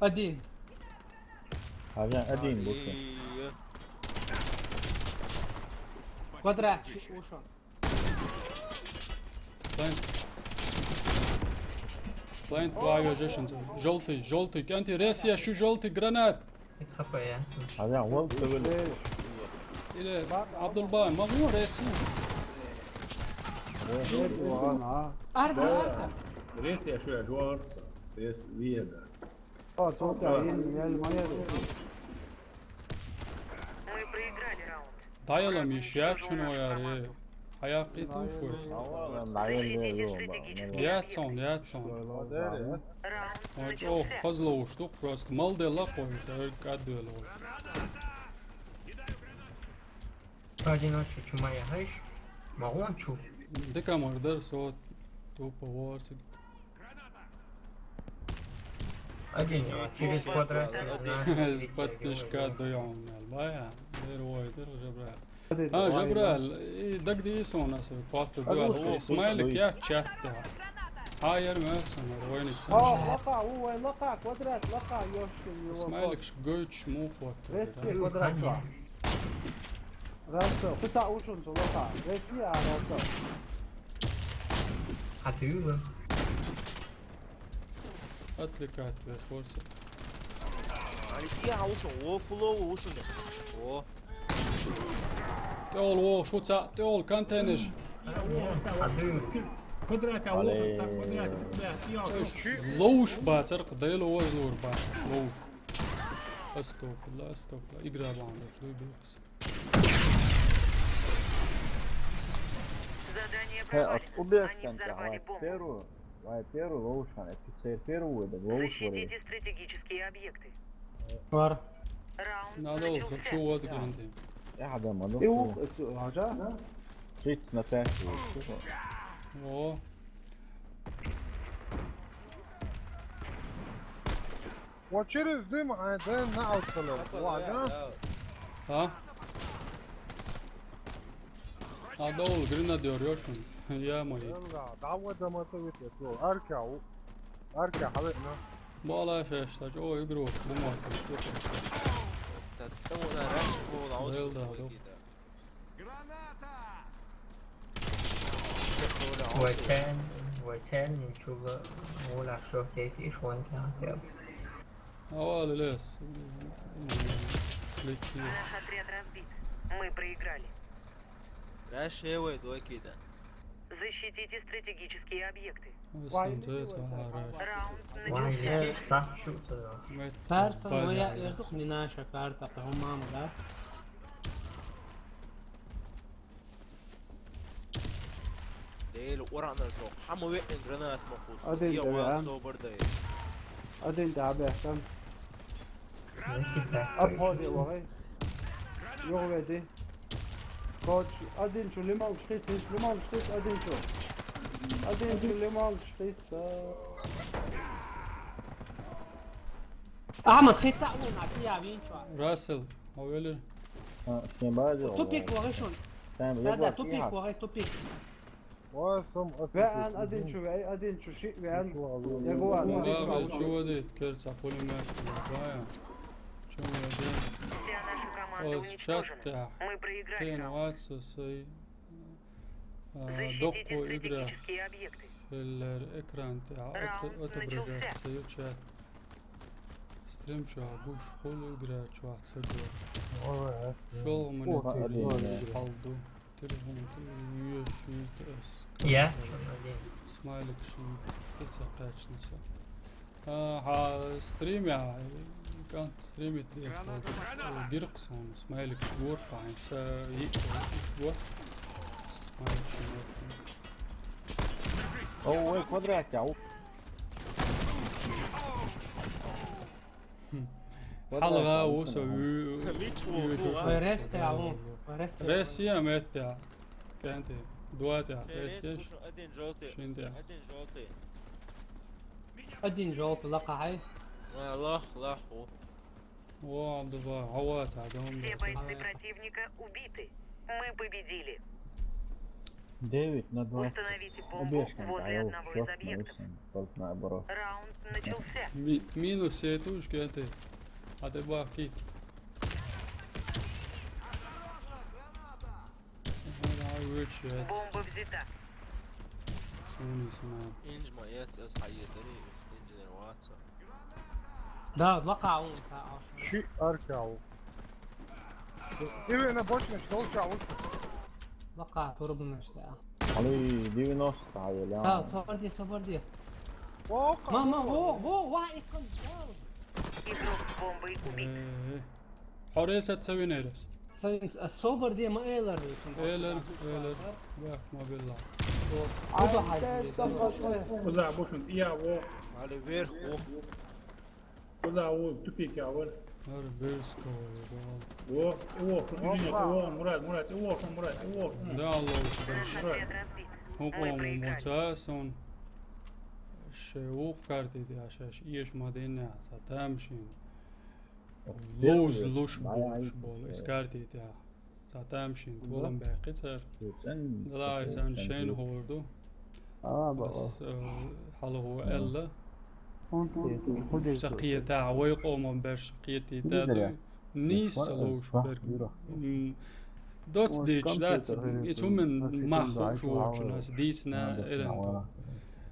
Один. Один, один был. И- Квадрат, ши-, ушёл. Плент. Плент, вай, уже шунца. Желтый, желтый. Кенти, ресия, шу желтый гранат. Ит хапая. Один, вон ты вылез. Или Абдулбай, могу ресия? Арка, арка. Ресия, шу я жуарца. Рес виеда. О, тут я, я, я, моя. Мы проиграли раунд. Дайла миш, я чуно яре. Хаяки туш вот. Наверное, Я цон, я цон. Раунд Вот, о, начался. хозло уж тух просто. Мал де ла кой, это как дуэло. Один вообще чумая, знаешь? Могу он чу? Дика мордер со тупо ворсик. Один, а через квадрат. Спатишка доён, бая. Дер вой, дер уже брат. А, Жабраил, и дагди сон ас, пату дуал. Смайлик я чатта. Хайер мэр сон, войник О, сон. лака, у, ой, лака, квадрат, лака, ёшкин его. Смайлик ш гойч муфот. Ресия квадрат, чувак. Расо, кута ушун, лака. Ресия, расо. А ты уже? Отвлекать, весь форсы. Али я ушун, о, фулоу ушун. О. Тёл, о, шуца, тёл, контейнер. А ты? Квадрат, а Алло. вот квадрат, квадрат. Лоуш бацар, кдай лоуш лор бацар, лоуш. Астопла, астопла, игра банда, что бокс. Задание Хе, провалено. откуда я Они скан взорвали тяхлать? бомбу. Первую, вай первую лоушан, эпицер первую, да лоушан. Защитите стратегические объекты. Вар. Раунд Надо начался. Хочу вот гранты. Я хада мадо. И у, это, хажа? Тридцать на пять. О, What you just do, man? Then not out for the what, huh? А? А, дол, гренадер, ёшин. Я мой. Yalla, давай да мы это выпьет. Арка, арка, халетна. Бала шеш, так, о, игру, думал, ты что ты. Так, это вот, да, раньше было, а вот Был, вот да, такие, был. Да. Вайтен, вайтен, ничего, вон а что, кейф и шван кян кян. А, вала, лес. Слети. Наш отряд разбит. Мы проиграли. Раньше его и двойки, да. Защитите стратегические объекты. Высунзается, а, раз. Раунд Вон начался. летишь, так шутся. Царсан вая эрдух не наша карта, по-моему, да? Дейл урана зо. Хаму ветин гранат махус. Один Я да, ва а? Собер дай. Один да, бехтан. Обходи, вай. Йог веди. Коч, один чу лимал шкис, лимал шкис, один чу. Один чу лимал шкис. Ахмад, хица у на кия винчва. Расел, а вели? А, с ним базил. Тупик вагишун. Там Сада, легла тупик тихо. Вагиш, тупик. Ой, сам Веан, один чу, веан, один чу, ши, веан. Я говорю, Мугаве, один чу. Чувадит, Керца, пулемет, Мугаве. Чувадит. Вся наша команда О, уничтожена. Чатта. Мы проиграли Кен раунд. вацу сай. А, Защитите Докку игра. Стратегические объекты. Хиллер экран, а, Раунд отображается, ю чат. Стрим чу, а, буш, хул игра чу, а, цегу. Шол муна О, тули один, да. Халду. Телефон, ты, ю эс, ю эс. Я? Смайлик шин, ты цакачнаса. А, ха, стрим я, кан стримит деш, бирксон, смайлик, ворпайн, са, и, ворпайн. Смайлик шин, ворпайн. О, ой, квадрат, а, у. Халга, уса, ю, Мич ю, вогу, шу, а? Вай ресте, а, вон. Вай ресте. Ресия метя. Кенти. Дуатя. Ресия. Один желтый. Шинтя. Один желтый. Один желтый, лака хай. А, лах, лах, о. О, Абдулла, хава, цадам. Все бойцы противника убиты. Мы победили. Девять на двадцать. Установите бомбу возле одного из объектов. Только наоборот. Раунд начался. Ми-, минус сетушки это. А ты бахки. Бомба взята. Sony small. Инж ма яц, аз хьаэцари, инженер ваца. Да, лакха ун ца аш. Ши аркау. Ивена бочна шолча ус. Лакха турбунаш да. Али девяносто аяла. Да, собар де, собар де. О, мама, о, о, ва, икон чал. Игрок с бомбой убит. Э, э. Хоресат савинерас. Савин, а, собар де ма элар, элар, элар. Ва, ма билла. О, да, хай. Куда бушун, я, во. Али вверх, о. Куда, о, тупик, я, вот. Ар берско, да. О, о, извини, о, Мурат, Мурат, о, Мурат, о. Да, Аллах, да. Мурат. Хукум муцасон. Ше ух карти де ашаш, иеш мадене, са тамшин. Лоуз луш болш бол, искарти тя. Са тамшин, тулам бяхи цар. Дала изан шен хорду. А, ба. Ас, э, хала ху элла. Сакиета, вай къоман берш сакиета ду. Нис лоуш берг. М, доц дич, дац, ицумен маху шуачунас дисна эрен.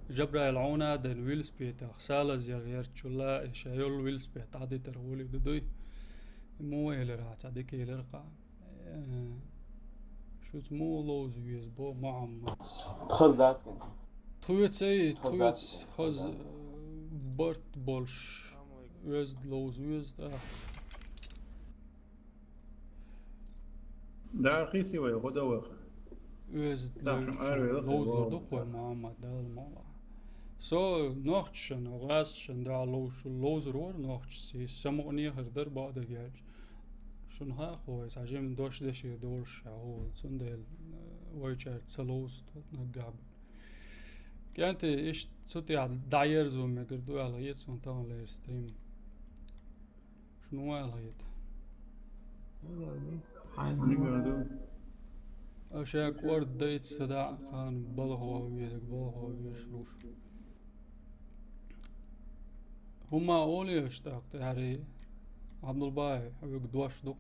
Жабраил Ауна ден велосипедах, салаз ягъ ярчула, иша йол велосипед, адитар гули дудуй. Му элер аца, дик элер ка. Э, шуц му лоуз вез бо Мухаммад. Хаз даскен. Туец эй, туец хаз, э, барт больш. Вез лоуз вез да. Да, хисивай, годовых. Вез лоуз лоуз лоуз дукъой Мухаммад дал мала. Со нохчан, гасчан да лоуз, лоуз рор нохчси, самони хердер бада гелч. Шун ха хой, сажем дош дешир дорш, а, о, цундел, э, вайчар цалоус тот на габ. Кянти иш цути а дайер зо мегер ду ала ет сон тан лер стрим. Шун ала ет. Аша кор дейт сада хан балхо везг, балхо веш руш. Хьума олеш тӀаккха, тӀаьхьарий, Абдулбай, хьоьга дош ду-кх.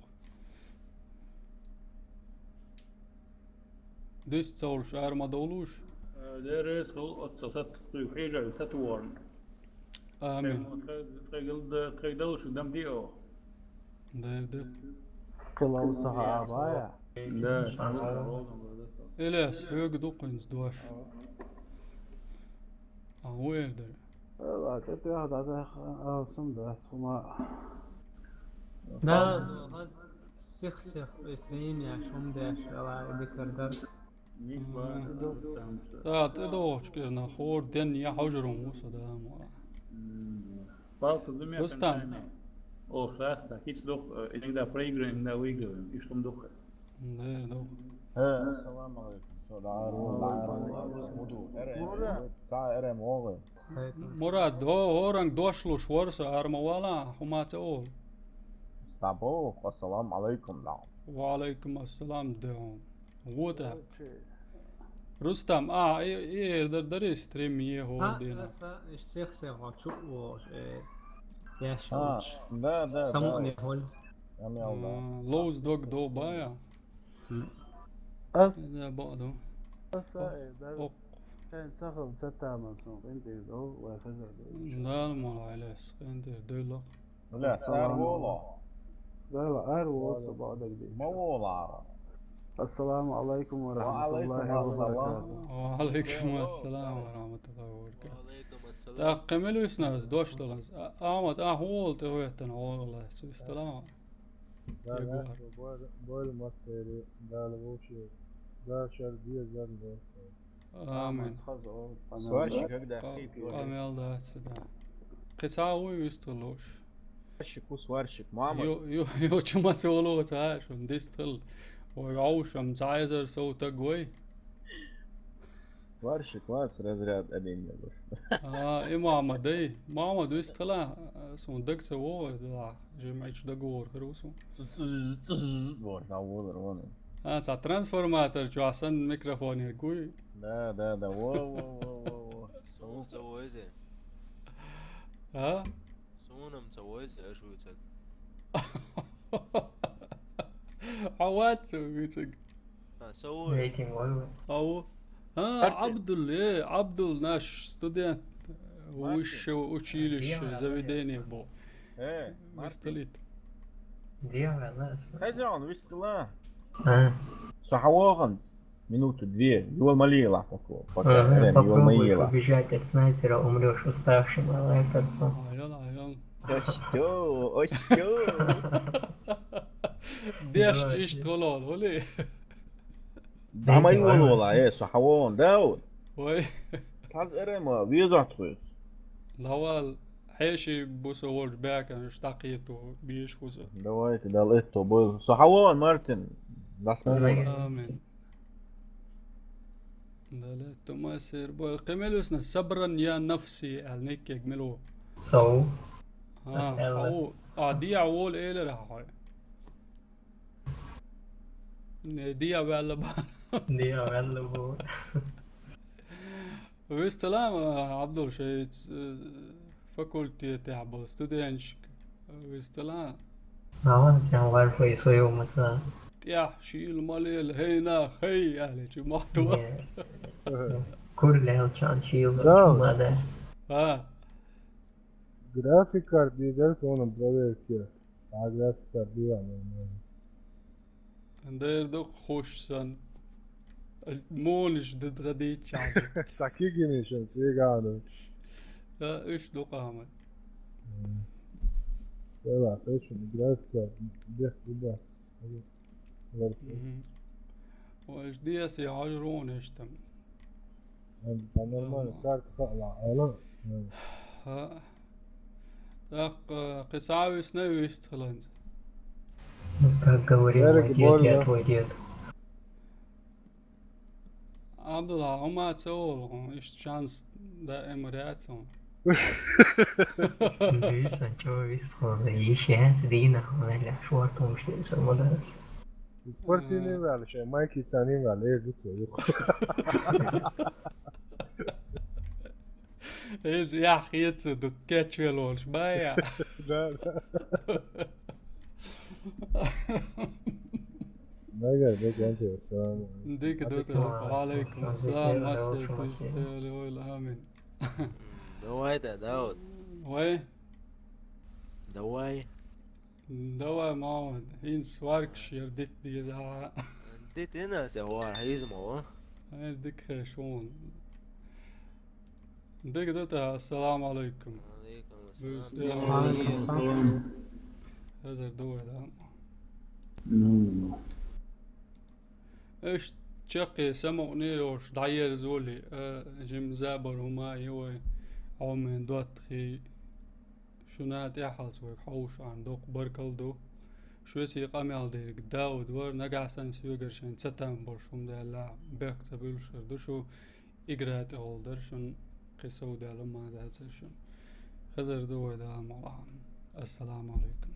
Дис ца олуш, ара ма довлуш? Э, деррес хул оццо сат-, хьежа сатуворна. Амин. Тхе-, тхе-, тхе гил-, тхе далуш дам дио. Дер, дер. Килал саха абая. Да, ровно было, да. Илес, хьоьга ду-кх хӀинца дош. А, ву эр дара. Ва, тӀе тӀехь дӀадахьа алсам дац хӀума. Да, хаз сих-сих, если имя, шум деш, ала, дикар дар. Ник ба, мгм. Там что. Да, тӀедогӀучу кӀирна хор ден я хьожурун ву со, да, ма. М. Палка зуме Рустам. О, шаста, киц дух, э, иногда проигрываем, иногда выигрываем. И что дух? Дер ду. Э, ассаламу алейкум. Со да, ару, да, ару. Муду, эре, Мурат. Са эре могы. Мурат, о, оранг дошлуш ворса арма вала, хумаца ол. Стабо, ассаламу алейкум, да. Ва алейкум ассалам, да. Вот так. Рустам, а, и, и, дар, дари стрим е хо. А, дена. Аса, иш цех се хо, чу, о, э, яш, а, луч. Да, да, саму да. Не холь. Ами алда. А, лоуз дог до бая. М. Ас. Да, бо до. Аса, э, да. Ок. Эн сахал сатаман сон, эн дер до, вай хазар до. Да, мо алес, эн дер до лох. Ла, ар воло. Дала ар воло, собадаг ди. Ма воло. Ассаламу алейкум ва рахматуллахи ва баракатух. Ва алейкум ассалам ва рахматуллахи ва баракатух. Так, къемел висназ, дош далаз. А, Ахмад, а, хул, те веттан, хул, Аллах, су исталам. Дала, бойл, бойл мастери, дала вовши, дала шар, диязар, Амин. Сварщик, когда хейт. Амел да, да. Кхица уй вистулуш. Сварщик, у сварщик, мама. Ю, ю, ю, чума цолу ца, шун дистул. Ой, аушам, цайзер соу тагой. Сварщик, вац разряд один я. А, и мама, дай. Мама, дистула, сун даг се во, да. Жемайч договор, хрусу. Вор, на вор, вон. А, цхьа трансформатор чохь санна микрофон ерг вуй? Да, да, да. Во, во, во, во, во. Суна ца войзе. А? Суна-м ца войзе, аш вуьйцаг. Хьо вац вуьйцаг. А, со вуй. Рейтинг вой вай. Ау. А, Абдул, э, Абдул, наш студент, э, высшего училища, заведения был. Э, Мартин. Выстелит. Дия вела. Хазон, выстела. А. Со хьавогӀан. Минуту две. Ювал ма лела пока. Пока. Ага, э, ювал ма попробуй ела. Убежать от снайпера, умрёшь уставшим, а это всё. Айрон, айрон. Осто, осто. Деш. Давай. Ишт голол, оли. Дама ювал вола, э, со хьавогӀан, Дауд. Ой. Хаз эрема, везат хуйс. Давал, хьеши буса волчу баьхкан, уьш дӀакхето, беш вуза. Давайте, дал это, бой. Со хьавогӀан, Мартин. Дас ма вогӀан. Амин. Дале, Томасер, бой. Кхин мел висна, сабран я нафси, аьлла, неккег мел ву. Сов. А, аьлла. Хьо, а, диа волу элира хьой. Не, диа ваьлла бара. Диа ваьлла бу. Висталан, Абдул, шайц, э, факультетехь болу студенташка. Висталан. Ага, цхьаьна варфай соевмаца. ТӀехь шийла ма лела, хӀей нах, хӀей, аьлла, чу мохту. Не. Кур лелчан шийла, да. Ма да. А. Графикар дезар сонан проверке. А графикар деза нормально. Дер ду хуш сан. Мониш д-, д-, дийча. Таки гинишин, цигана. Да, уьш ду къамат. М. Эла, эшин графикар дехь дуда. Мгм. Ой, жди, я схожу ровно, что там. Ам, там нормально, карта хала, ала? Ха. Так, э, кхин цхьа висна вист хиланца. Ну, как говорил мой дед, я твой дед. Абдулла, хӀума ца олу, иштта шанс даим яц хьуна. Дуьйсан чо висхуна, йиш яц дийнахь, ваьлла, шортумаш тӀе со ма дараш. Спортивный ваьлла, шайн майкица нин ваьлла, эр ду цо юха. Иза яхь хецо ду кечвелла волуш, бая. Да, да. Нагай, дагай, ассаламу алейкум. Дика ду тӀе. Ва алейкум ассалам, массер, пусть ойла, амин. Давай да, Дауд. Вай. Давай. Давай, Мамад, хӀинца сваркаш яра дитт деза. Дитина се вар хьийза ма ву. Ай, дика хеш вон. Дика ду тӀе, ассаламу алейкум. Алейкум ассалам. Ва алейкум ассалам. Хазар ду вай, да? Ну. Иштта чаккхе самукъане йолуш дӀаерзавале, а, жима забар хӀума а ю вай, хьо мен доттагӀий. Шуна тӀаьхьалц вайга хьовшарна доккха баркалла ду. Шуьца и къамел дерг Дауд вара, нагахь санна соьгара шайн ца там болуш хӀума даьлла, бехк ца буьллуш хир ду шу, игра тӀехула дара шуна, кхин сов даьлла ма дацара шуна. Хазар ду вай, Дала мукъ лахь. Ассаламу алейкум.